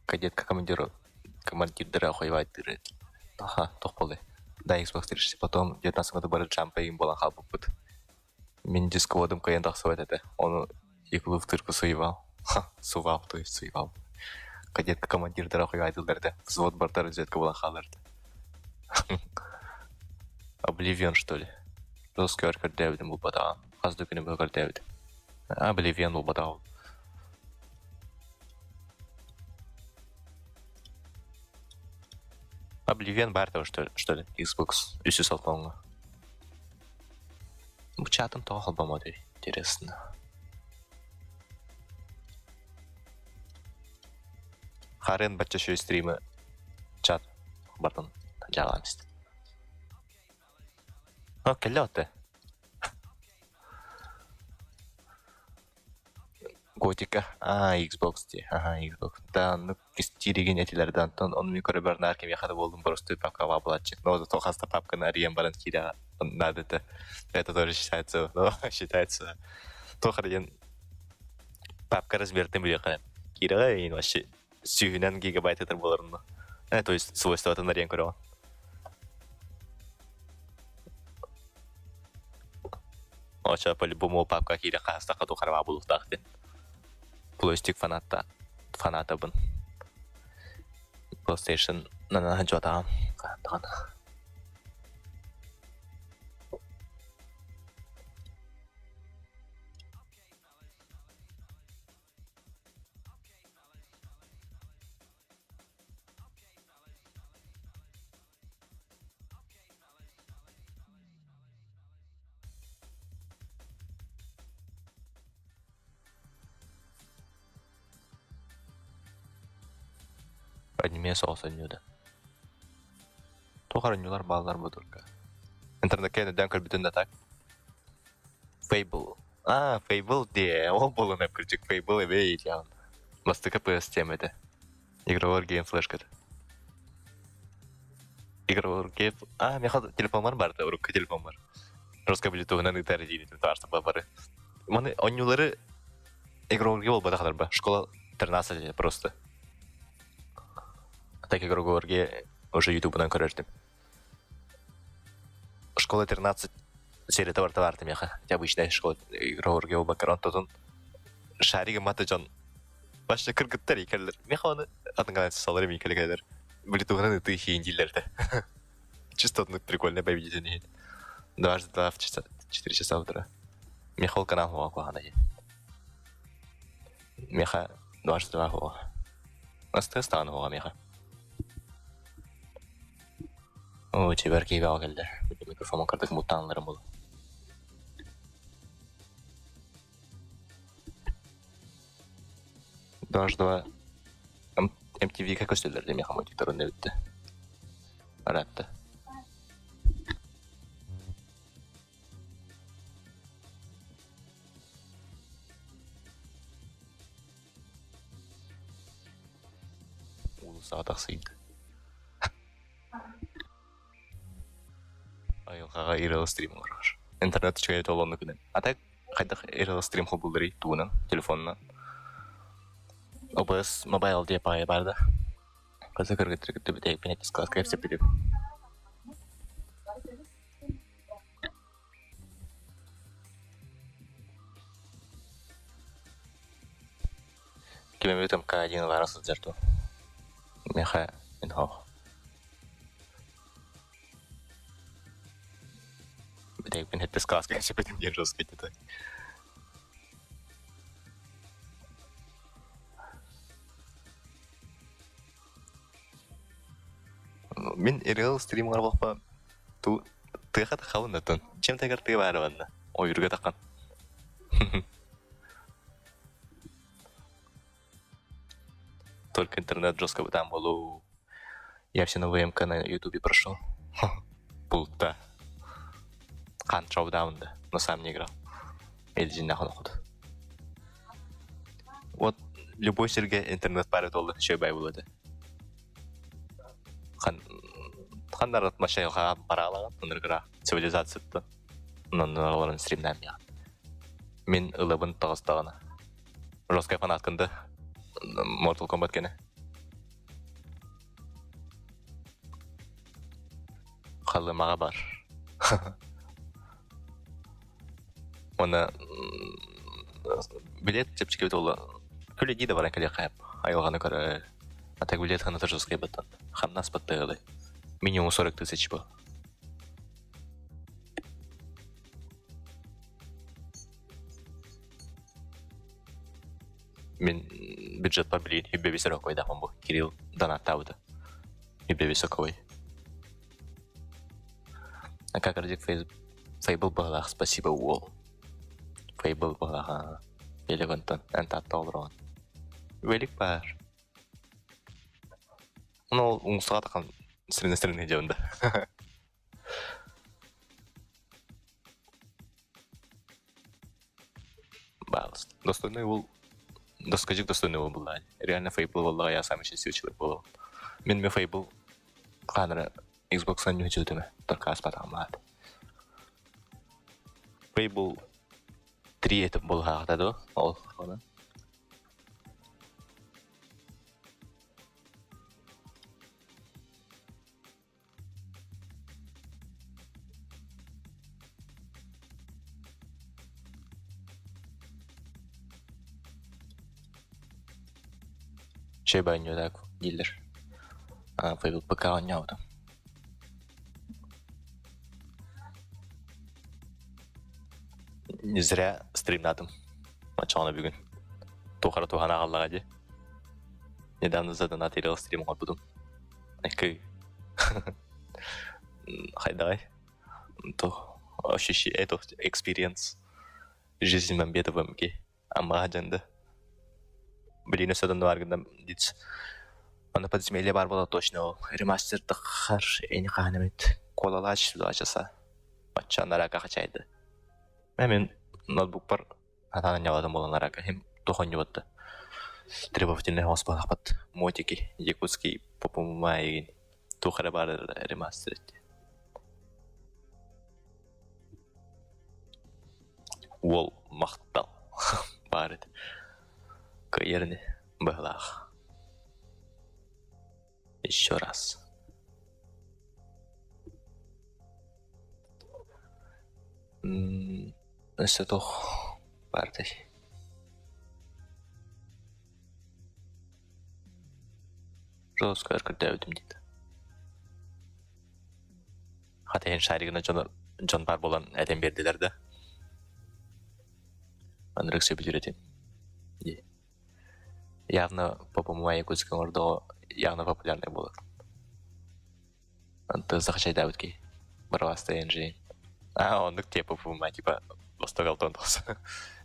Кадетка командир командирдара охуевайдыыр Аха, туох буолуой? Да, Xbox 360 потом 19 году бары джампайын буолан хаалбыппыт. Мин дисководум кыайан тахсыбат этэ. Ону иглу в дырку суевал. Ха, сувал, то есть суевал. Кадетка командирдара охуевайдыыллар этэ. Взвод барыта разведка буолан хаалар этэ. Обливион, что ли? Жесткий көрдөөбүтүм булбатаҕым. Хас да күнү быһа көрдөөбүтүм. Обливион булбатаҕым. Обливион баар того, что, что ли? Xbox үсүс алтоҥҥа. Бу чатым тоҕо холбоммотуй? Интересно. Харын бачча шөй стримы чат бартын дьаалаан истэ. О, кэллэ отты. Готика. Аа, Xbox дии. Аха, Xbox. Да, оннук кистииригин этилэр да, онтон ону мин көрөбөр наар кимиэхэ да буоллун боростуой папкаҕа буолааччы. Но зато хас да папканы арыйан баран киирэ надо это. Это тоже считается, но считается туох эрэ диэн папка размертын билиэххэ. Киирэҕэ иин вообще сүүһүнэн гигабайт этэр буоларынна. То есть свойствотын арыйан көрөҕүн. Оча по-любому папка киирэ хаастахха тухары булуохтаах диэн. Плойстик фаната фанатабын. PlayStation нана сылдьыбатаҕым хаһан даҕаны. Аниме соҕус оонньуута. Туох оонньуулар бааллар бу турга? Интернеккэ өйдөөн көрбүтүн да так. Fable. А, Fable диэ, ол буолан кырдьык Fable эбээ диэҕин. Бастакы PS тиэмэтэ. Игровой гейм флешката. Игровой гейм... А, миэхэ телефоммар барда, урукку телефоммар. Русская туһунан ыытар диибитин таарса бары. Маны оонньуулары игровой буолбатах ба. Школа 13 просто. Так игровой уже ютубунан көрөрдүм. Школа 13 серията барыта баарта миэхэ. Ити обычная школа игровой буолбаккар онтотун шаригы маты дьон Башта кыргыттар икэллэр. Миэхэ аны атын салар эми кэлэр. Блитуһунан ытыы иһиин дииллэр этэ. Чисто одну прикольное поведение иһин. Дважды два в часа, 4 часа утра. Миэхэ ол канал хуа куһаҕана иһин. Миэхэ дважды два хуа. Астыас даҕаны хуа миэхэ. Оо, чебер киһи кэллэр. Микрофон кырдык муттааннарым буолу. Дважды MTV-га көстөллөр дии миэхэ мультиктар онно эбиттэ. Ыраатта. Уулуссаҕа тахсыйда. Айылҕаҕа IRL стрим оҥорор. Интернет үчүгэй толонну күнэн. А так хайдах IRL стрим холбуулларый тугунан, телефонунан? OBS Mobile диye паайа баар да. Кызы кыргыттары кытта бүтэйикпин эти складка кэпсэппитим. Ким эмит МК-1 бара сылдьар дуо? Миэхэ инһоох. Бүтэйикпин эти складка кэпсэппитим диэн жестко это. Мин Реал стрим оҥорбоппо ту тыаха таххабын оттон чем тагар тыа баара манна ойуурга таххан Только интернет жестко бытаан буолуо. Я все новые МК на ютубе прошел. Пулта. Хан Showdown да, но сам не играл. Илдьиннэх олохут. Вот любой сиргэ интернет баар буолла, үчүгэй буолуо этэ. Хан ханнарат машайҕа бараалаҕын ыныргыра цивилизацияттан онон олорон стримнээн миэхэ. Мин ылабын таҕыстаҕына. Жесткай фанаткын да Mortal Kombat кэнэ. Халымаҕа бар. Уонна билет чэпчэки буолла. Күлэ да баран кэлиэххэ айылҕаны көрөр. А так билет хана жесткай баттан. Хамнас баттыгылы. Минимум 40 тысяч был. Мин бюджетпар билигин үбэ высоковойдаахпын бу. Кирилл донаттаабыта. Үбэ высоковой. А как Радик Фейбл быһалаах спасибо уол. Фейбл быһалаах Елегантан эн таатта олороҕун. Велик баар. Ну, ол уҥсаҕа тахан сиринэ-сиринэ дьабын да. Баалыс. Достойный уол Доскажик достойный уол буллаҕа Реально Фейбл буоллаҕа я сам счастливый человек буолабын. Мин ме Фейбл хаанара Xbox One ньүһүчүтүмэ только аспатаҕым аат. Fable 3 этip буолуһаахта дуо ол онон Үчүгэй баанньуйдаах дииллэр. Фейбл ПК оонньообутум. Не зря стримнаатым. Оччоҕуна бүгүн туох эрэ туһана аҕаллаҕа дии. Недавно задонатил стрим оҥорбутум. Кый хайдаҕай? То ощущение, это experience жизнь мамбетовым ки аммаҕа дьанды. Блин, өссө доннуаргынан диц. Аны подземелье бар буола точно ол. Ремастер таххар эни хаһан эмит куолалаач 2 часа. Оччо анарака хачайды. Мен ноутбукпар атаан ньалатым буолан арака хим тохонньубатта. Требовательный хоспалахпат. Мотики, якутский попумайгин. Туох эрэ баар ремастер Уол махтал баар этэ. Кыайар ини быһылаах. Еще раз. Өссө туох баардай? Жесткайар көрдөөбүтүм диэтэ. Хата иһин шаригына дьон, дьон баар буолан этэн биэрдилэр да. Маннык сөбүлүүр этим. Явно по-моему Якутска оҥордоҕо явно популярный буолар. Онтон сахачайдаабыт киһи. Барабаста инженер. А, оннук типа по типа Восток Алтон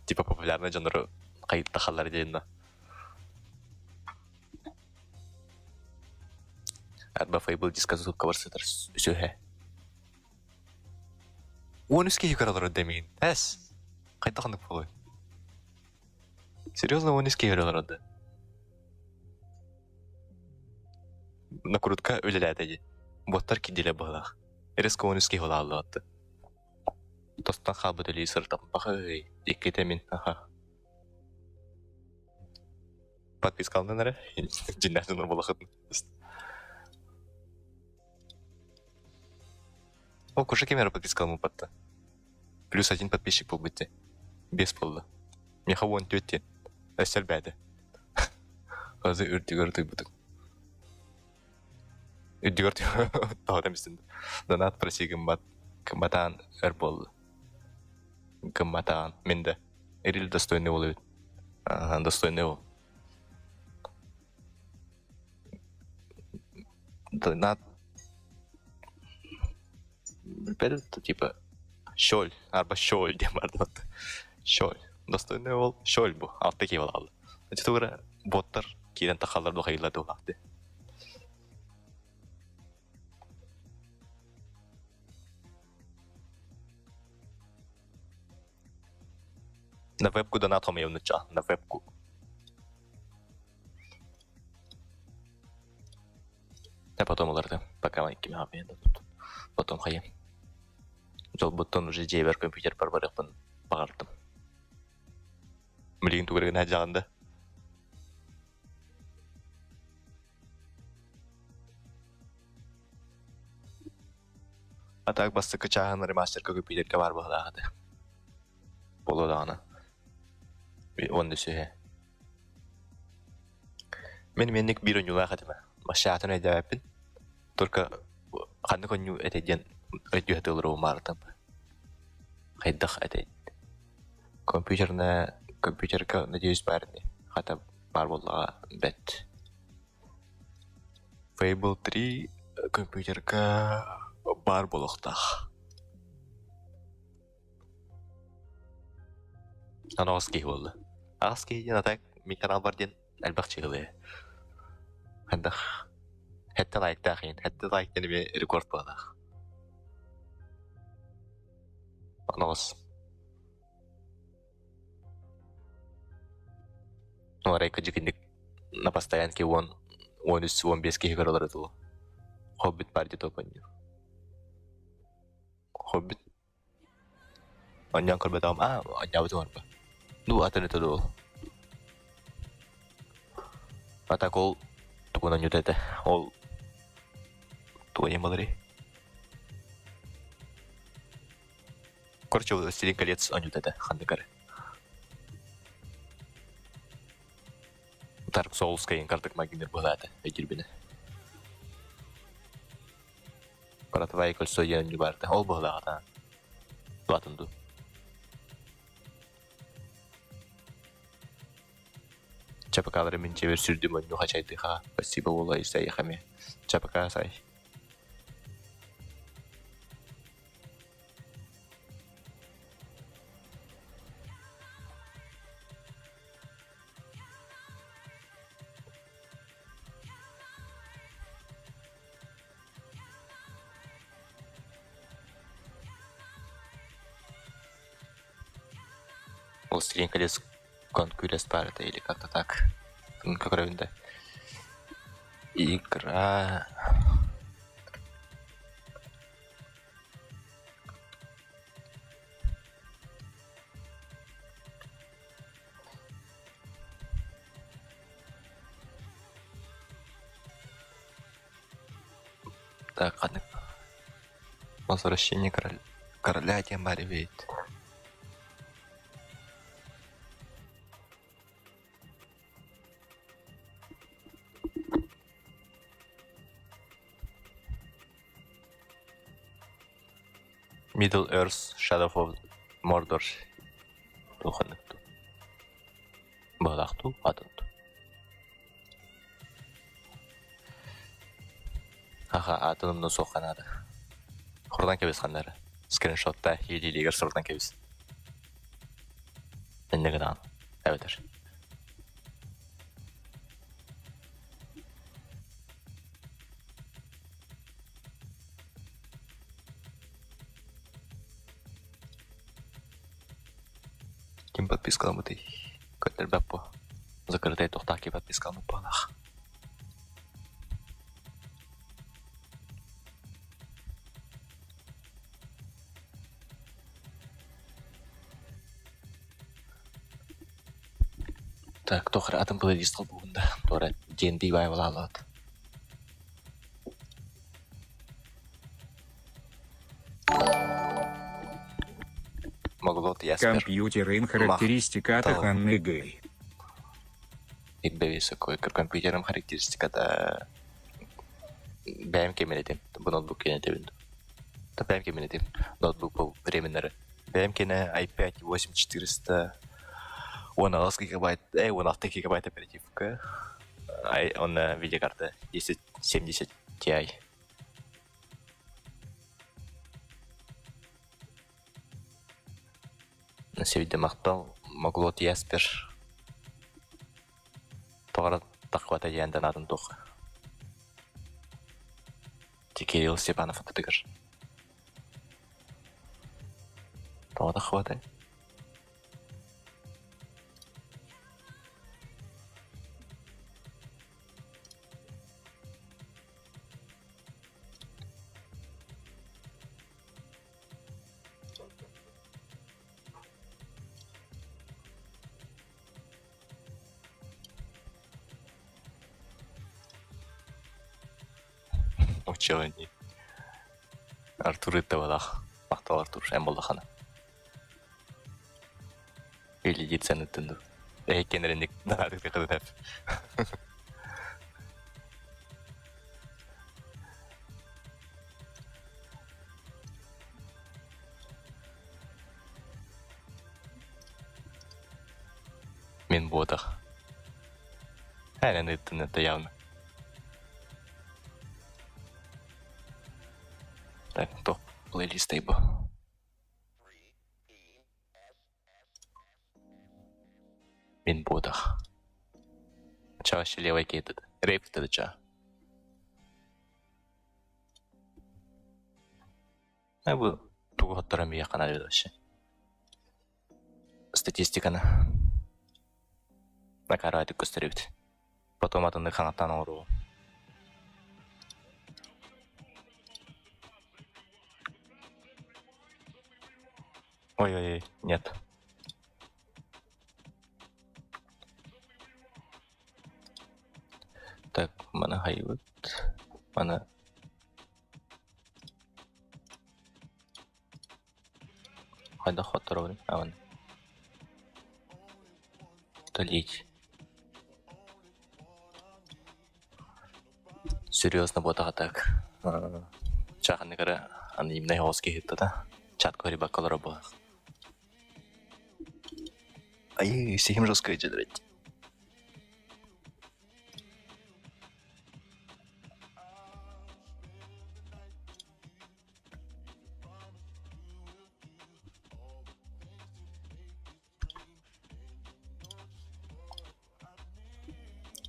типа популярный дьоннору хайыттахаллар диэн Арба Фейбл дискотекабар сытар сүһэ. 13 киһи көрөлөр дэмиин. Эс! Хайдах оннук буолуой? Серьезно 13 киһи көрөлөр да? Накрутка үлэлээтэ дии. Боттар киирдилэр быһыылаах. Резко 13 киһи улааллыбатты. Тостон хаалбыт өлүү сырытам. Бахый, иккитэ мин, аха. Подпискаланан эрэ, дьиннээх дьоннор буолахытын. О, куша кем эрэ подпискаламмыппатта. Плюс один подписчик буолбут дии. Биэс буолла. Миэхэ 14 диэн. Өссө элбээтэ. Хазы үрдүгэр утуйбутум. Үрдүгэр тоҕо эмистин. Донат проси гыммат. Гымматаан өр буолла. Гымматаан. Мин да. Ирил достойный уол эбит. Ага, достойный уол. Донат типа щоль, арба щоль диэн бардыбат. Щоль. Достойный уол щоль бу. Алта киһи буолаалла. Ити боттар киирэн тахаллар духайылла туһаахты. На вебку донат хомуйабын на вебку. Я потом уларытым, пока кими Потом хайым. Дьолбуттан уже дьиэбэр компьютер барыахпын баҕардым. Билигин тугу эрэ гына сылдьаҕын да? А так бастакы чааһын ремастерка компьютерга баар быһыылаах этэ. Буолуо даҕаны. Уонна үсүһэ. Мин минник биир онньуулаах этим. Машинатын өйдөөбөппүн. Только ханнык онньуу этэ диэн өйдүү сатыыллар умаарытым. Хайдах этэй? Компьютерная компьютерга надеюсь баар ини. Хата баар буоллаҕа бэт. Fable 3 компьютерга баар буолуохтаах. Аноҕос киһи буолла. Аҕыс киһи диэн а так мин каналбар диэн элбэх чыһылыы. Хайдах сэттэ лайктаах иһин, сэттэ лайк диэн эмиэ рекорд буоллаах. Аноҕос. Ну, арай кыдьык на постоянке 10, 13, 15 киһи көрөлөр этэ Хоббит бар диэт оонньуур. Хоббит Оонньоон көрбөтөҕүм аа оонньообутум арба. Ну атын этэ дуо А так ол тугун оонньуута этэ ол тугу диэн буоларый Короче, «Властелин колец» оонньуута этэ ханнык эрэ. Dark Souls кайын картык магинер быһаата өйдүүрбүнэ. Братва кольцо диэн барда. Ол быһылаҕата. Туатын дуу. Чапакалары мин чэбэр сүрдүм оннуха чайдыха. Спасибо уола исайхами. Чапака сай. Властелин колец конкурес паарата или как-то так. Как да. Игра. Так, ханнык Возвращение короля, короля диэн баар эбит. Middle Earth Shadow of Mordor туоханнык дуу быһалаах дуу атын дуу Аха аатын умна суохха наада. Хурдан кэбис ханна эрэ. Скриншотта илиилигэр сурутан кэбис. Инньэ гынаҕын. Эбэтэр. Ким подпискаламмытый? Көрдөрбөт буо. Закрытай туохтаах киһи подпискаламмыт буоллаах. Так, туох эрэ атын плейлист холбуубун да, туора D&D баайбалаалаат. Моглот Яспер. Компьютерын характеристиката Махтал. ханныгый? Ирдэбил сокуой компьютерым характеристиката бэйэм кэмин Бу ноутбук кэнэтэбин. Бэйэм кэмин этим. Ноутбук бу временнары. Бэйэм кэнэ i5 8400 16 гигабайт, 16 гигабайт оперативка. Он видеокарта 1070 Ti. Севидде махтал Моглот Яспер. Тоҕо тахвата диэн атын туох. Кирилл Степанов атытыгар. Тоҕо тахвата? Учуонньук. Артур ыттабалаах. Махтал Артур, эн буоллаххына. Илидит саныттын дуу. Эһиккэнэринник наадык кытынап. Мин буотах. Эн ыттын это явно. Так, топ плейлист бу. Мин буотах. Чаще левой кетет. Рейп ча. Бу тугу хотторон миэхэ вообще. Статистиканы. Накараатык көстөрүбүт. Потом атыннык хаҥаттан оҥоруоҕум. Ой-ой-ой, нет. Так, маны хайыбыт. Маны хайдах хотторобун? Аман. Удалить. Серьезно буотаҕа так. Чаханнык эрэ анонимнай оҕус киһи да чат көрүбэккэ олоро буолар. Айыы, сиһим жестко идет.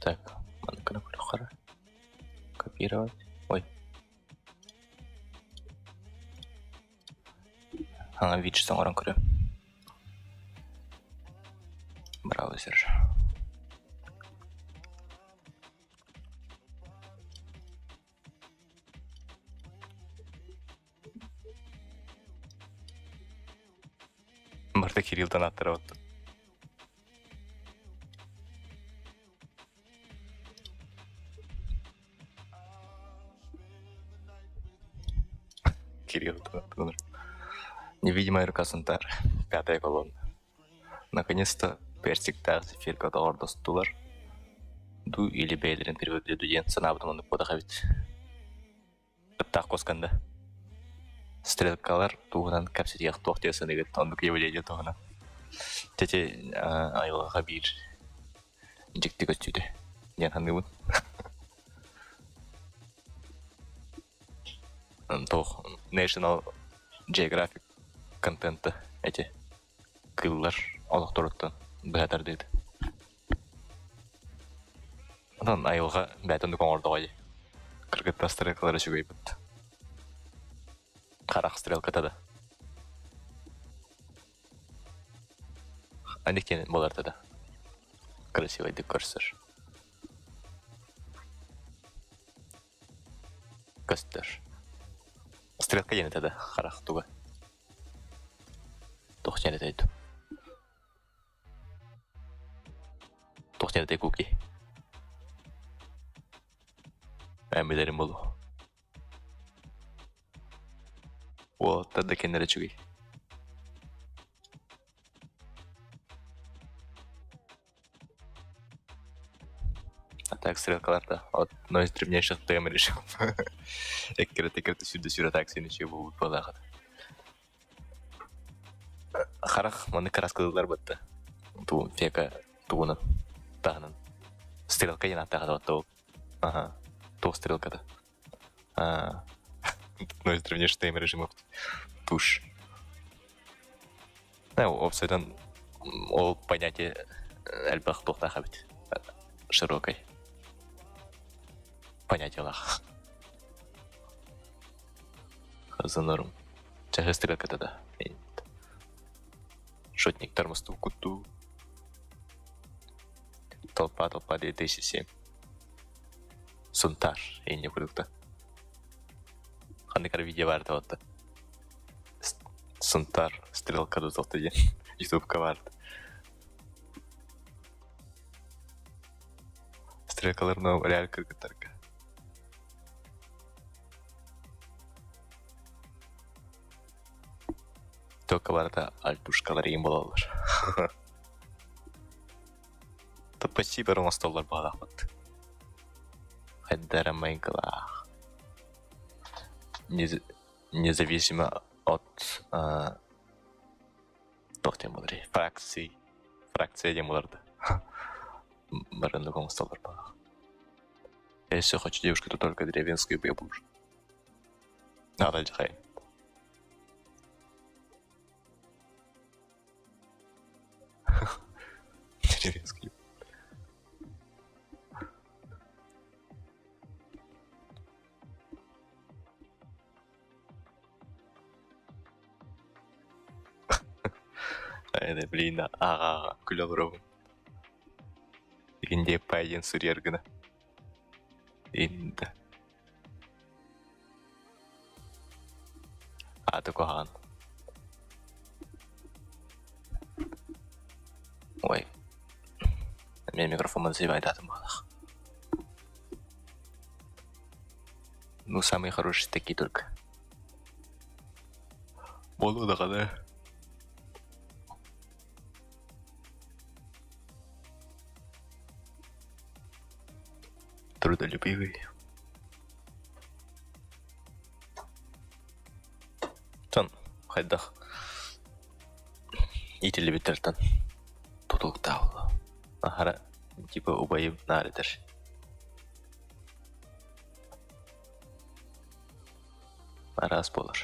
Так, манна көрөххө копировать. Ой. Ана виджет оҥорон көрүөм. Браузер. Барыта Кириллтан аттарабыт. Кирилл Невидимая рука Сунтар. Пятая колонна. Наконец-то персиктаах зефирка доҕордостулар. Дуу или бэйэлэрин привыкли диэн санаабытым оннук буолбатах эбит. Ыттаах куосканда. Стрелкалар туһунан кэпсэтиэх туох диэн саныыгыт оннук явление туһунан. Тете айылҕаҕа биир дьикти көстүүтэ диэн саныыбын. Туох National Geographic контента эти кыыллар олохторуттан быһа тардыыта. Онон айылҕа бэйэтэ оннук оҥордоҕо дии. Кыргыттар стрелкалара үчүгэйбит. Харах стрелката да. Аник диэн буоларта да. Красивайдык көрсөр. Көстөр. Стрелка диэн этэ да, харах туга. Туох диэн этэй Туох диэн этэй Куки? Эн билэрим буолуо. Уолаттар да кинилэр үчүгэй. А так стрелкалар да одно из древнейших тем решил. Эккирэтэ сүүрдэ сүүрэ так син үчүгэй буолбут буолаахыт. Харах маннык кырааскалыыллар батта. Ту фека тугунан таһынан. Стрелка диэн ааттаах этэ ол. Аха. Туох стрелката? А, одно из древнейших тем режимов тушь. Уопсайдан ол понятие элбэх туохтаах эбит. Широкой. Понятиелаах. За норм. Чаһы стрелката да. Шотниктар мосту куттуу. Толпа толпа 2007. Сунтаар инньэ курдукта. Ханнык эрэ видео баар этэ Сунтаар стрелка тутуохта диэн ютубка баар. Стрелкалар реально кыргыттарга. Только барыта альтушкалар игин буолаллар. Почти бары оҥостоллор баҕалаахпыт. Хайдара майгылаах. Независимо от туох диэн буоларый фракции фракция диэн буолар да бары оннук оҥостоллор баҕалаах. Если хочу девушку, то только деревенскую бабу. Надо дьахай. Деревенский. Ээ, блин, ааҕа-ааҕа күлэ олоробун. Индиэппай диэн суруйар гына. Инда. Аата куһаҕан. Ой, эмиэ микрофоммун сыйбайдаатым баҕалаах. Ну, самые хорошие такие только. Буолуо даҕаны. Трудолюбивый. Хайдах иитиллибиттэртэн тутулуктаах буолла. Аһара типа убайым наар этэр. Араас буолар.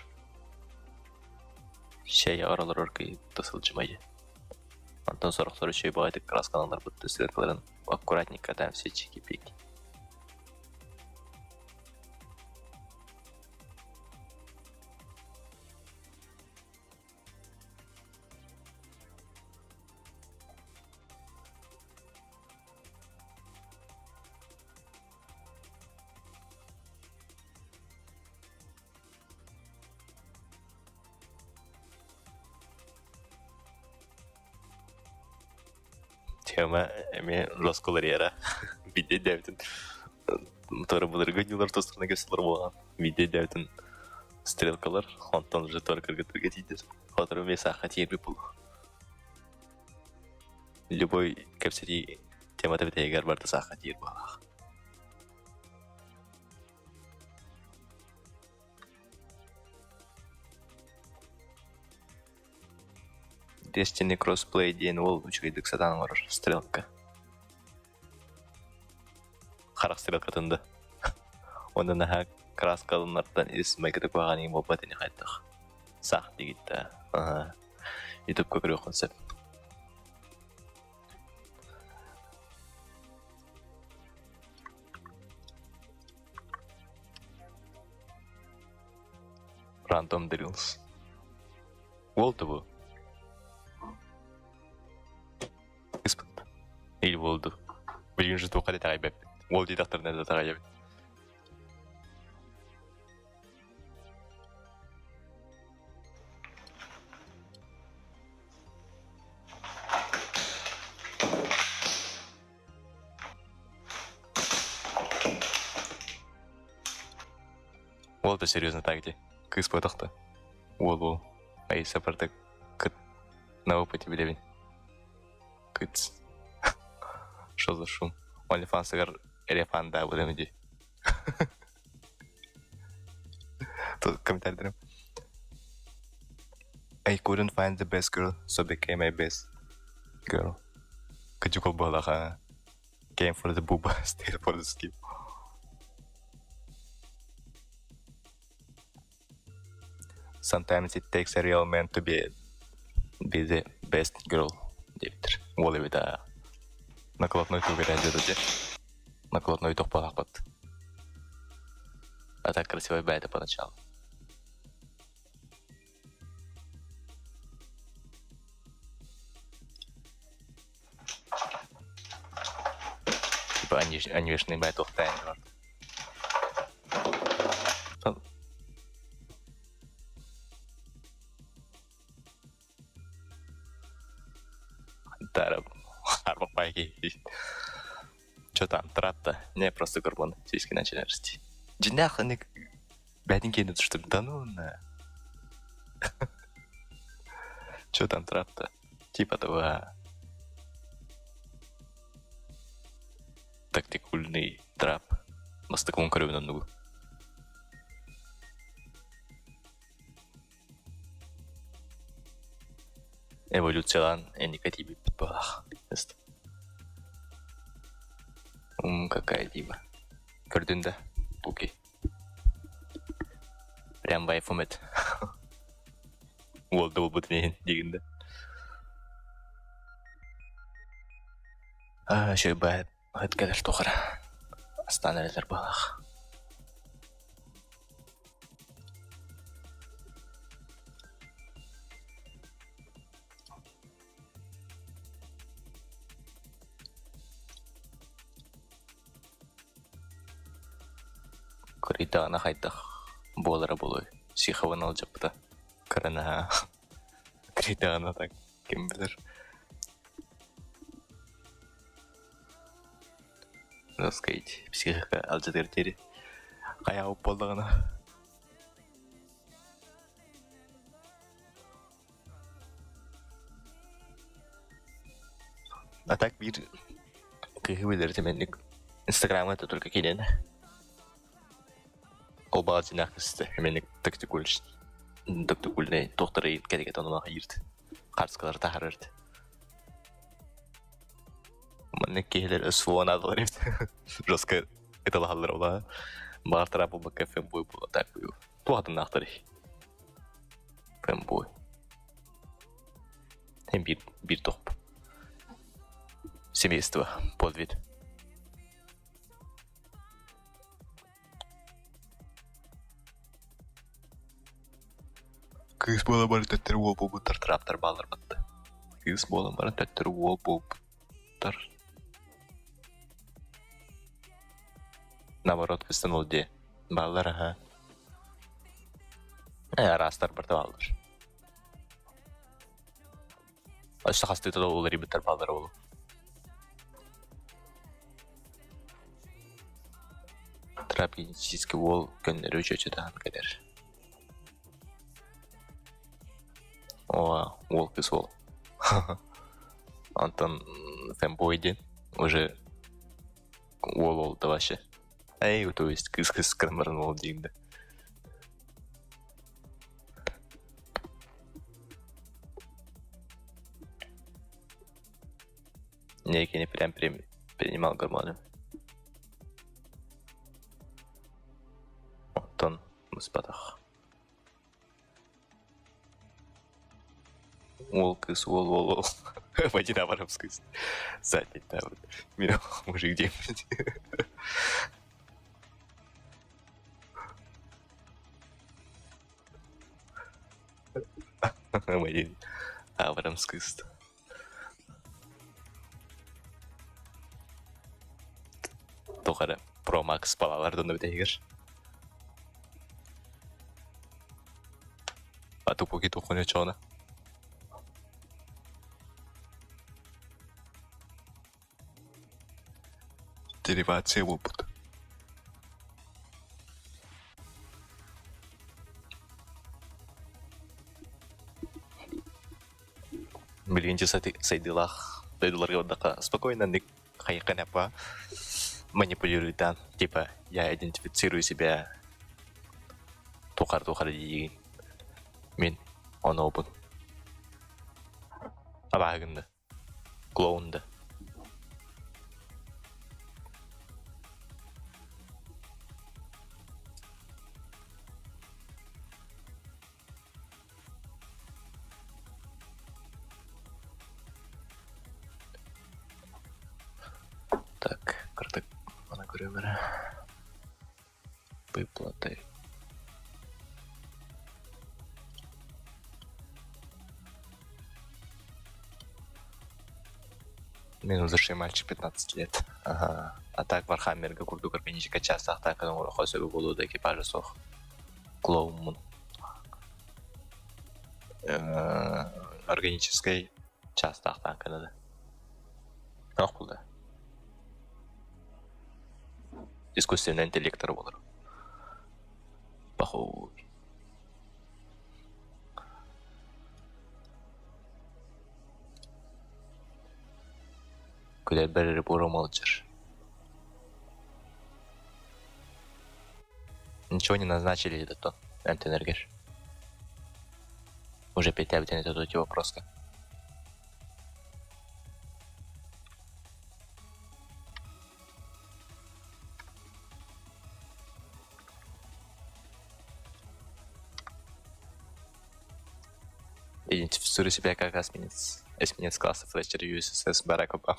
Чэй олорор кыйыта сылдьымайы. Онтон сорохтор үчүгэй баҕайытык кырааскаланарбыт стрелкаларын аккуратненько там все чики-пики. Тема эмиэ лоскулариера биирдэ өйдөөбүтүн туора былыргы ньуулар тустарынан кэпсэтэр буолан биирдэ өйдөөбүтүн стрелкалар онтон уже туора кыргыттарга тиийдэр сотору эмиэ саахха тиийэрбит буолуо. Любой кэпсэтии темата бүтэһигэр барыта саахха тиийэр быһыылаах. Destiny Crossplay диэн уол үчүгэйдик сатаан оҥорор стрелка. Харах стрелкатын да. Уонна наһаа кырааскаланартан ис майгыта куһаҕан иҥ буолбат ини хайдах. Саах диигит да. Аһа. Ютубка көрүөххүн сөп. Random Drills. Уол бу? Ыспыт. Или буолду. Билигин же туохха да итэҕэйбэппин. Уол диэтэхтэринэ да итэҕэйэбин. Уол да серьезно так дии. Кыыс буотах да. Уол уол. Аиса барда кыт на опыте билэбин. Кыц. Что за шум? OnlyFans-ыгар рефандаабытым дии. Тут комментарийдарым. I couldn't find the best girl, so became my best girl. Кыдьык буоллаха. Came for the booba, stayed for the skill. Sometimes it takes a real man to be the best girl диэбиттэр. Уол эбит аа. Накладной тугу дьэ Накладной тохпалаахпыт. А так красивая бэйэтэ поначалу. Типа анимешный бэйэ туохтаан Тара киһи. Чё там, трап-то? Не, просто гормоны, сиськи начали расти. Дьиҥнээх ыннык бэйэтин киэнэ что да ну на. Чё там трап-то? Типа того. Тактикульный трап. Бастакы көрөбүн оннугу. Эволюциялаан инники тиийбиппит быһыылаах. Какая дима. Көрдүн да, Буки. Прям вайфум эт. Уол да буолбутун иһин диигин да. Аа, үчүгэй баай ыт кэлэр туох эрэ. Астаан эрэллэр быһыылаах. Кырыйдаҕына хайдах буолара буолуой, Сиховын алдьаппыта кыра наһаа кырыйдаҕына так ким билэр. Сказать, психика алдьатыгар диэри хайаабыт буоллаҕына. А так биир кыыһы билэр тэмэнник Инстаграмҥа это только киирэн. Ол баҕа дьиҥнээх кыысты эмиэ тактикулич. Доктор туохтары кэригэтэн онон харскалары таһаарарт. Маннык киһилэр СВО наадалар эбит. Жестко ыталаһаллар ола. Баҕар буолбакка фэнбой буола так туохатыннаахтарый. Фэнбой. Биир, биир топ. Семейство. Подвид. Кыыс буола бары төттөрү уол буолбуттар траптар бааллар батта. Кыыс буолан баран төттөрү уол буолбуттар. Наоборот, кыстан ол дии. Бааллар аха. Араастар барта бааллар. Өссө хастыыта да уларыйбыттар бааллара буолуо. Трапгенетический уол көннөрү чүөчэ кэлэр. О, уол кыыс уол. Онтон фэнбой диэн уже уол уол да вообще. Эй, то есть кыыс кыыс гынан баран уол диин да. Не, не прям принимал гормоны. Оттон мыспатах. Уол кыыс уол уол уол. Пойди на воровскую сзади, да, вот. Меня мужик где Блин, Абрамс кыыс. Туох эрэ Pro Max балалардан бүтэһигэр. А тупуки тухуня чона. Деривация буолбут. Билигин сайдыылаах дойдуларга бардахха спокойно хайыкка манипулируйтаан типа я идентифицирую себя тухар-тухар диигин мин онообун абааһыгын да клоун да Так, кырдык мана көрүөм эрэ. Выплаты. Минус мальчик 15 лет. Ага. А так Вархаммерга курдук органическай чаастаахтаах оҥоруохха сөбө буолуо да экипажа суох. Клоуммун. Органическай чаастаах тааҥканы да. Туох буолла? Искусственный интеллектор буолар. Похуй. Күлэрбэр эрэ буола молчишь. Ничего не назначили это то, эмтэнэргэр. Уже петябитин это эти вопроска. Идентифицирую себя как эсминец. Эсминец класса Флетчер USS Барак Обама.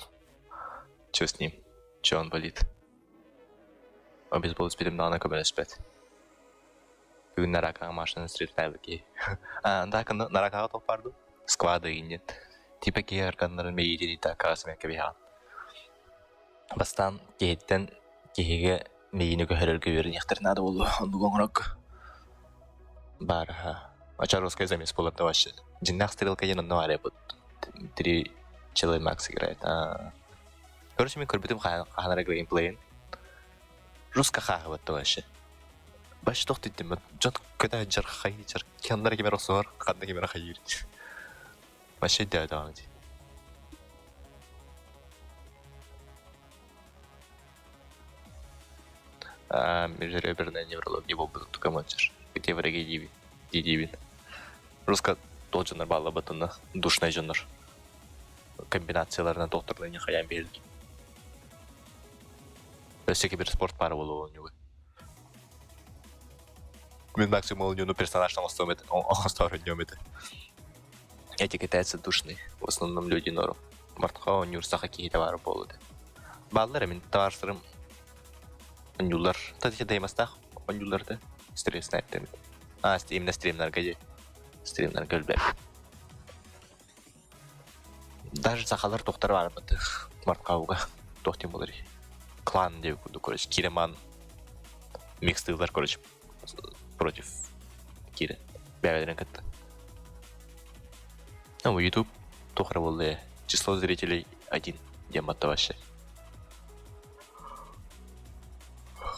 Чё с ним? Чё он болит? Обезбол спирим көмөлөспөт. Бүгүн наракаҕа машина стрельбы киһи. А, так, наракаҕа тоқ барды. Склады иннет. Типа киһи органнарын мэйиитин итакаҕа сэмэккэ биһаҕын. Бастаан киһиттэн киһигэ мэйиини көһөрөргө үөрэниэхтэрин наада буолуо. Оннук оҥорорго. Баар Очаровская замес буолар да вообще. Дьиннээх стрелка диэн онно баар эбит. Три человек Макс играет. Короче, мин көрбүтүм хаһан эрэ геймплейин. Жестко хааһыбатта вообще. Бач туох диттим дьон көтө сылдьар хайыыр ханна эрэ ким эрэ охсуһар ханна ким эрэ хайыыр вообще өйдөөтөҕүм дии. Межреберная неврология буолбут командир. Где враги диибин. Руска туох дьоннор бааллабытына душнай дьоннор комбинацияларынан туохтарларын хайаан биэрэллэр. Өссө киберспорт баар буолуо оонньууга. Мин максимум оонньууну персонаж оҥостуом этэ, оҥостоор оонньуом этэ. Эти китайцы душные, в основном люди норм. Мартха оонньуур саха киһитэ баар буолуо этэ. Бааллар мин табаарыстарым оонньууллар. Кстати, даймастаах оонньууллар да стресс эттэмит. А, именно стримнарга дии. Стримнарга өлбөт. Даже сахалар тохтор барбыт Мартхауга туох диэн буолар клан диэбит курдук, короче, Киреман микстыылар, короче, против Кирен бэйэлэрин кытта. Ну, YouTube туох эрэ буолла ээ. Число зрителей один диэн батта вообще.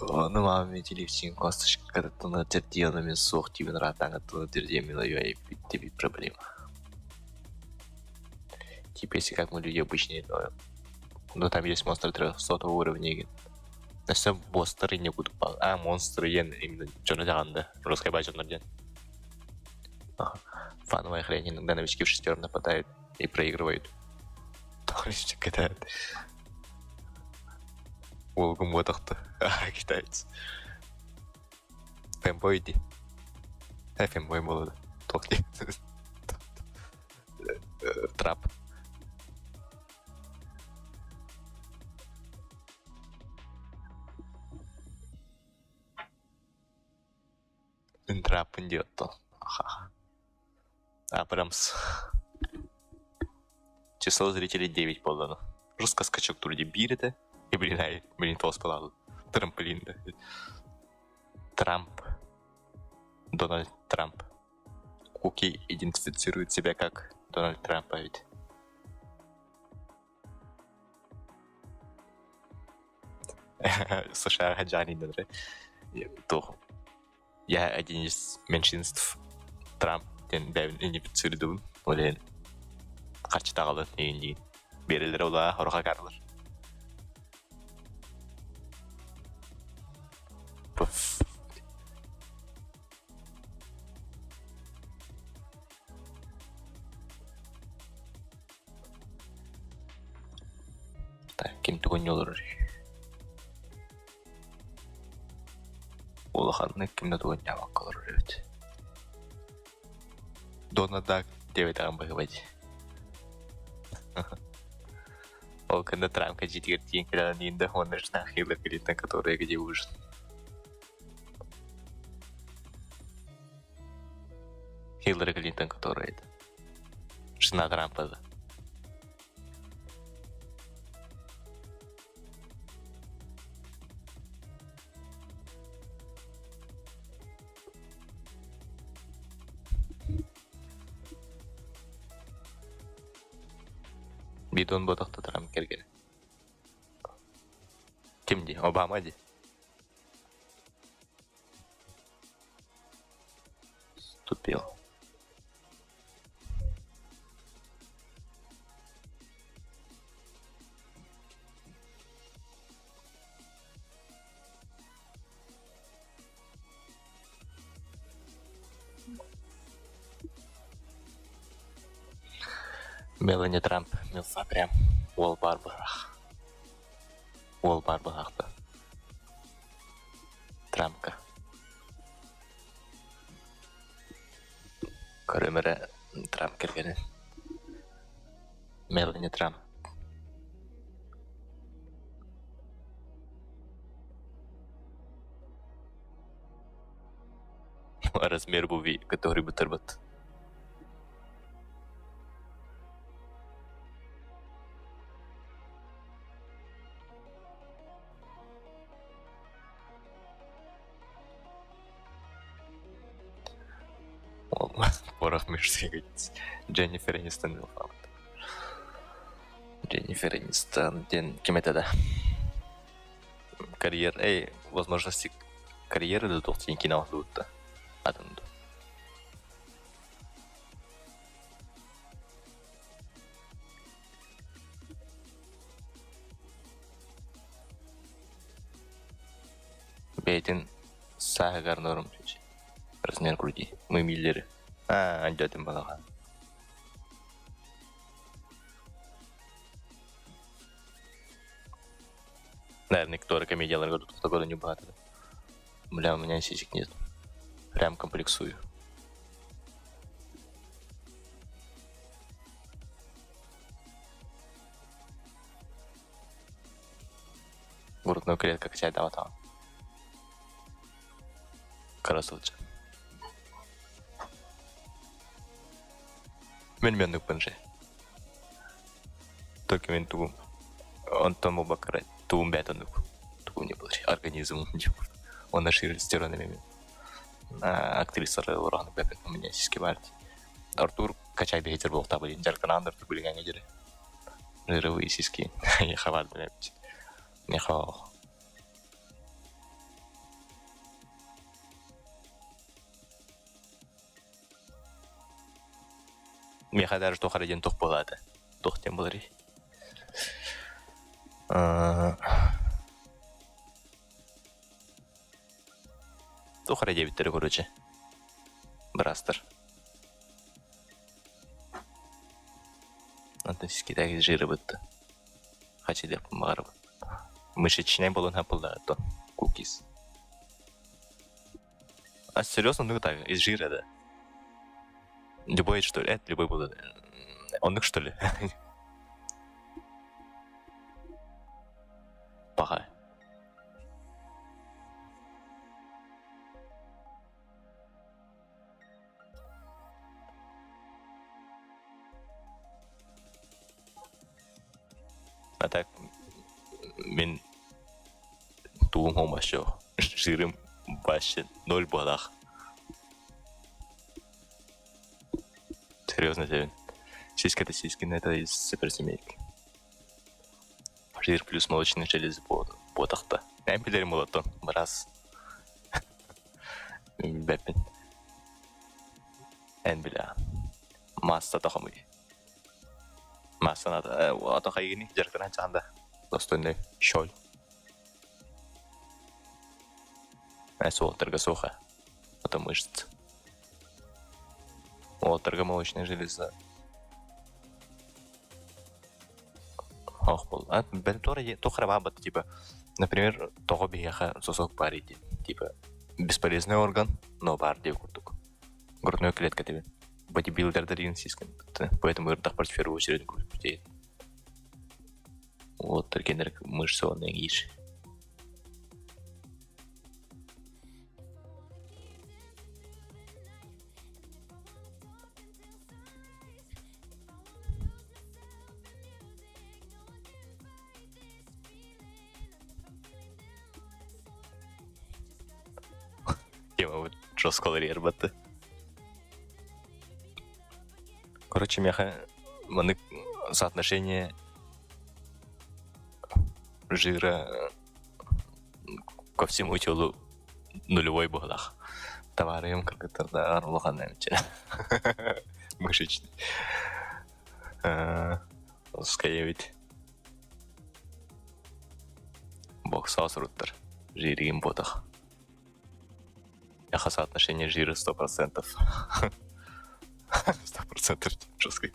Ну, мама телевизин косточка тына тердиэна мен суох диибин ыраатааҥҥа тыла тердиэмин ойой проблема. Типа, если как мы люди обычные, но, но там есть монстры 300 уровня. Өссө босстары не буду. А, монстры диэн именно дьону даҕанда русскай баай дьоннор диэн. Фановая хрень иногда новички в шестером нападают и проигрывают. Китают. Уолгум буотахта. Китаец. Фэмбой дии. Фэмбой буолуо. Туох дии. Трап. Траппын диэт Абрамс. Число зрителей 9 буоллаҕына. Жестко скачок вроде биир этэ. И блин, ай, блин, тоос Трамплин да. Трамп. Дональд Трамп. Куки идентифицирует себя как Дональд Трамп, а ведь. США Хаджани туох я один из меньшинств Трамп диэн бэйэбин идентифицируйдубун ол иһин харчы таҕалын иин диин биэрэллэрэ улаа хоруха каарлар. Так, ким тугун олорор Улаханнык ким да тугунньаабакка олорор эбит. Дональд Дак диэбэтэҕим быһыыба дии. Ол кэннэ Трампка дьиэтигэр тиийэн кэлэн иһин да уонна жена Хиллари Клинтон, которая где ужин. Хиллари Клинтон, которая это жена Трампа да. Бидон ботохто Трамп кэргэнэ. Ким дии? Обама дии? Тупил. Мелани Трамп милфа прям уол баар быһах. Уол баар быһахта. Трампка. Көрүм эрэ Трамп кэргэнин. Мелани Трамп. Размер буви, который бутерброд. Порох между ягодиц. Дженнифер Энистон милфабыт. Дженнифер Энистон диэн ким этэ да? Карьер, эй, возможности карьеры да туох диэн киинэ оҥоһуллубут атын дуу. Бэйэтин сааһыгар норм размер груди. Мы Миллеры. Аа, дьэ балаҕан. Наверное, которые комедияларга тут года не богато. Бля, у меня сисек нет. Прям комплексую. Грудную клетку качать там. Красавчик. Мен мен же. Только мен тугум. Онтон бу бакара тугум бэт оннук. Тугум не был организм Он наширил стеронами. Актрисалар уран бэпет у меня сиськи бар. Артур качай бэйтер буолта блин жарканан Артур билиҥҥэ диэри. Жировые сиськи. Я хавардым Не хавал. Миэхэ даже туох эрэ диэн туох буолаата. Туох диэн буоларый? Туох эрэ диэбиттэрэ короче. Быраастар. Онтон сискитээги жирыбытты. Хачы диэхпин баҕарабын. Мышечнай буолан хапыллаатон. Кукис. А серьезно, ну так, из жира, да? Любой, что ли? Это любой был. Оннук, что ли? Паха. А так, мин тугум вообще жирым вообще ноль балах. Серьезно тебе. Сиська это сиськи, но это из суперсемейки. Жир плюс молочные железы буотахта. Эн билэрим олоттон быраас. Билбэппин. Эн билэҕин. Маасса тохомуй. Массана ото хайгини дьарыктанан чаанда. Достойный щоль. Суолтарга суоха. Это мышцы. Уолаттарга молочная железа. Ох, был. А, туох типа, например, тоҕо биһиэхэ сосок баар ити. Типа, бесполезный орган, но баар диэ курдук. Грудной клетка тебе. Бодибилдердер сискин. Поэтому ырдахпар в первую очередь грудь путеет. Вот, кинер мышцы он иш. Тема вот жестко эрбатты. Короче, миэхэ маннык соотношение жира ко всему телу нулевой буолах. Товарыйым кыргыттардааҕар улахан эмчэ. Мышечный. Скайбит. Боксаҕа суруттар. Жиригин буотах. Эхо соотношение жира 100%. 100% жесткий.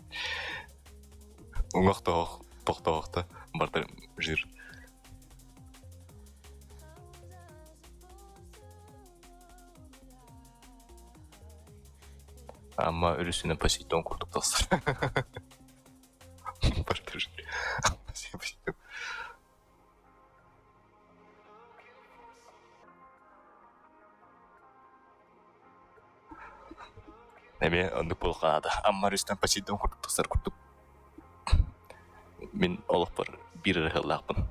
Уҥах тохтоохто барда жир. Ама өрүсүнэн Посейдон курдук тахсар. Барда жир. Посейдон. Эмиэ оннук буолхаата. Амма өрүстэн Посейдон курдук тахсар курдук. Мин олохпор биир эрэ ыһыллаахпын.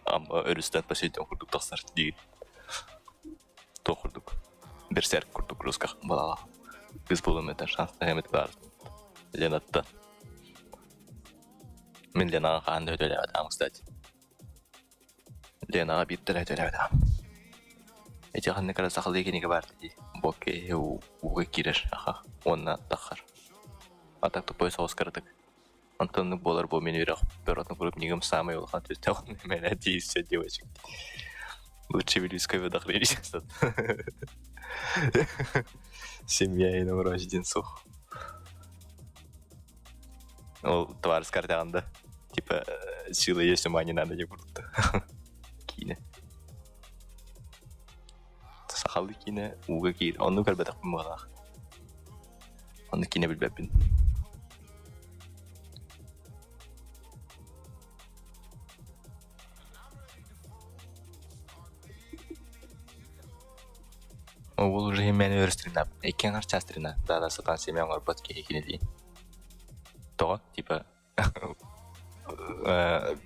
Амма өрүстэн Посейдон курдук тахсар диир. Туох курдук берсерк курдук руссках балаҕа. Кыыс буолуом этэ шанс эмит баар. Ленаттан. Мин Ленаҕа хаһан да өтөлөөбөтөҕүм, кстати. Ленаҕа биирдэ эрэ өтөлөөбөтөҕүм. Ити ханнык эрэ сахалыы кинигэ баар дии. Боккей ууга киирэр аха уонна таххар. А так тупой соҕус кыратык. Онтон оннук буолар буо мин үөрэх бөрөтүн курдук нигым саамай улахан түстээх мэлэ тиийсэ девочек. Лучше Вилюйское водохранилище. Семья и номер сух. Ол товарскар да. Типа, сила есть, ума не надо, не будут. Киинэ. Сахалыы киинэ ууга киир. Оннук көрбөтөхпүн быһыылаах. Оннук киинэ билбэппин. Ол уже мэн өрүстүрүнап. Икки аҥар чаастырына. Да-да сатаан семья оҥорбот киһи кинилиин. Тоҕо? Типа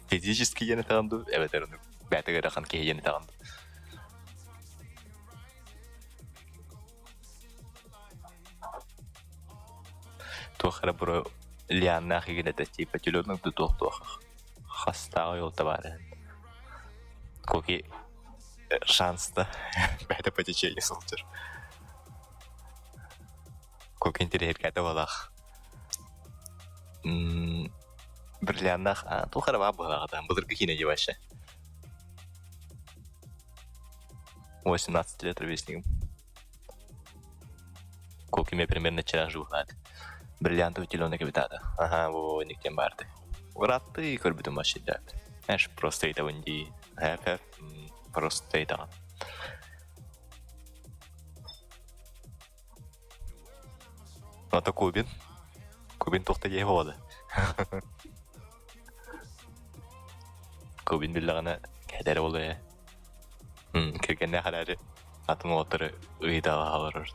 физически диэн этэҕин дуу, эбэтэр бэйэтэ ыарахан киһи диэн этэҕин дуу? Туох эрэ буруй Лианнаах игин этэ типа телефонуҥ да туох-туох хастааҕы уол табаарыһын Куки шанс да бэйэтэ по течению сылдьар Куки интэриэһиргээтэ буолаах Бриллианнаах туох эрэ баар быһыылааҕа былыргы киинэ дии вообще 18 лет ровесником Кокиме примерно вчера жуһаат. Бриллиантовый теленок эбитаата. Аха, во никтен барды. Ырааттыы көрбүтүм вообще дьаат. Эш просто ыйтабын дии. Хэп просто ыйтаҕын. Ата Кубин. Кубин туохта диэһи буолады. Кубин биллэҕинэ кэдэрэ буолуо ээ. Кэргэннээх эрээри атын уолаттары ыйыталаһа олорор.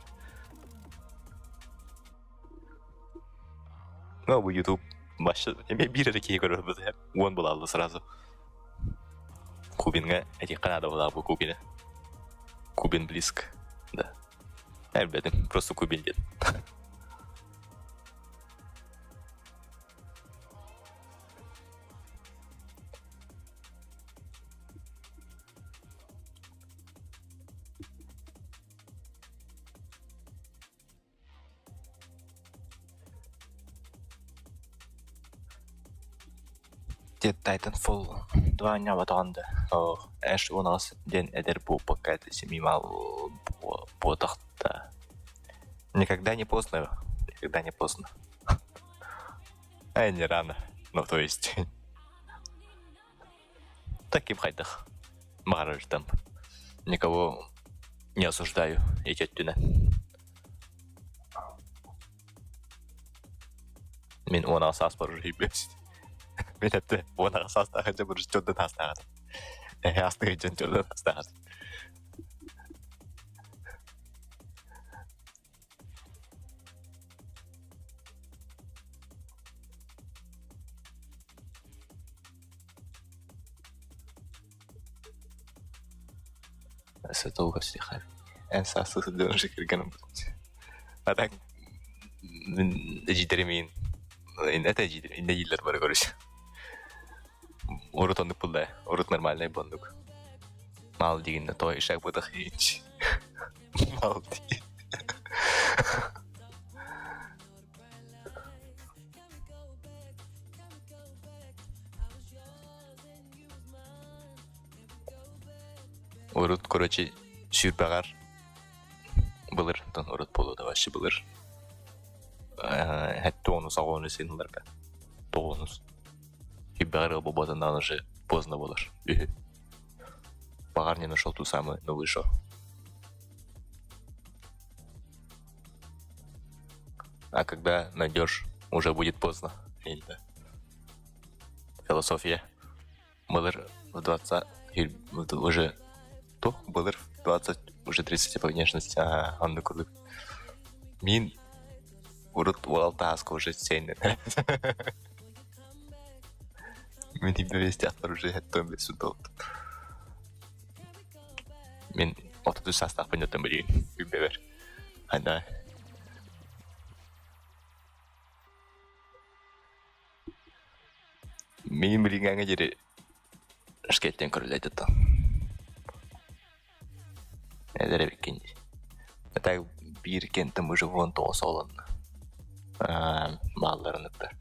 Ну, бу YouTube башы эмиэ биир эрэ киһи көрөр быһа уон булаалла сразу. Кубинга этиэххэ наада буолаах бу Кубины. Кубин близко. Да. Элбэтим, просто Кубин диэн. Дед Titanfall 2 оонньооботоҕун да Эш уон диэн эдэр буолбакка семимал буотах да Никогда не поздно, никогда не поздно. Э, не рано. Ну, то есть Таким хайдах баҕарарыттан никого не осуждаю ити өттүнэн. Мин 16 сааспар уже Мин этте 16 саастаах дьэ уже чордон аастаах этим. Эһэ астыгы дьон чордон аастаах этим. Долго стихами. Эн саастыы сылдьан уже кэргэним А так мин эдьиийдэрим иин это эдьиийдэрим иннэ дииллэр бары короче. Урут оннук булла урут нормальный буоннук. Мал дигинне той ишак бытах иинч. Мал дии. Урут, короче, сүүрбэҕэр былыр, урут буолуо да вообще былыр хэттэ онус аҕыс син ыларга тоҕус сүүрбэҕэр ыал буолбатынан уже поздно буолар үһү. Баҕар не нашел ту самую, но вышел. А когда найдешь, уже будет поздно. Или Философия. Былыр в 20 уже то былыр в 20 уже 30 по внешности ага оннук курдук мин урут уол тааска уже сен мин вестяхтар уже хэттон бесудолт мин 33 саастаахпын дьоттон билигин билбэбэр ана Мин билиҥҥээҥҥэ диэри шкеттэн көрүлэйдэ Эдэр эбиккин дии. Так биир кентем уже вон тоҕус оҕолонно. Баалларын ыттар.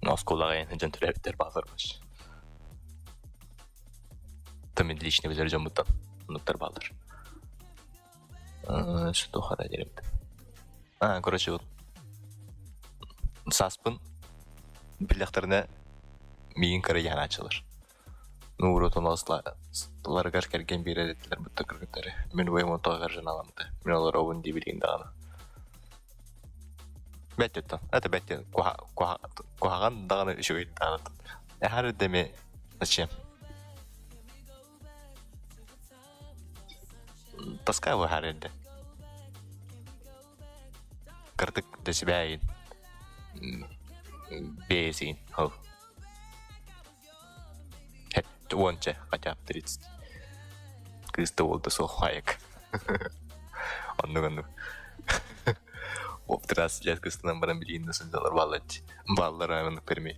Оскуолаҕа дьон төрөөбүттэр бааллар. Личный билэр дьоммуттан оннуктар бааллар. Что хара диэбит. А, короче, вот сааспын биллэхтэринэ миигин кырыйанааччылар. Ну, урут ларыгар кэргэн биэрэр этилэр бытта кыргыттары. Мин убайым онтоҕор женаламмыта. Мин олоробун дии билигин даҕаны. Бэттиттэн. Это бэттин. Куһаҕан даҕаны үчүгэй даҕаны. Эһэр дэми зачем? Тоска быһаар эрдэ. Кырдык да сибээйин. Бэйэсиин. Ол. Уонча, хотя бы 30. Кыыс да уол да суох хайык. Оннук оннук. Оптырас лет кыстынан баран билигин да сылдьалар бааллар бааллар оннук перми.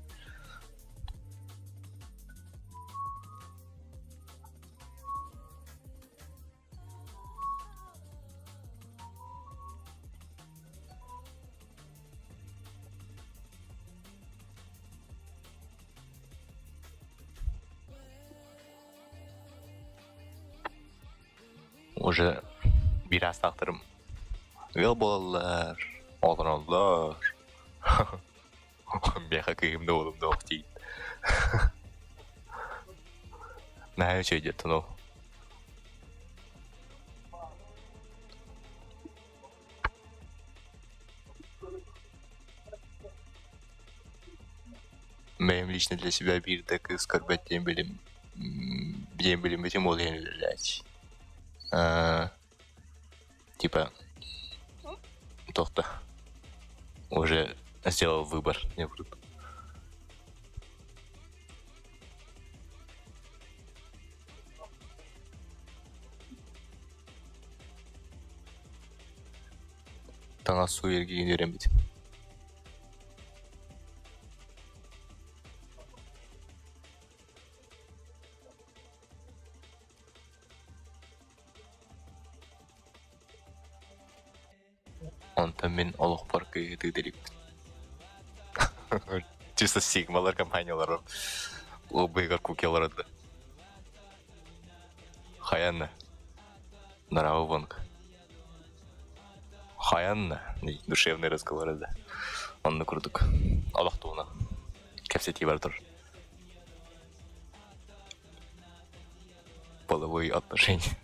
Уже биир аастаахтарым ыал буолаллар, оҕолоноллор. Миэхэ кыыһым да уолум да ох диин. Наһаа үчүгэй диэттэн ол. Бэйэм лично для себя биир да кыыс көрбөт диэн билим диэн билиммитим ол иһин үлэлээччи. Типа туох уже сделал выбор не курдук. Таҥас суу эргийин үөрэммитим. Онтон мин олохпор кыыһытыы иликпин. Чисто сигмалар компаниялара лоббыгар кукелара да. Хаянна. Нравы Хаянна. Душевный разговоры да. Онно курдук. Олох туһунан кэпсэтии бар турар. Половые отношения.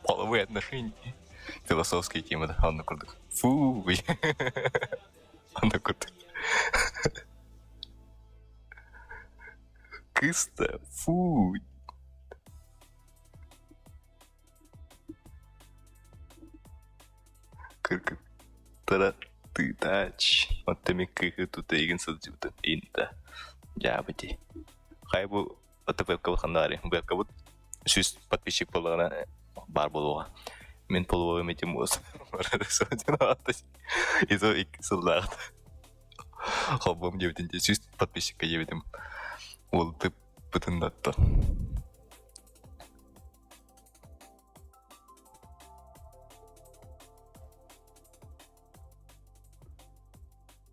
Половые отношения. Философские темы да. Онно курдук. Фу. Онно курдук. Кыста. Фу. Кыргыттара тыытаач. Оттон мин кыыһы тута игин сылдьыбытым инта. Дьаабы дии. Хайа бу ото вебкабыт ханна баарый? Вебкабыт 100 подписчик буоллаҕына баар буолуоҕа. Мин половой этим Изо икки сыллааҕыта холбуом диэбитин дии 100 подписчикка диэбитим. Уол тыппытын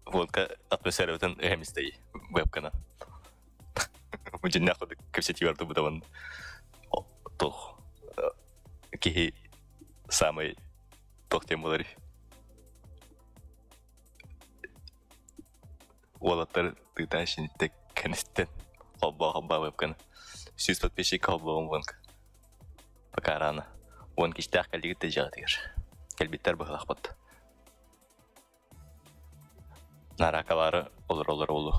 Водка атмосферабытын ыһан истэй вебканан. Бу дьиннээх курдук кэпсэтии барда туох киһи самый туох диэн буоларый Уолаттар тыытаан шиниттэ кэнниттэн холбоо-холбоо вебканы 100 подписчик холбоҕум вонка пока рано уон кистээх кэллигит да дьиэҕитигэр кэлбиттэр быһылахпыт Нараакалаары олороллор уолу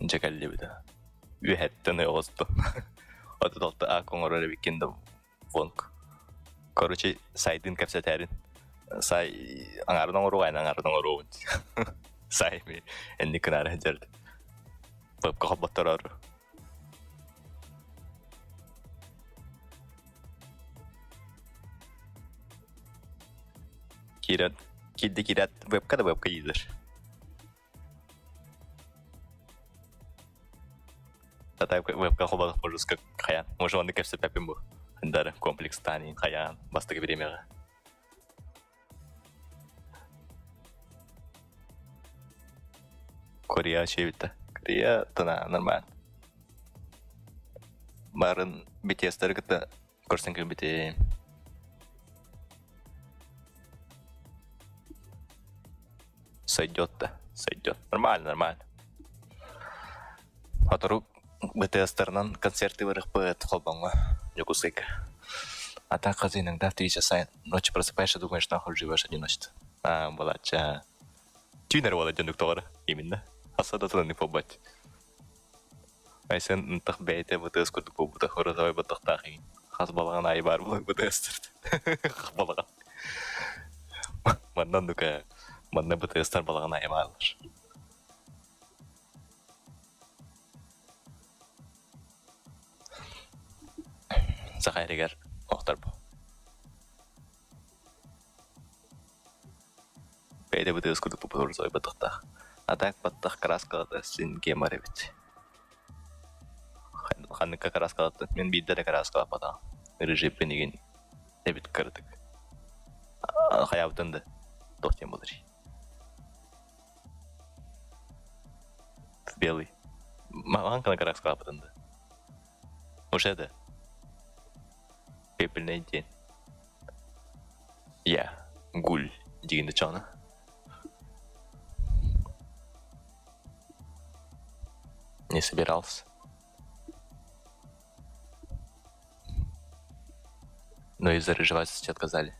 дьэ кэллибит үөһэттэн оҕустум 36 аак оҥорор эбиккин да вонк короче сайдын кэпсэтээрин сай аҥаарын оҥоруо эн аҥаарын оҥоруобун сай энник гынаары сылдьар вебка холботтороор Киирэн киирдэ киирээт вебка да вебка дииллэр. Хата вебка холбоох мужуска хайаан. Может онно кэпсэппэппин бу. Дары комплекстаан хайаан бастакы бириэмэҕэ. Корея чэбитэ. Корея тана нормально. Барын BTS-тары кытта көрсөн кэлбитим. Сойдет да, сойдет. Нормально, нормально. Сотору БТС-тарынан концерты барыахпыт Холбоҥҥо, Дьокуускайга. А так хас иногда в 3 часа ночи просыпаешься, думаешь, нахуй живешь одиночество. А, балачча. Түүнэр буола дьоннук тоҕо именно. Хаса да тылын буолбат. Айсен ынтах бэйэтэ БТС курдук буолбута, розовай баттахтаах игин. Хас балаҕан аайы баар буолар БТС-тар. Балаҕан. Манна оннук манна БТС-тар балаҕан аайы бааллар. Саха эригэр охторбу. Бэйэтэ БТС курдук буолбут розовай баттахтаах. А так баттах краскалата син гемор эбит. Ханныкка краскалаттын? Мин биирдэ эрэ краскалаппатаҕым. Режимпин игин эбит кыратык. Хайаабытын да туох диэн буоларый? В белый. Маҕан гына краскалаабытын да. Уже да. Пепельный день. Я. Гуль. Дигин чоно. Не собирался. Но из-за рыжеватости отказали.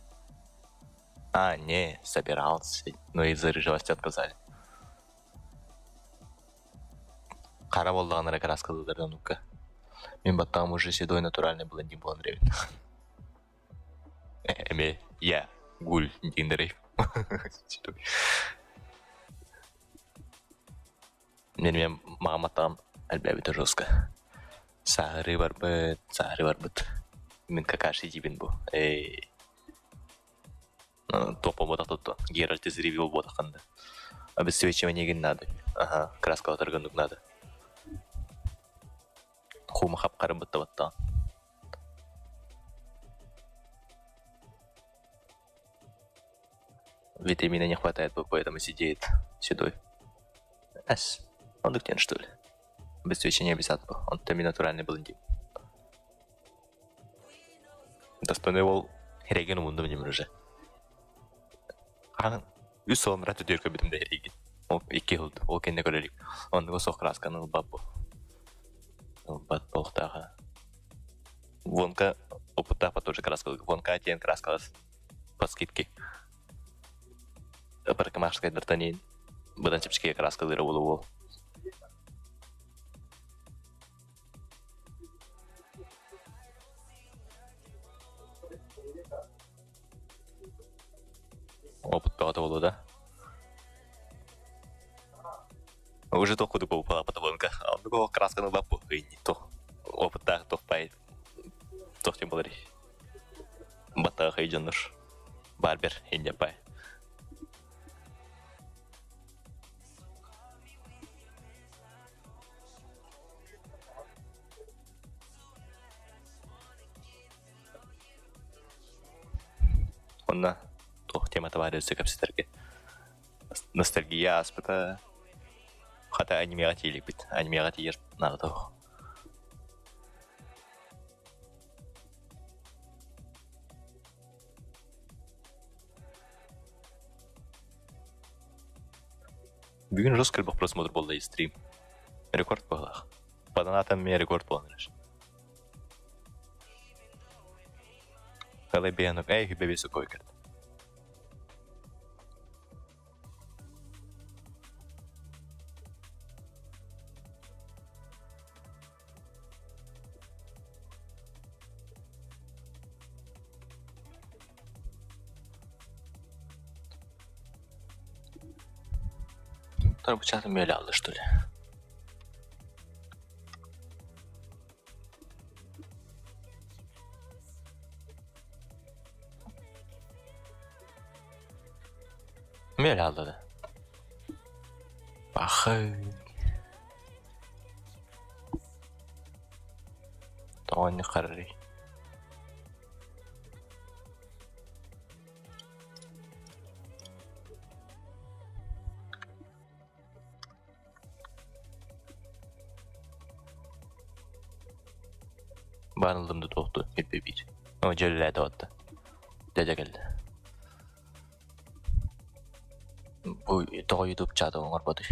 А, не, собирался, но из-за рыжевости отказали. Хара буоллаҕына эрэ краскалыыллар оннукка. Мин баттаҕым уже седой натуральный блондин буолан эрэбин. Эмиэ я гуль диэн Мин эмиэ мааматтаҕым элбээбитэ жестко. Сааһырыы барбыт, сааһырыы барбыт. Мин Какаши диибин бу. Эй туох буолбатах тутту. Геральт из Ривии буолбатаххын да. Обесцвечивание надо. Ага, краскалатарга оннук надо. Хума хап-хара бытта Витамина не хватает, поэтому сидит седой. Эс, оннук диэн что ли? Обесцвечивание обязательно. Он там натуральный блондин. Достойный ол Реген умуннум дим уже. Хаһан үс сыл анараа өттүгэр көрбүтүм да эригин. Ол икки сыл ол кэннэ көрө илик. Оннуга суох красканы ылбат бу. Ылбат буолуохтааҕа. Вонка опыттаах тоже краскалыыр. Вонка диэн краскалас по скидке. Парикмахерскайдартан иин быдан чэпчэкигэ краскалыыра буолуо. Опыт бөҕөтө буолуо да. Уже туох курдук буолбатах Оннук ол красканы ылбаппын туох опыттаах туох баай туох диэн буоларый баттаҕа дьоннор барбер инньэ баай Онно туох темата баар өссө кэпсэтэргэ ностальгия ааспыта хата анимеҕа тиийбит анимеҕа тиийэр наада суох. Бүгүн жестко элбэх просмотр буолла стрим. Рекорд быһыылаах. Баданаатан эмиэ рекорд буолан эрэр. Халай эй хүбэ сукой кэрт. Бычатын мэлэ что ли? Мэлэ да. Бахы. Тоҕо харарый? Баан ыллым да туохту биир. О, дьэ үлэлээтэ отто. Дьэ кэллэ. Бу тоҕо YouTube чаты оҥорботуй?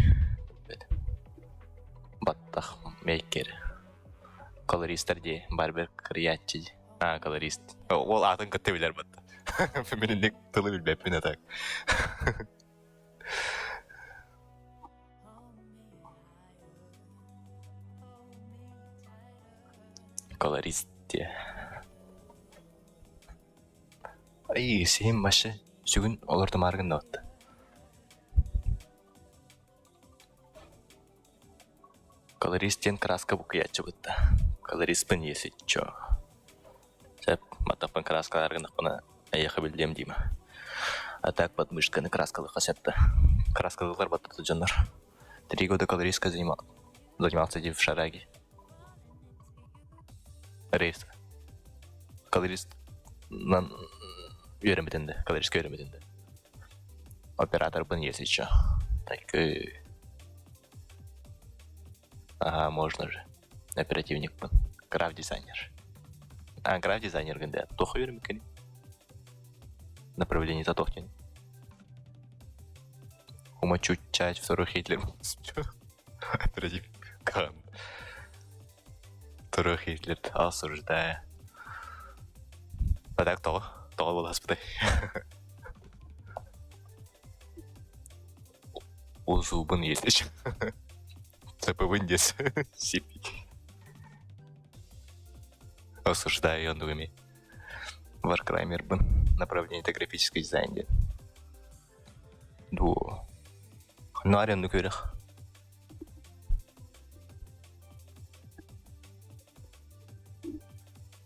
Баттах мейкер. Колористар дии, барбер кырыйааччы дии. А, колорист. Ол аатын кытта билэр батта. Мин инник тылы билбэппин а так. Колорист диэ. Ай, сиһим вообще сүгүн олордумаары гыннабыт. Колорист диэн краска букуйааччыбыт да. Колориспын если чё. Сөп, матаппын краскалаары гыннахпына эйиэхэ биллиэм диимэ. А так подмышканы краскалыахха сөп да. Краскалыыллар баттата дьоннор. 3 года колористка занимался в Шараге. Рейс. Колорист үөрэммитин да, колористка үөрэммитин да. Операторбын если чё. Так, ага, можно же. Оперативникпын. Граф-дизайнер. А, граф-дизайнер да. Туох үөрэммиккин? Направление туох диэн? Умочучать второй Хитлер. Оперативник. Второй Хитлер осуждаю. А так тоҕо? Тоҕо буоласпытай? Узубун если ЦПВ дес сипить. Осуждаю оннугуми. Варкраймербын. Направление это графический дизайн диэн. Дуо. Ханна оннук үөрэх.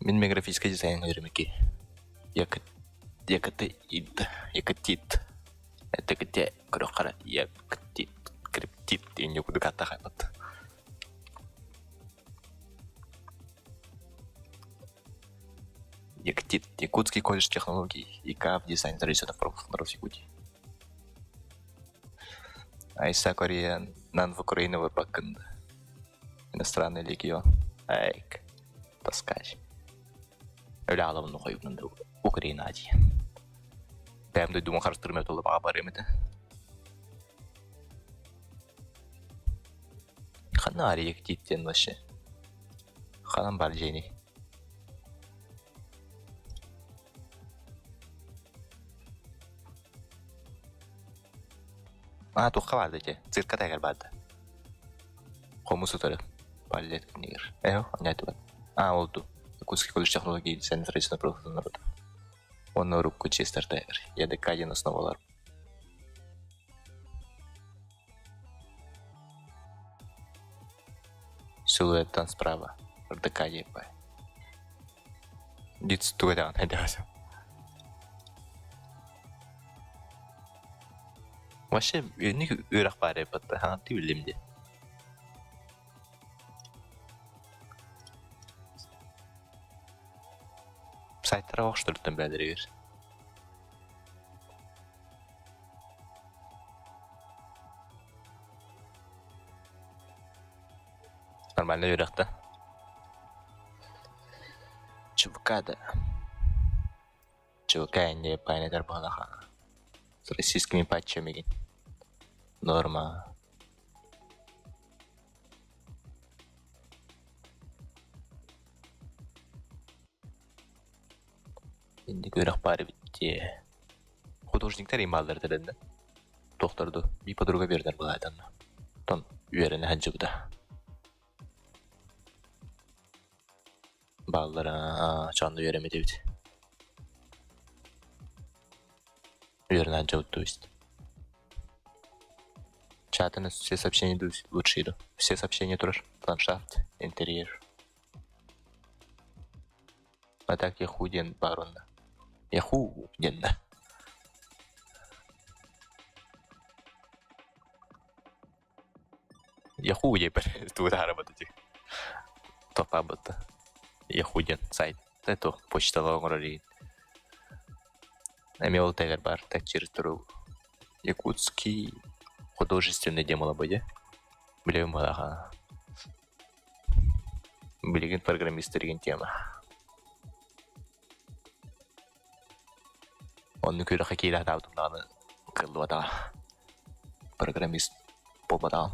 Мин графический дизайн үөрэмики. Якутит. Якутит. Это где көрөххө Якутит. Криптит диэн курдук ааттаах Якутит. Якутский колледж технологий ИК в дизайн традиционных народов Якутии. Айса Корея нан в Украину вырбаккын Иностранный легион. Айк. Таскач. Өлө аалабын хойугунан да Украина дии. Бэйэм дойдубун харыстыырым эбитэ буолла барыам этэ. Ханна баар Якутит диэн вообще? Ханан баар дьиэний? Аа туохха баар да ити? Цирка таһыгар баар да? Хомус утары балет книгер. Э, онньоотубат. Аа, ол дуу. Якутский колледж технологий центр народа. Уонна урукку чиэстэртэ ЯДК диэн основалар. Силуэттан справа РДК диэппэ. Дит туга даҕаны хайдаҕа Вообще, инник үөрэх баар эбит хаҥаттыы биллим дии. Сайтара оҕустарыттан бээлэригэр. Нормально үөрэхтэ. ЧВК да. ЧВК инде паанетар баһылаха. С российскими патчами Норма. Инник үөрэх баар эбит дии. Художниктар имааллар этэлэннэ. Туохтар дуу, биир подруга биэрдэр былаайданна. Оттон үөрэнэ сылдьыбыта. Бааллара чоонно үөрэммит эбит. Үөрэнэ сылдьыбыт то есть. Чатын все сообщения идут лучше иду. Все сообщения турар. Ландшафт, интерьер. А так Яху диэн баар уонна. Яху диэн да. Яху диэпэр тугу таһаарабыт ити. Тохтообут Яху диэн сайт. Это почталар оҥорор иһин. Эмиэ ол тэҥэр баар так через дорогу. Якутский художественный диэн буолабыт дии. Билэбин быһалаах. Билигин программист деген тема. Оннук үөрэххэ киирэ сатаабытым даҕаны кыаллыбатаҕа. Программист буолбатаҕым.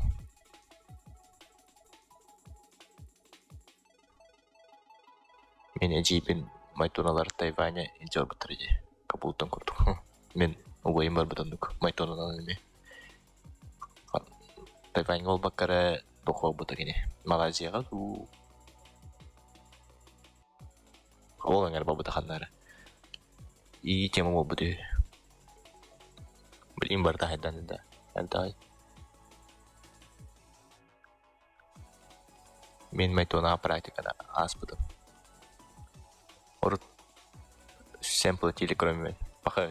Мин эдьиийбин Майтоналар Тайваня илдьэ барбыттара дии, Кабултан курдук. Мин убайым барбыт оннук Майтонанан эмиэ. Тайваньҥа буолбакка эрэ туох буолбута кини Малайзияҕа дуу Ол эҥэр буолбута ханна эрэ. Ии тема буолбут үһү. Билигин барыта хайдан да элбэҕий. Мин Майтонаҕа практиканы ааспытым. Урут всем платили, кроме пока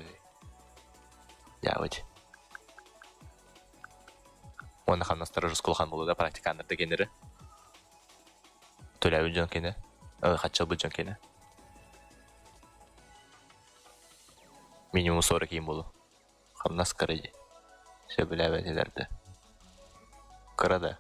дьаабыт. Уонна хамнастара улахан буолуо да практиканнар да кинилэри. Төлөөбүт дьон кини, хаччалбыт дьон кини. Минимум 40 киин буолуо. Хамнас кыра дии. Сөбүлээбэтилэр да. Кыра да.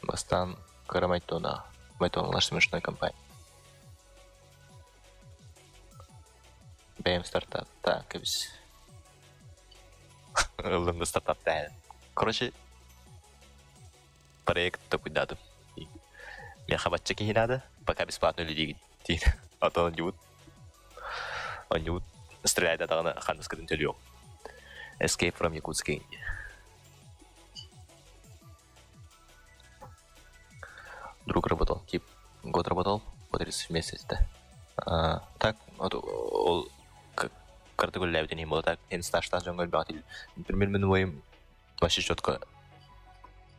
Бастаан кыра Майтона, Майтоналар смешной компания. Бэйэм стартаптаан кэбис. Ыллым да стартаптаан. Короче, проект такуйдаатым. Миэхэ бачча киһи наада, пока бесплатно үлэлиигин диир. А то онньубут онньубут стреляйда даҕаны ханныскытын төлүөҕүм. Escape from Yakutsk Друг работал, тип год работал, по 30 в месяц, да. А, так, вот ол кырдык үлэлээбитин иһин буолла так эн стажтаах дьоҥҥо элбэҕи например мин убайым вообще четко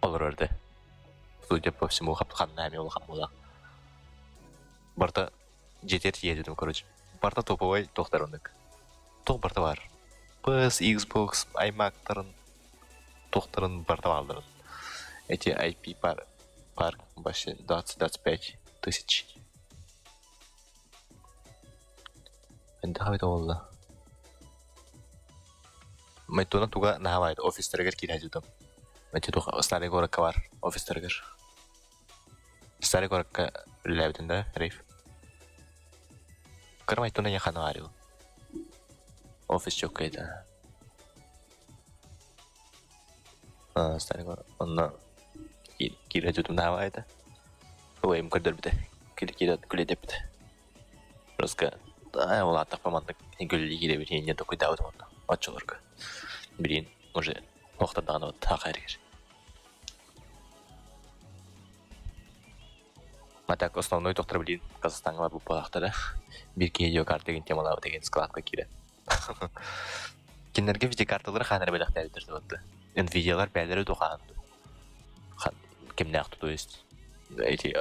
олорор этэ. Судя по всему, ханна эмиэ улахан буоллаах. Барыта дьиэтигэр тиийэ короче. Барыта топовай туохтар оннук. Туох барыта баар. PS, Xbox, iMac-тарын туохтарын барыта баалларын. Эти IP пар парк вообще 20-25 тысяч. Элбэх эбит буолла. Майтона туга наһаа офистарыгар киирэ сылдьыбытым. Эти туох старый городка бар офистарыгар. Старый городка үлэлээбитим да, рейф. Кыра Майтона я ханаарил. Офис чоккайда. Старый город. Онно киирэ сылдьыбытым наһаа этэ. Убайым көрдөрбүтэ. Күлэдэппитэ. Просто улааттахпа маннык күллүү киирэбит инньэ токуйдаабытым онно оччолорго. Билигин уже охтордаҕына вот хаха эргэр. А так основной доктор билигин Казахстаҥҥа барбыт буолаахтара. Биир киһи видеокарта деген темалаабыт деген складка киирэн. Кинилэргэ видеокарталары хаан эрэ бэлэхтээбиттэр дуотта. Nvidiалар бээлэрэ дуу хаан кимнээх то есть эти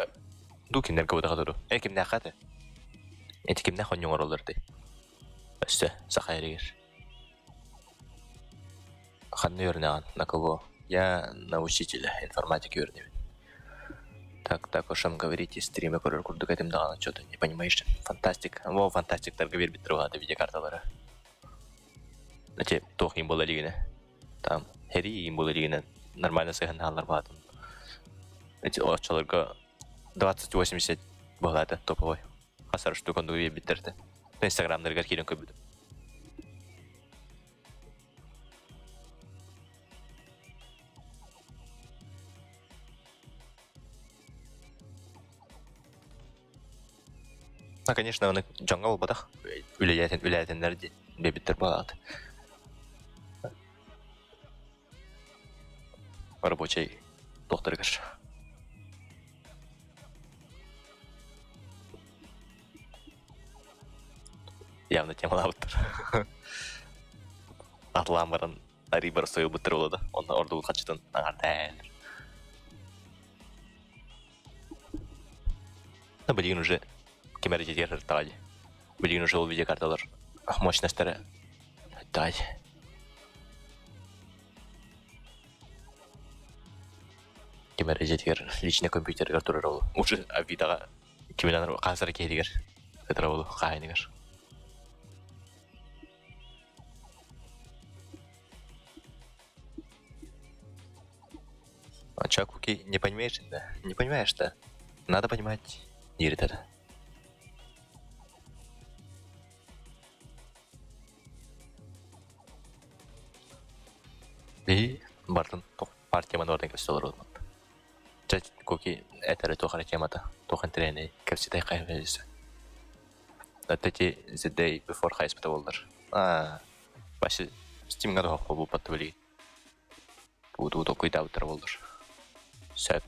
дуу кинилэргэ бутаха туру. Э кимнээххэ этэ? Эти кимнээх онньу оҥороллор этэй? Өссө саха эригэр. Ханна үөрэнэҕин? На кого? Я на учителя информатики үөрэнэбин. Так, так уж говорите, стримы көрөр курдук этим даҕаны что-то не понимаешь. Фантастик. Во, фантастиктарга биэрбиттэр уһаата видеокарталары. Эти туох иин буола илигинэ. Там һэрии иин буола илигинэ нормально сыһыннаһаллар баатын. Эти оччолорго 20-80 буолаата топовой. Хас штук оннугу биэрбиттэр этэ. Инстаграмнарыгар киирэн көрбүтүм. А, конечно, аны дьоҥҥо буолбатах, үлэлээтин үлээтиннэр дии диэбиттэр буолаат. Рабочай туохтарыгар. Явно темалаабыттар. Атылаан баран арыы барсайылбыттар буолла да, онно ордубут хаччытын аҥардаан. Ну, билигин уже ким эрэ дьиэтигэр сырыттаҕа дии. Билигин уже ол видеокарталар мощностара дай. Ким эрэ дьиэтигэр личный компьютерыгар турар ол. Уже Авитоҕа киминэн хаасара киһитигэр сытар ол хаайыныгар. А Куки, не понимаешь, да? Не понимаешь, да? Надо понимать, диир этэ. И бартын партияман бардан кэпсэтэ олорбут. Чэ, Куки этэрэ туох эрэ темата, туох интэриэһинэй, кэпсэтэ хайа Эти The Day Before хайыспыта буоллар. Аа, вообще Steam'га да буолбат билигин. Тугу толкуйдаабыттара буоллар. Сөп.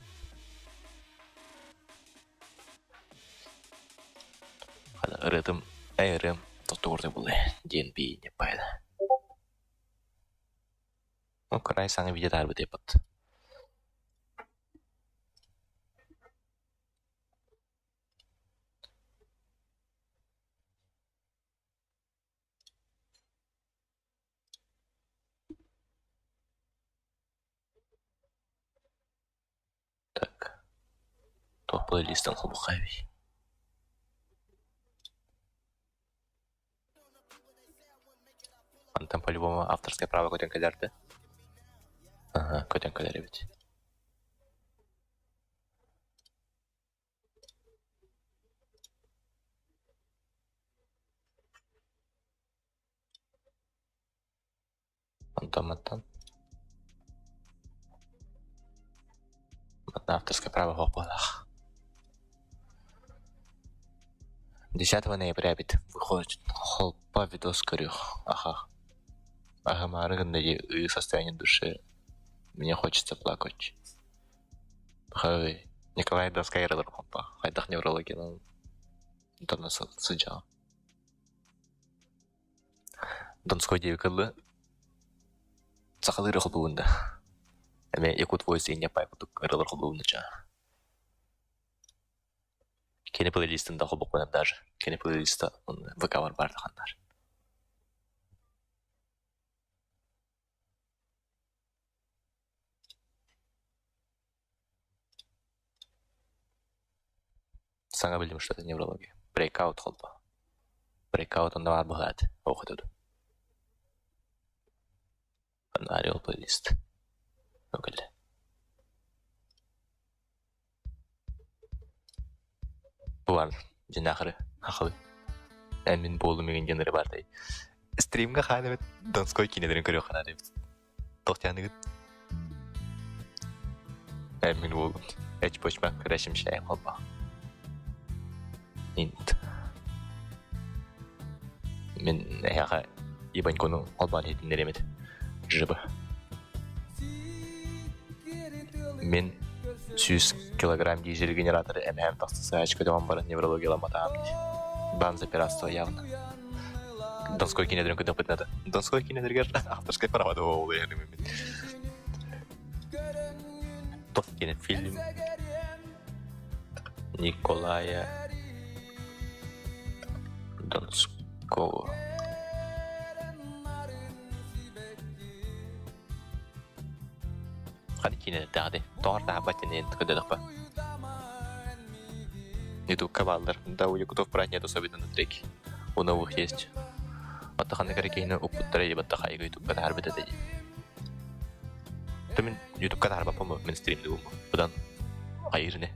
Ырыатым, эй ырыам тоттугурда буолуо диэн бии ньаппайда. Ну, кырай саҥа видео таарбыт эппит. Так, туох плейлистан холбуххай Мантан по-любому авторское право көтөн кэлэр да? Ага, көтөн кэлэр эбит. Онтон мантан Манна авторское право суох буоллах. 10 ноября эбит выходит холпа видос көрүөх. Аха. Аһымаары гынна дии ыы состояние души. Мне хочется плакать. Хай, Николай Донскай ыралар холпа. Хайдах неврологиянан онтон сылдьаҕын. Донской диэбиккэ дылы сахалыы эрэ холбуубун да эмиэ Якут Voice инньэ паай курдук ырыалар холбуубун да чаа. Кини плейлистын да холбоппунан даже. Кини плейлиста ВК-бар баар ханнар. Саҥа билим что это неврология. Breakout холбо. Breakout онно баар быһаат. Оохотуду. Орел плейлист. Өкүллэ. Бу бар дьинахыры хахалы. Эн мин буолум игин диэн ыры баартай. Стримга хаан эбит Донской киинэлэрин көрүөх ханаат эбит. Тохтяныгыт. Эн мин буолум. Эч почма кыра шимшэйэн холбоо. Инт. Мин эһиэхэ Ибанькону холбоон иһитиннэриэм этэ. Жиба. Мин 100 килограмм дизель генераторы эмэһэм тахса саачка көтөҕөн баран неврологияламматаҕым дии. Баан за пиратство явно. Донской киинэлэрин көрдөхпүтүнэ да Донской киинэлэригэр авторскай права да буолуо Тот кинофильм Николая Донского. Ханна киинэлэрдээҕи тоҕор таһаабат диэн көрдөтөхпө. Ютубка бааллар. Да, у якутов брат нет особенно на треки. У новых есть. Оттон ханнык эрэ киһини укпуттара ебаттаха ютубка таһаарбыт этэ дии. Мин ютубка таһаарбаппын мин стримдуум. Будан хайыр не.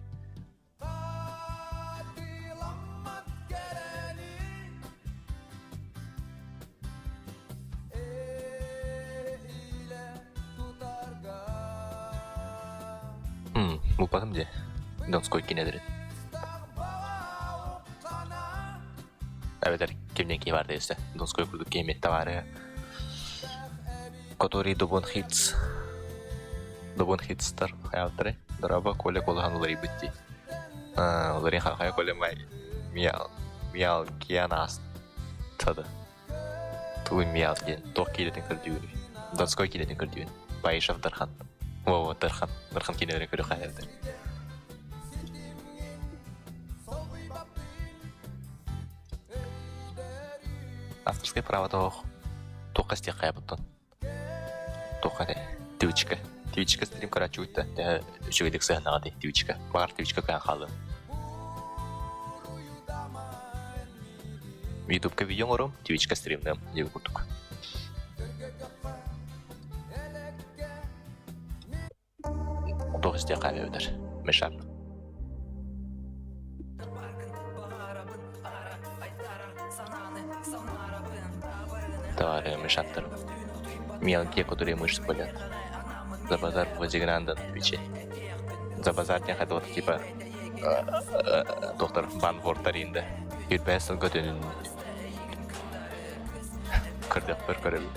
Булбатым дии. Донской киинэлэрин. Эбэтэр кимнэн киһи баар дээстэ. Донской курдук киһи табаары который Дубон Хитс Дубон Хитстар хайаалтары Дороба Коля куолаһын уларыйбыт дии. Уларыйан хайа Коля миял миял киан аастады. Тугуй миял диэн туох киилэтин көрдүүнүй? Донской киилэтин көрдүүн. Баишев Дархан. Во Дархан. Дархан киинэлэрин көрө хайалдар. Авторское право тоох туохха истиэх хайабыттан туохха этэй Твичка Твичка стрим көрөөччүгүт да төһө үчүгэйдик сыһыннаҕа дии Твичка баҕар Твичка көһөн хаалыам Ютубка видео оҥоруом Твичка стримныам диэбит курдук туох Туох истиэххэ эбэтэр мешап. Товары мешаптар. Мелкие, которые мышцы болят. За базар возле Гранда на Твиче. За базар диэн хотела типа доктор Ван Вортаринда. Юрбэс сылга төнүн көрдөхпөр көрөбүн.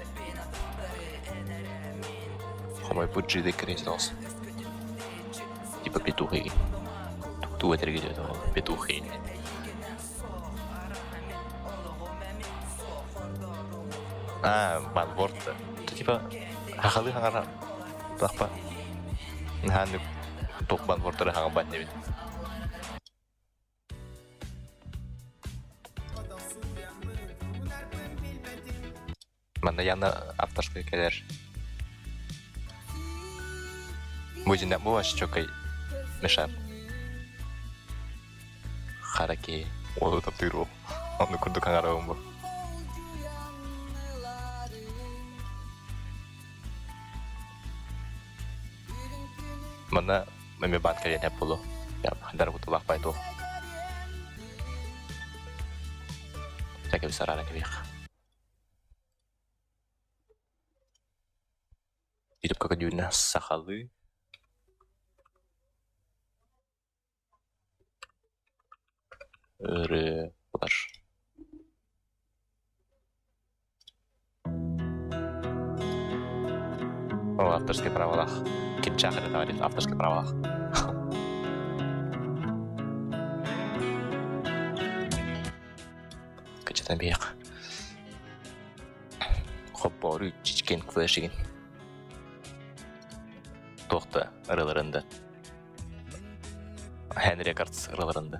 Хомойбут жиды креслос. Типа петухи. Тугу этэргэ диэт петухи. А, Ван Типа хахалы хаҥара тахпа. Наһаа туох Ван Вортары хаҥарбат эбит. Манна Яна авторская кэлэр. Бу дьинэ бу вообще чокай мешап. Хараки уолу таптыыр уол. Онну курдук аҥарабын бу. Манна эмиэ баан кэлиэн эп буолуо. Дар кутулаах бай туох. Тэкэбис араара кэбиэх. Ютубка көрдүүрүнэ сахалыы ырыалар. О, авторские правалаах. Кимчаах эрэ товарищ авторские правалаах. Кычытан биһиэх. Хоппоору чичкен флешигин. Туох да ырыларында. Hen Records ырыларында.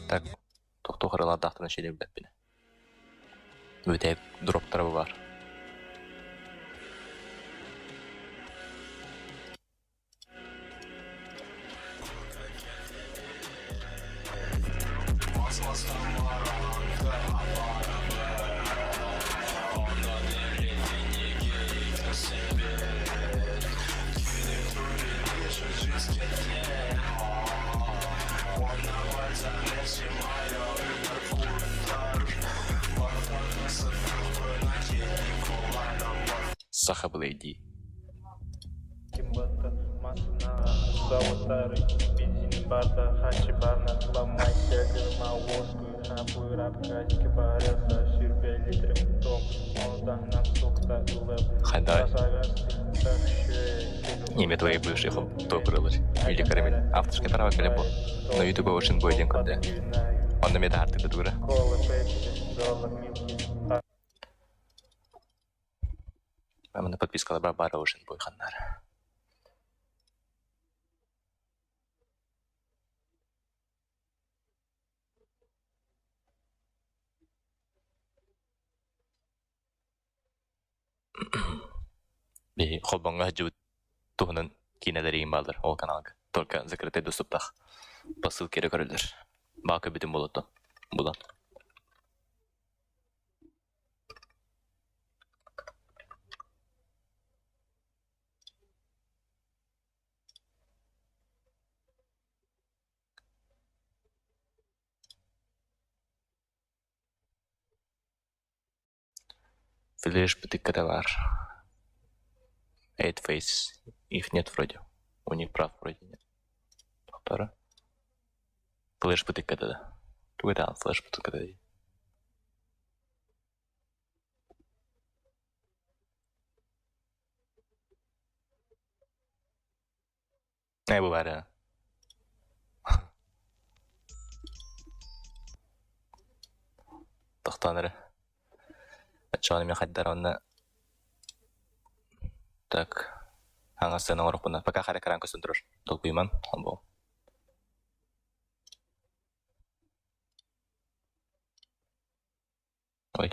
Так, туох-туох ырылардаахтарын шеле билбэппин. Бүтэһик дроптара баар. Саха былайдии. Хайдай. Имя твоей бывшей топ Или Карамель. Авторское право кэлэ бу. Но ютуба очень бой диэн көрдө. Онно эмиэ таһаартык да тугура. Манна подпискалар баара очень бой ханнар. Биһи холбоҥҥо сылдьыбыт туһунан киинэлэр бааллар ол каналга. Только закрытый доступтаах. По ссылке эрэ көрөллөр. Баа көрбүтүм буолуо булан. Флеш бытыкка баар. Эйтфейс. Их нет вроде. У них прав вроде нет. Повтора. Флеш бытыкка да. Тугайдаан флеш бытыкка дии. Ээ бу баар ээ. Тохтоон эрэ. Оччоҕуна эмиэ хайдар уонна так хаҥас сыана оҥоруохпуна пока хара экран көстөн турар. Толкуйуман холбоо. Ой.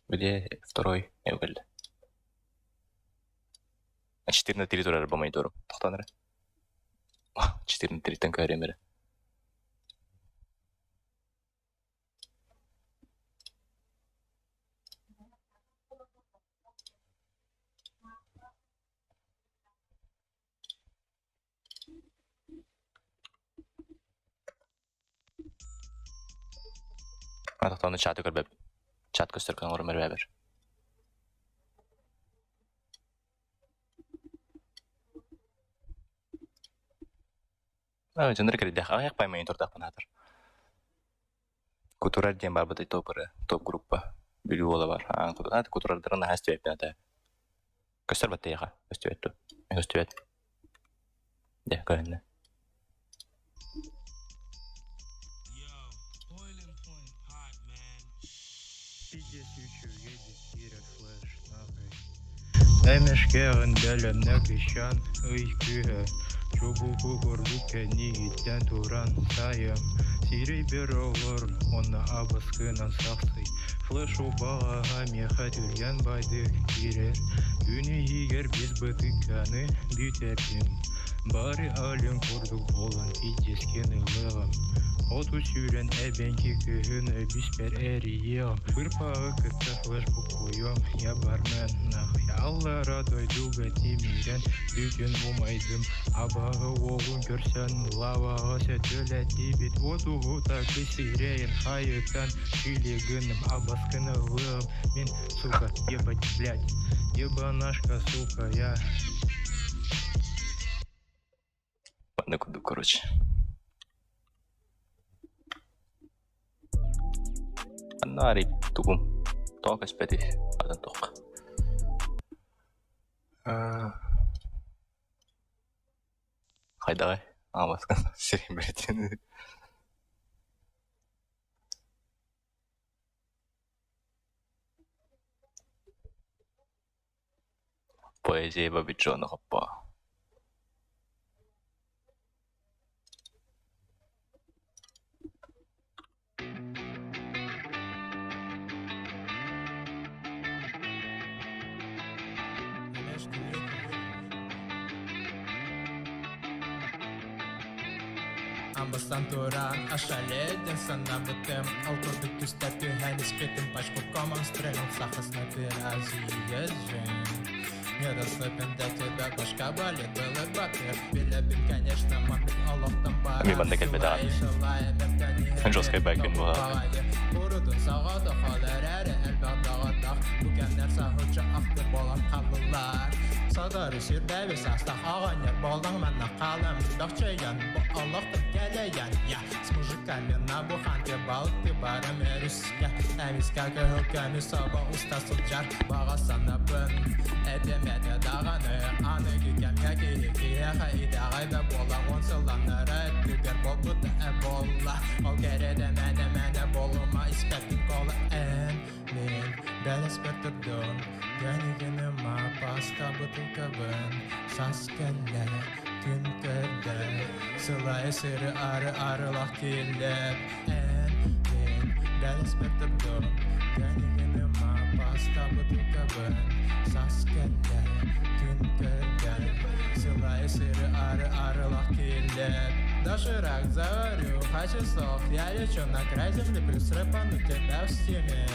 Где второй эвгэл? 4 на 3 турар по монитору. Тохтоон эрэ. 4 на 3-тэн көһөрүөм эрэ. Атахтааны чаты көрбөппүн. Чат көстөр гына оҥорум эрбээбэр. Дьоннор кэрийдэх аҕыйах паймайын турдахпын аатар. Кутурар диэн барбытай топ-ырыа, топ-группа. Бүлүү уола бар. Кутурардарын наһаа истибэппин ата. Көстөр баттайаха, көстүбэт дуо? Көстүбэт. Дьэ, көһүннэ. Эмискэҕин бэлэмнэ кыысчаан ый күүһэ, чубуку курдук кэннигиттэн туран сайым, сирэйбэр олор уонна абыскынан сахсый, флеш убаҕаһа миэхэ түргэн байдык киирэр, күн иһигэр биэс бытыкканы бүтэрдим, бары алын курдук буолан пиздецкин ылыаҕым, оту сүүрэн эбэҥки кыһын өбүспэр эрийиэҕим, Кырпаҕы кытта флеш буккуйуом, я бармен нахуй аллара дойдуга тимирэн бүтүн умайдым, абаҕа уолун көрсөн лаваҕа сөтүөлэтибит, уотуһутакы сирэйин хайытан чили гыным, абаскыны ылыам, мин, сука, ебать, блядь, ебанашка, сука, я. Манна курдук короче. Манна арый тугум тоҕо көспөтүй атын туохха Хайдаҕый аамаскын сирин бэртин Поэзия Бабиджона хоппоо Амбастан туран ашаледен санабытым Ол курдук түстэ түһэн испитим Пачку комом стрелил саха снайпера съезжен Недоступен для тебя башка болит было батыр Билэбин конечно маппит олохтон Ами манна кэлбэтэҕэ. Жесткай байкин буолар. Курутун саҕата халар эрэ элбэх даҕатах Бу кэмнэр саһылча ахты болан хааллылар Садары сүрдэби састах оҕонньор болдоҥ манна хаалам Бөхчөйөн бу олохтон кэлэйэн Я с мужиками на буханке балыкты барам өрүскэ Эмискэ кыһыл көмүс собо уста сылдьар баҕа санабын Этим этэ даҕаны аныгы кэмҥэ киһи киһиэхэ итэҕэйбэ буола уон сылланнара өттүгэр буолбута э буолла Ол кэрэтэ мээнэ мээнэ буолума испэппин кола эн мин бэлэспэр турдум Гэнигинема паста бытылкабын сас кэллэ күн көрдө сылайы сыры ары арылах кииллэп эн мин бэлэспэр турдум Гэнигинема паста бытылкабын сас кэллэ күн көрдө сылайы сыры ары арылах кииллэп Доширак заварю, хочу сок, я лечу на край земли, плюс рэпану тебя в стиме.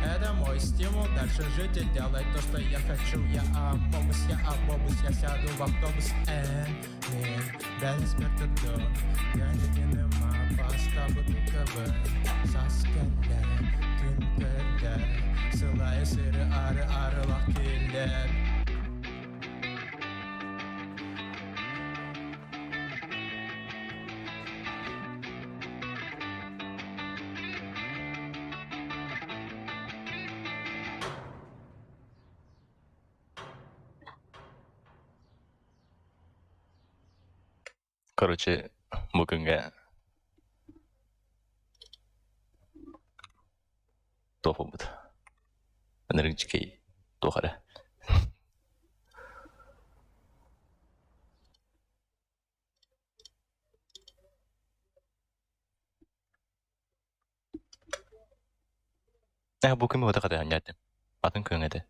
Это мой стимул дальше жить и делать то, что я хочу. Я автобус, я автобус, я сяду в автобус. Эн, мин, бэлэспэр турдум, Гэнигинема паста бытылкабын сас кэллэ, күн көрдө, сылайы сыры ары арылах кииллэп. Короче, бу күҥҥэ туох буолбут ынырык туох эрэ Ээ, бу күн буолбатах этэ, анньааттым. Атын күн этэ.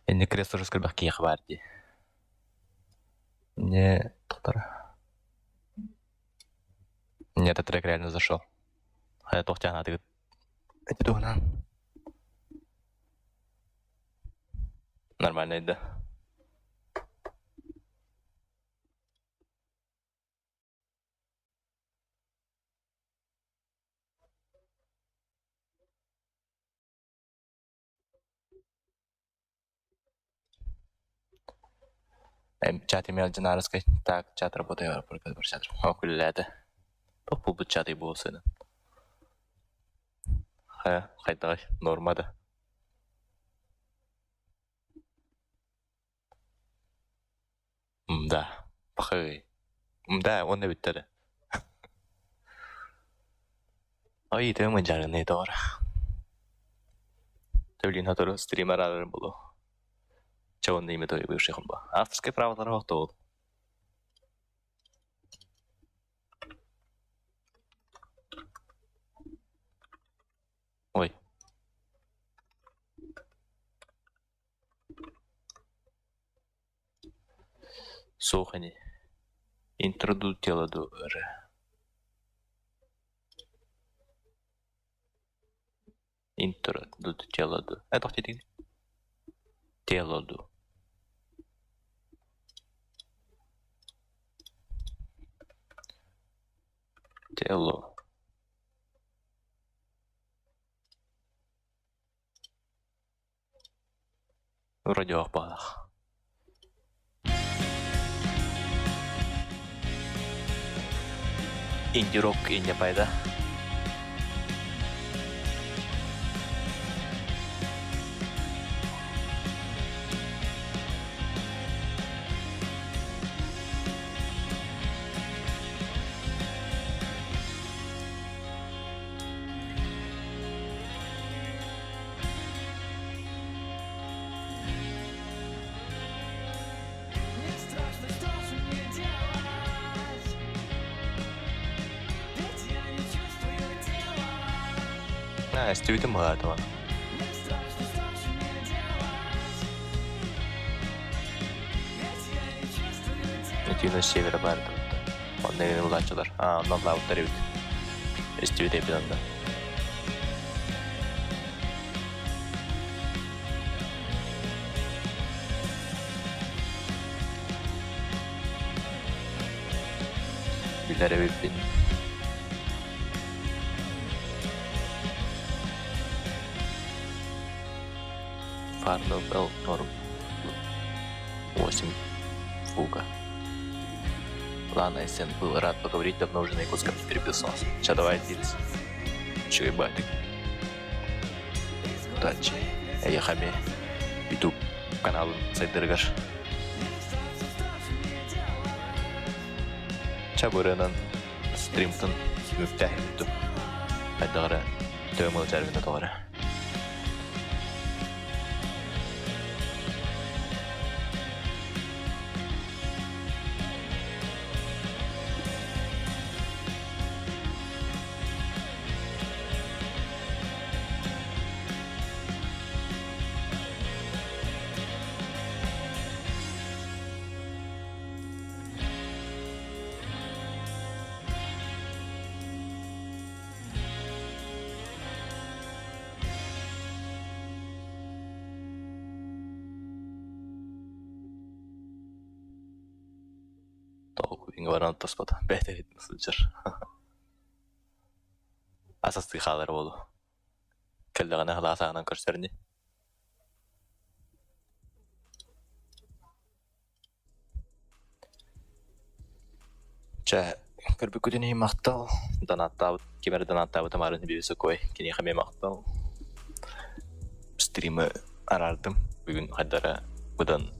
Инник кресло көрбөх киһиэхэ баар дии. Мне тохтор. Мне этот трек реально зашел. Хайа туох аатыгыт эти туһунан. Нормально да. Чат имел дьынаарыскай так чат работает Күллээтэ. Туох буолбут чатый буолсуйдан. Хайа, хайдаҕый, норма да? Мда, пахай. Мда, уонна бүттэ да. Ой, тыа мындьарыный доҕор. Төблин сотору стример арарым буолуо. Чэ уонна имя твое бывший хомбо. Авторскай правалара охтуол. Ой. Суох ини. Интро дуу тело дуу эрэ. Интро дуу тело дуу. Э туох диэтигин? Тело дуу. Тело. Вроде баах. Инди-рок инде пайда. Эстибитим быһаатыбан. Итиинэ севера баар Онно ылааччылар. Аа, онно ыллаабыттар эбит. Истибит эбит онно. Билэр эбиппин. Фарнелл норм 8 фуга. Ладно, Эссен был рад поговорить, давно уже на якутском не переписывался. Сейчас давай отец. Чуй батик. Удачи. Эйиэхэ YouTube каналын сайдарыгар. Чабырынан стримтын мүптээһин Хайдах эрэ төһө мылдьарбын тоҕо эрэ. Толкуйга баран тоспото бэйэтэ сылдьар. Асастыы хаалар буолуо. Кэллэҕинэ халаас аанан көрсөр ини. Чэ, көрбүккүтүн иһин махтал. Донаттаабыт, ким эрэ донаттаабыта марын высокой, киниэхэ эмиэ махтал. Стримы араардым. Бүгүн хайдара быдан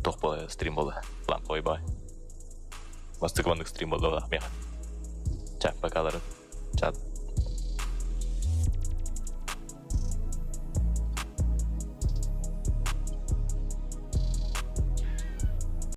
туох буола стрим буола. Ламповый бай. Бастакы маннык стрим буолла миэхэ. Чэ, пока ларын. Чат.